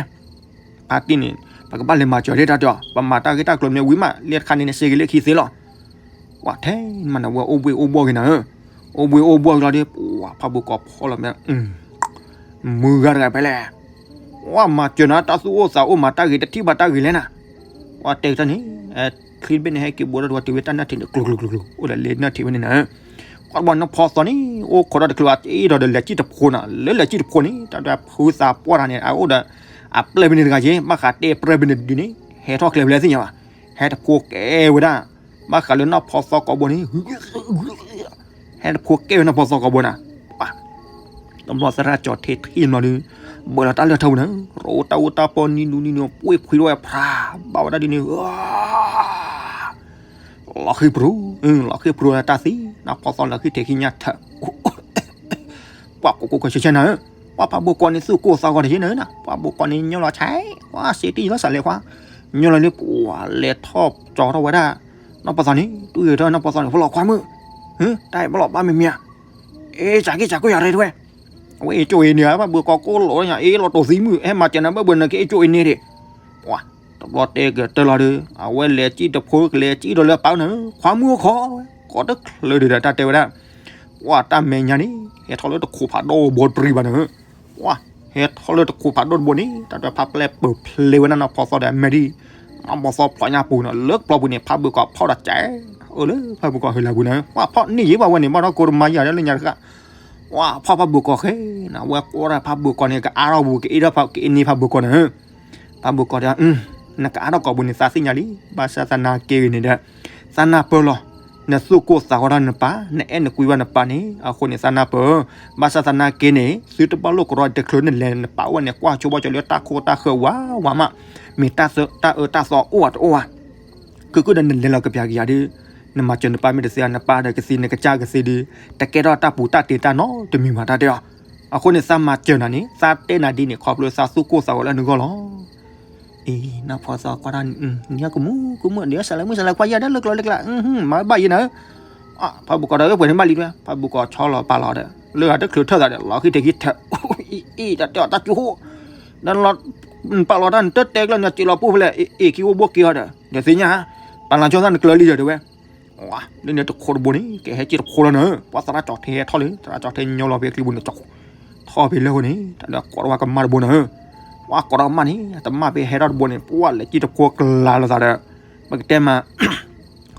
ဖါတံၢ်န့ၣ် ပကဘၣ်လဲၤမၤစၢၤဒ်တၢ်တဲအီၤ, ပမၤတၢ်ဂ့ၢ်တၢ်ကျိၤမ့ၢ်ဝံၤမး လၢတခါန့ၣ် နစ့ဂ့ၤလၢခံသ့လီၤ. ပှၤထဲမၤနဝဲအိၣ်ဘှ့ၣ်အိၣ်ဘှီၣ်ဂ့ၤနၤဧၢ, အိၣ်ဘှ့ၣ်အိၣ်ဘှီၣ်ဂ့ၤလီၤဒီး ပှၤဖးဘိၣ်ကီၤဖီၣ်လီၤမ့ၢ် မုၢ်ဂၤတဂၤဖဲလဲၣ်, ပှၤမၤစၢၤနၤ တၢ်သူၣ်အိၣ်သးအိၣ်မၤတၢ်ဂ့ၤ တထံၣ်ဘၣ်တၢ်ဂ့ၤလဲၣ်နၤ, ပှၤတဲကတၢၢ်န့ၣ်, ချံတဘ့ၣ်န့ၣ် ဟဲက့ၤဘိးဒီးတဝဲတုၤဝဲတၢ်နၢၣ်ထံးန့ၣ် ကျိၤကျိၤကျိၤကျိၤ အိၣ်ဒီးလၢနၢၣ်ထံးဝဲန့ၣ်နၤဧၢ, ပှၤဘၣ်နီၢ်ဖီသီန့ၣ် အိၣ်ခိးဒီးတချုးအံၤဒီးလဲၤစံၣ်တဖိနၤ, လၢလဲၤစံၣ်တဖိန့ၣ် တၢ်ဒွဲၣ်ဖုသးပှၢ်တၢ်န့ၣ် အအိၣ်ဒီး အပျဲၢ်ဖဲန့ၣ်တဂၤယဲၢ် ဘၣ်ဃးတဲပျဲၢ်ဖဲန့ၣ်တဒုန့ၣ် ဟဲထီၣ်ကျဲဖဲလဲၣ်သ့ၣ်ညါဘၣ် ဟဲတဖိကဲဝဲဒၣ်, ဘၣ်ဃးလၢနီၢ်ဖီသီကိးဘိန့ၣ်, ဟဲတဖိကဲဝဲနီၢ်ဖီသီကိးဘိနၤ, ပှၤ တဘျီသရၣ်ကၠီၤထံထံၣ်မးဒီး, ဘၣ်လီၤတၢ်လၢထီပူၤန့ၣ်, ရိတၢ်အူတၢ်ပီနံၤနူနံၤနူ ပှ့ၢ်ဖှံထီၣ်ဝဲဖျါ, ဘၣ်ဝဲဒၣ်ဒ်န့ၣ်, လီၤဃံပြူၤ, လီၤဃံပြူၤတၢ်သံ, နီၢ်ဖီသီလၢဃံထံးခံညါထၢၣ် ပှၤကိးကိးကဆဲးဆဲးနၤဧၢ, ပှၤဖးဘိကိးန့ၣ်သူၣ်ကိၢ်သးဂီၤတယ့ၢ်နၤဧၢ, ပှၤဘိကိးန့ၣ်ညီလီၤဆဲး, ပှၤစ့တံၢ်လီၤစးလဲၤခွါ, ညီလီၤလၢ ပှၤလဲၤထီၣ်ကၠီထီၣ်ဝဲဒၣ်, နီၢ်ပီသီန့ၣ် တူၢ်ဂဲၤထီၣ်နီၢ်ပီသီန့ၣ် ဖဲလီၤခွါမုၣ်, တၢ်အဲၣ်ဘၣ်လီၤဘၣ်မ့မ့ၢ်ဧါ, အ့ၣ် စးက့ၢ်စးက့ၢ်ယၤရဲတဝဲ, အဝဲအ့ၣ်ကၠိအ့ၣ်န့ၣ် ဖးဘိကိးကိးလီၤညါ အ့ၣ်လီၤတိာ်သံမုၣ် ဟဲမၤစၢၤနၤဘၣ်ဘၣ်နက့ၤအ့ၣ်ကၠိအ့ၣ်န့ၣ်ဒံး, ပှၤ တဘျီတဲကတၢၢ်လီၤဒီး အဝဲလဲၤစံၣ်တဖိကလဲၤစံၣ်ဒီးလၢပာ်နၤ, ခွါမုၣ်အိၣ်ခိး, ကိးတချုးဒံးဒီးတၢ်တဲဝဲဒၣ်, ပှၤတၢ်မဲာ်ညါန့ၣ် ဟဲထီၣ်လၢတခိးဖးဒိၣ်ဘိတရံးဘၣ်န့ၣ်, ပှၤ ဟဲထီၣ်လၢတခိးဖးဒိၣ်တဘိန့ၣ် တၢ်တဲဖးပျဲၢ်ပၢၢ်ဖျ့ဝဲဒၣ်နီၢ်ဖီသီဒီးအမဲာ်ဒံၣ်, နီၢ်ဖီသီဖျိညါပူၤန့ၣ် လၢကပျီပူၤန့ၣ် ဖးဘိကိးဖီၣ်ဒီးကဲ, အၢလၢဖးဘိကိးဟဲလၢပူၤန့ၣ် ပှၤဖီၣ်န့ၢ်ယံၤဘၣ်ဝဲန့ၣ် ဘၣ်ဒီးကိးတမါယၤလၢညါတဃၣ်, ပှၤဖီၣ်ဖးဘိကိးဃဲနၤ ဝဲကိးဒၣ်ဖးဘိကိးန့ၣ် ကအါထီၣ်ပူၤ ကအ့ၣ်ထီၣ်ဖး ကအ့ၣ်န့ၢ်ဖးဘိကိးန့ၣ် ဖးဘိကိးဒီး, နကအါထီၣ်ကိးပူၤန့ၣ် သးသ့ၣ်ညါလံ, ဘၣ်ဆၣ်သနာ်က့ဂ့ၤန့ၣ်ဒီး, သးနၢ်ပၢၢ်လီၤ, နသူၣ်ကိၢ်သးဂီၤဒီးနပၢ်, နအဲၣ်နကွံဝဲနပၢ်န့ၣ် အဃိန့ၣ်သးနၢ်ပၢၢ်, ဘၣ်ဆၣ်သနာ်က့န့ၣ် သုတဘၣ်လိာ်ကရီတချုးနလဲၤနပာ်အိၣ်ဝဲန့ၣ် ကွၢ်ဆိဘီကၠီလၢတၢ်ခိတၢ်ဃၢၤဝးဝးမး, မ့ၢ်တၢ်အၢတၢ်သီအိၣ်ဝဲတအိၣ်ဝဲ ခုခုဒီးနလဲၤလီၤကပျးကယၤဒီး, နမၤစၢၤနပၢ်မ့ၢ်တသ့ နပၢ်ဒီးကသံ နကစၢ်ကသ့ဒီး, တကဲထီၣ်တၢ်ပူၤတၢ်တ့တၢ်နီတမံၤဘၣ်တၢ်တဲအီၤ, အဃိန့ၣ်သးမၤစၢၤနၤန့ၣ် သးတဲနၤဒ်န့ၣ် ခီဖျိသးသူၣ်ကိၢ်သးဂီၤလၢနဂီၢ်လီၤ. အံၤ နီၢ်ဖီသီကွၢ်တၢ်န့ၣ် နကမူကမူ ဒ်စးလဲမုၢ်စးလဲခွါယဲဒၣ်လၢကျိၤလၢကျါ, မၤဘၣ်ယဲနၤဧၢ, ဖးဘိကိးဒီးပှဲၤန့ၣ်ဘၣ်လံဒွဲ ဖးဘိကိးဆီလီၤပာ်လီၤဒီး လၢဂၤတချုးထၢၣ်သးဒီး လီၤဃံထံးခံထၢၣ်, အံၤ တၢ်တဲအီၤတၢ်ကၠိဟိၣ်, နလီၤ ပာ်လီၤတၢ်နတၢ်တဲကျၢၢ်နစံးလီၤပှိၢ်ဖဲလဲၣ်, အ့ၣ် ခံအိၣ်ဘိက့ၤအီၤဒီး ဒီးသ့ၣ်ညါ, ပာ်လီၤဆီသးနကျၢၤလံဒီးတဲဝဲ, လၢန့ၣ်တခိးတဘိန့ၣ် ကဟဲက့ၤတခိးလီၤနၤ, ပှၤသရၣ်ကၠီၤထဲထီၣ်လံ သရၣ်ကၠီၤထဲညီလီၤဖဲအချံပူၤန့ၣ် ထီၣ်ဖဲလၢအဃိန့ၣ် တၢ်ဒီးကိးထီၣ်ဝဲကမၣ်တဘိနၤ, ပှၤကိးထီၣ်ကမၣ်န့ၣ် တမၣ်ဖဲဟဲထီၣ်တဘိန့ၣ် ပှၤလဲၤက့ၤတခိးကျါလိာ်သးဒီး, ပကတဲမး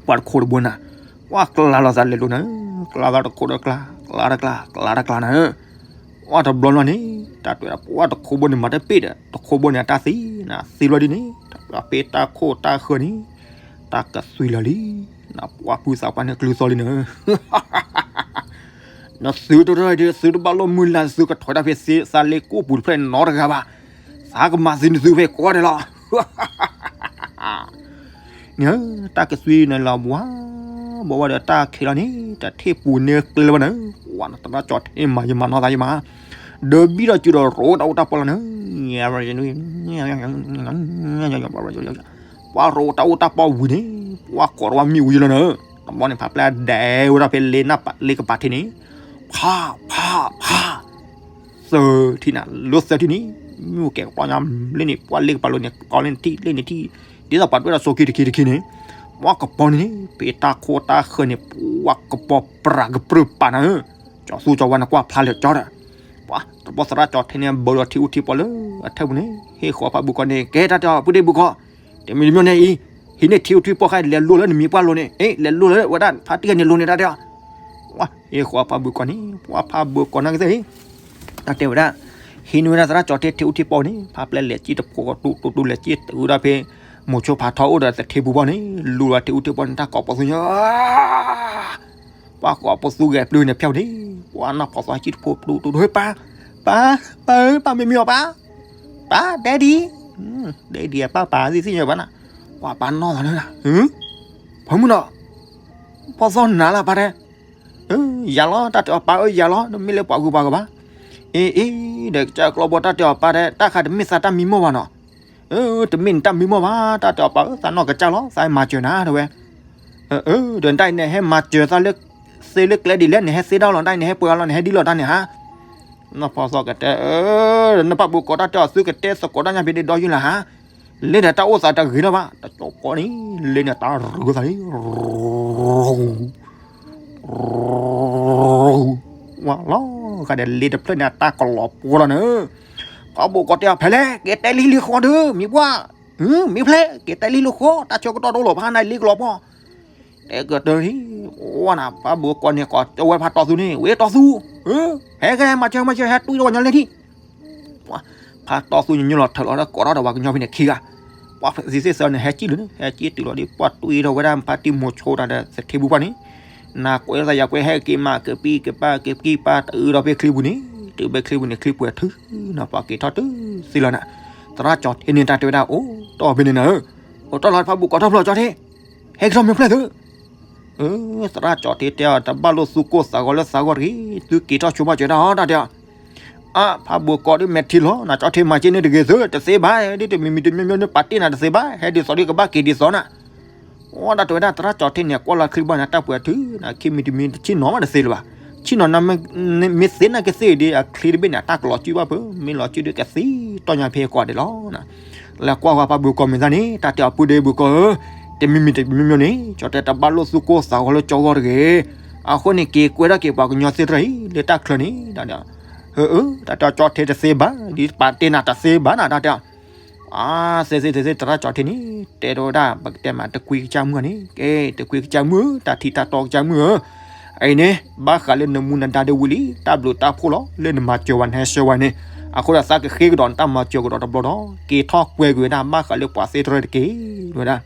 ပှၤတခိးတဘိနၤ, ပှၤကျါလိာ်သးလဲၤလိာ်နၤ, ကျါသးတခိးဒီးကျါ ကျါတကျါ ကျါတကျါနၤ, ပှၤတဘျီလီၤန့ၣ် တၢ်တဲဒီးပှၤတခိးဘိန့ၣ်မၤတပ့ၢ်ဒီး တခိးဘိန့ၣ်အတၢ်သံနၤ သံလီၤဒ်န့ၣ် တၢ်ဖဲတၢ်ခိၣ်တၢ်ဃၢၤန့ၣ် တၢ်ကသွံလီၤလံ, နပှၤဖုသးပှၢ်န့ၣ်ကျုသီလံနၤ နသုတရၢၢ်ဒီး သုတဘၣ်လိာ်မုၢ်လၢ် သုကထီၣ်တၢ်ဖဲသ့သးလ့ကိၣ်ပူၤတဖျၢၣ်နီတဂၤဘၣ်, သးကမၤသံနသုဖဲကိးဂၤဒဲးလီၤ, န့ၣ် တၢ်ကသွံန့ၣ်လီၤဘှါ, ဘၣ်ဝဲဒီးတၢ်ခံးလီၤန့ၣ် တၢ်ထံၣ်ပူၤန့ၣ်ကျဲလၢၤဘၣ်နၤ, ပှၤနသရၣ်ကၠီၤထဲမၤယမၤနီၢ်သးယမၤ, ဒီးဘံဒီးစူၤဒီးရိတၢ်အိၣ်တၢ်ပီလီၤနၤ ပှၤရိတၢ်အိၣ်တၢ်ပီဝံၤန့ၣ် ပှၤကိးထီၣ်ဝဲမ့ၣ်အူယလီၤနၤ, တဘျီန့ၣ် ဖးပျဲၢ်ဒဲးဝဲဒၣ်ဖဲလ့ကပၤထံးန့ၣ်, ဖး ဖး ဖး, သၢထံၣ်နၤ လၢသၢထံၣ်န့ၣ် မ့ၣ်အူကဲၤကပီၤညါလၢန့ၣ် ပှၤလ့ကပၤလီၤန့ၣ် ကပီၤလၢန့ၣ်ထံၣ်လၢန့ၣ်ထံၣ်, ဒ်သိးပှၤတွဲဒီးစိၤခံတခံတခံန့ၣ်, ပှၤကပီၤန့ၣ် ဖဲတၢ်ခိၣ်တၢ်ဃၢၤန့ၣ် ပှၤကပီၤပြးကပြုၢ်ပာ်နၤဧၢ, ကၠီၤသူကၠီၤဝါနကွၢ်ဖျါလၢာ်ကၠီဒီး, ပှၤတဘျီသရၣ်ကၠီၤထဲန့ၣ် ဘၢဒီးထံအူထံပီလၢအထၢၣ်ပူၤန့ၣ် ဟ့ၣ်ဃီၤဖးဘုးကီၢ်န့ၣ် ကဲတၢ်တဲအီၤ ပုၢ်ဒ့ၣ်ဘုးကီၢ်, တမံၤတမံၤန့ၣ်အံၤ, ဟံးန့ၢ်ထံအူထံပီခါ လဲၤလိၤလၢနမံၤပှၢ်လိၤန့ၣ်, အ့ လဲၤလိၤလၢဝဲဒၣ်ဖါတံၢ်ဂၤန့ၣ်လိၤန့ၣ် တၢ်တဲအီၤ, ပှၤဟ့ၣ်ဃီၤဖးဘုးကီၢ်န့ၣ် ပှၤဖးဘုးကီၢ်နာ်က့သ့ၣ်, တၢ်တဲဝဲဒၣ်, ဟံးန့ၢ်ဝဲဒၣ်သရၣ်ကၠီၤထဲထံအူထံပီန့ၣ် ဖးပျဲၢ်လဲၤစံၣ်တဖိကီးတူတူတူလဲၤစံၣ်တုၤဒၣ်ဖဲ မိၤဆိဖးထီအိၣ်ဒီးသထ့ပူၤဘီန့ၣ် လူၤလီၤထံအူထံပီန့ၣ် တၢ်ကိးပီၤသူညါ ပှၤကိးပီၤသူဂဲၤပျုၢ်န့ၣ်ဖျီန့ၣ်, ပှၤနီၢ်ဖီသီဟံၣ်စံၣ်တဖိတူတူတူ ဟဲပၢ်, ပၢ်, ပၢ်ဧၢ ပၢ်မ့မ့ၢ်အီၤပၢ်, ပၢ် daddy, daddy အပၢ်ပၢ်သ့ၣ်သ့ၣ်ညါဘၣ်နၤ, ပှၤပၢ်နီၢ်သးန့ၣ်နၤ, ဖီမုၢ်နီၤ, ဖီသီနၤလၢပၢ်တဲ, ယၤလီၤ တၢ်တဲအီၤပၢ်ဧၢ ယၤလီၤ တမ့ၢ်လၢပှၤဂုၤပှၤဂၤဘၣ်, အ့ အ့ ဒီးကစၢ်ကျီဘီ တၢ်တဲအီၤပၢ်တဲ တၢ်ခါတမ့ၢ်သးတၢ်မံမီၢ်ဘၣ်နီၤ, တမ့ၢ်နတၢ်မံမီၢ်ဘၣ် တၢ်တဲအီၤပၢ်ဧၢ သးနီၢ်ကစၢ်လီၤ သးမၤစၢၤနၤတဲဝဲ, ဒီးတၢ်အံၤန့ၣ် ဟဲမၤစၢၤသးလၢ သ့လၢကျဲဒ်လဲၣ် နဟဲသ့ဒၣ်လီၤ တၢ်အံၤန့ၣ် ဟဲပှဲၤလီၤ နဟဲဒ်လီၤတၢ်န့ၣ်ဟါ, နီၢ်ဖီသီကတဲ, နီၢ်ပၢ်ဘုးကိးတၢ်တဲအီၤ သုကတဲသကိးတၢ်ညါဖဲဒ့ဒီယုၢ်လၢဟါ, လၢဒီးတၢ်အိၣ်သးတဂ့ၤလၢၤဘၣ် တကၠီၤကီးန့ၣ် လ့န့ၣ်တၢ်ရူၤသးန့ၣ် ဝါလီၤ ဃးဒီးလ့တဖျၢၣ်န့ၣ် အတၢ်ကလီၤပှီၤလီၤန့ၣ်, ပှၤဘိးကိးတဲအီၤ ဖဲလဲၣ် က့ၤတဲလံလံဃီဒီး မံၤပှၢ်, မ့ၢ်ဖဲလဲၣ် က့ၤတဲလံလံဃီ တၢ်ဆၢကတီၢ်တအိၣ်လီၤ ဖးနၤလံကလီၤပှီၤ, တဲကတၢၢ်လံ, ဝါနၤ ပှၤဘိးကိးန့ၣ် ကိးတဲဝဲဖးတီသူန့ၣ် ဝဲတီသူ, ဟဲကဲမၤစၢၤမၤစၢၤ ဟဲတွံၢ်လီၤဝဲညီလ့ထံၣ် ဖးတီသူညီညီလီၤထၢၣ်လီၤဒီးကိးထီၣ်ဒီးပှၤကညီဖဲန့ၣ်ခံဂၤ, ပှၤသံသ့ၣ်သၢန့ၣ် ဟဲကံၣ်လၢၤန့ၣ် ဟဲကံၣ်တုၤလီၤဒီး ပှၤတွံၢ်ထီၣ်ဝဲဒၣ်ဖါတံၢ်မိၤဆိတၢ်ဒီး သထ့ပူၤပှၢ်န့ၣ်, နကွဲးလီၤသးယကွဲး ဟဲက့ၤမးကပံၢ်ကပၢ်ကပံၢ်ပၢ် တုၤဒီးဖဲချံပူၤန့ၣ်, တုၤဖဲချံပူၤန့ၣ် ချံပှဲၤထုနီၤ ပှၤက့ၤထီၣ်တုၤသ့လီၤနၤ, သရၣ်ကၠီၤထ့န့ၣ် တၢ်တဲဝဲဒၣ် အိၣ်တ့ၢ်ဖဲန့ၣ်နၤဧၢ, အိၣ်တ့ၢ်လီၤဖးဘိၣ်ကီးထီၣ်ဖျီၣ်ကၠီၤထ့, ဟဲက့ၤထီၣ်မ့ၢ်ဖျဲၣ်သု သရၣ်ကၠီၤထ့တဲအီၤ တဘၣ်လိာ်သူၣ်ကိၢ်သးဂီၤလၢသးဂီၤတဂ့ၤ, သုက့ၤထီၣ်ဆိမးစၢၤတၢ်အီၤတၢ်တဲအီၤ, အါ ဖးဘိၣ်ကီးဒ်မဲာ်ထံလီၤ နကၠီၤထ့မၤက့န့ၣ်တဂ့ၤသု တသ့ဘၣ်, ဒ်တမံၤမံၤတမံၤမံၤန့ၣ် ပာ်တ့ၢ်နၤတသ့ဘၣ်, ဟဲဒ်သိးဒ်ကဘၣ်က့ၤဒ်သိးနၤ, အိၣ်ဒၣ်တဲဝဲဒၣ် သရၣ်ကၠီၤထ့န့ၣ် ကွၢ်လီၤချံဘၣ်န့ၣ် တၢ်ပှဲၤထုနီၤ ခံမံၤတမံၤတဆံနီၤမးတသ့လၢၤဘၣ်, ဆံနီၤနၤ မ့ၢ်သ့နၤကသ့ဒီး အချံတဘ့ၣ်န့ၣ် အတၢ်ကလီၤစုဘၣ်ဖုး မ့ၢ်လီၤစုဒီးကသံတီၢ်ညါဖဲကီးဒဲးလီၤ လၢကွၢ်ဝဲဖးဘိၣ်ကီးမ့ၢ်သၣ်န့ၣ် တၢ်တဲအီၤပုၢ်ဒီးဘိၣ်ကီးဧၢ, တမံၤမံၤတမံၤမံၤန့ၣ် ကၠီၤတဲတဘၣ်လိာ်သူၣ်ကိၢ်သးဂီၤလၢကၠီဂီၤတဂ့ၤ, အဃိန့ၣ် က့ၤကွဲးထီၣ်က့ၤပှၤကညီသ့ၣ်တဖၣ်အံၤ လၢတၢ်ချၢန့ၣ် တၢ်တဲအီၤ, တၢ်တဲအီၤကၠီၤထ့တသ့ဘၣ် ဒ်ပာ်တ့ၢ်နၤတသ့ဘၣ်နၤ တၢ်တဲအီၤ, အါ သ့သ့သ့သ့ သရၣ်ကၠီၤထ့န့ၣ် တဲထီၣ်ဝဲဒၣ် ပကတဲမး တကွံကစၢ်မုၣ်န့ၣ် ကဲ တကွံကစၢ်မုၣ်ဧၢ တၢ်ထံၣ်တၢ်တီကစၢ်မုၣ်ဧၢ, အံၤန့ၣ် ဘၣ်ဃးလၢနမူနဒါဒ်ဝံၤလံ တၢ်ဘျုးတၢ်ဖှိၣ်လီၤ လၢနမၤစၢၤဝဲနဟဲဆှၢဝဲန့ၣ်, အဃိဒီးသးကဃ့ကဒီးနတၢ်မၤစၢၤကဒီးတဘျီဒီး က့ၤထီၣ်ကွဲးကွံာ်ဝဲဒၣ် ဘၣ်ဃးလၢပှၤသ့ၣ်တဖၣ်တက့ၢ် ဝဲဒၣ်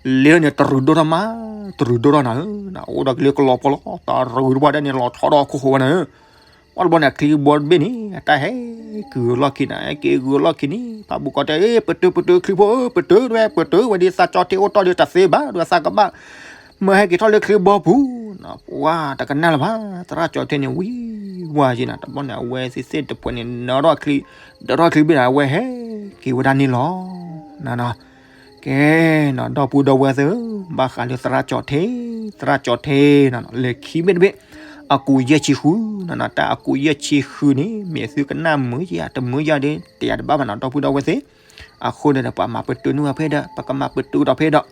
လ့န့ၣ် တရူးဒိၣ်ထီၣ်မး, တရူးဒိၣ်ထီၣ်နၤဧၢ, အိၣ်ဒီးကလၢကလီၤပီလီၤ တရူးတပှၢ်ဒဲးန့ၣ် လီၤဆီဒီးခိၣ်ဃိဝဲနၤဧၢ, ပှၤတဘျီန့ၣ် အချံကဘီတဘ့ၣ်န့ၣ် အတၢ်ဟဲက့ၤဂုာ်လီၢ်ခံန့ၣ် ဟဲက့ၤဂုာ်လီၢ်ခံန့ၣ် ဖးဘိၣ်ကီးတဲ အ့ ပတုာ်ပတုာ်ချံဖိဧၢ ပတုာ်ဝဲ ပတုာ်ဝဲဒ်သးကၠီၤထ့အိၣ်တ့ၢ်ဒီးတသ့ဘၣ် ဒီးသးကဘၣ် မၢဟဲက့ၤထီၣ်လၢချံကဘီပူၤ, ပှၤတကနၣ်လၢၤဘၣ်, သရၣ်ကၠီၤထ့န့ၣ်ဝံၤဝဲက့ၤနၤ တဘျီန့ၣ် အဝဲသ့ၣ်သ့ၣ်တဖၣ်န့ၣ် နၢထီၣ်ချံ, ဒၢထီၣ်ချံဘ့ၣ်န့ၣ် အဝဲဟဲက့ၤဝဲဒၣ်န့ၣ်လီၤ န ကဲနီၤ ဒီပုၢ်ဒီဝဲၢ်သ့ၣ်ဧၢ, ဘၣ်ဃးလၢသရၣ်ကၠီၤထ့, သရၣ်ကၠီၤထ့နီၤ လၢခံဘ့ၣ်တဘ့ၣ်, အကူးယဲၢ်ဆံဃုနီၤ, တၢ်အကူးယဲၢ်ဆံဃုန့ၣ် မ့ၢ်သုကနၣ်မုာ်ဧါ တမုာ်ဧါဒီး တယၤတဘၣ်ဘၣ်နီၤ ဒီပုၢ်ဒီဝဲၢ်သ့ၣ်, အဃိန့ၣ်ဒီး ပှၤမၤပတုာ်န့ၢ်ဝဲဖဲဒီး ပကမၤပတုာ်ကဒီးဖဲဒီး,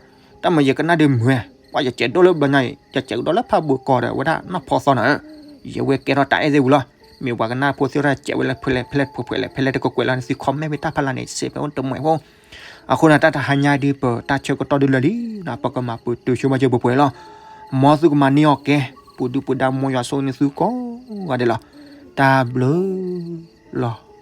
တၢ်မ့ၢ်ယကနၣ်ဒုးမုာ်, ပှၤယစဲးဒိၣ်လၢဘျီညါအံၤ ယစဲးကဒီးလၢဖးဘိၣ်ကီးဒီး ဝဲဒၣ်နီၢ်ဖီသီနီၤဧၢ, ယဝဲကဲထီၣ်တၢ်အဲၣ်သ့ၣ်ဝံၤလီၤ, မ့ၢ်ပှၤကနၣ်ဖိသ့ၣ်တဖၣ်စဲးဝဲလၢဖဲလဲၣ်ဖဲလဲၣ်တဖဲလဲၣ် ဖဲလဲၣ်တကကွဲးလီၤန့ၣ် သု comment မ့ၢ်တၢ်ဖးလၢ်န့ၣ် စဲးဖဲအိၣ်တမှဲးဖိ အဃိန့ၣ် တၢ်တဟါညါဒ်ပတၢ်ဆၢကတီၢ်ဒ်လၢာ်လံနီၤ ပကမၤပတုာ်ဆိမးစၢၤပှဲၤပှဲၤလီၤ, မ်သုကမၤန့ၢ်အီၣ်ကဲ, ပူၤဒုၣ်ပူၤဒါ မ်ယွၤဆိၣ်ဂ့ၤန့ၢ်သုကိးဂၤဒဲးလီၤ, တၢ်ဘျုးလီၤ.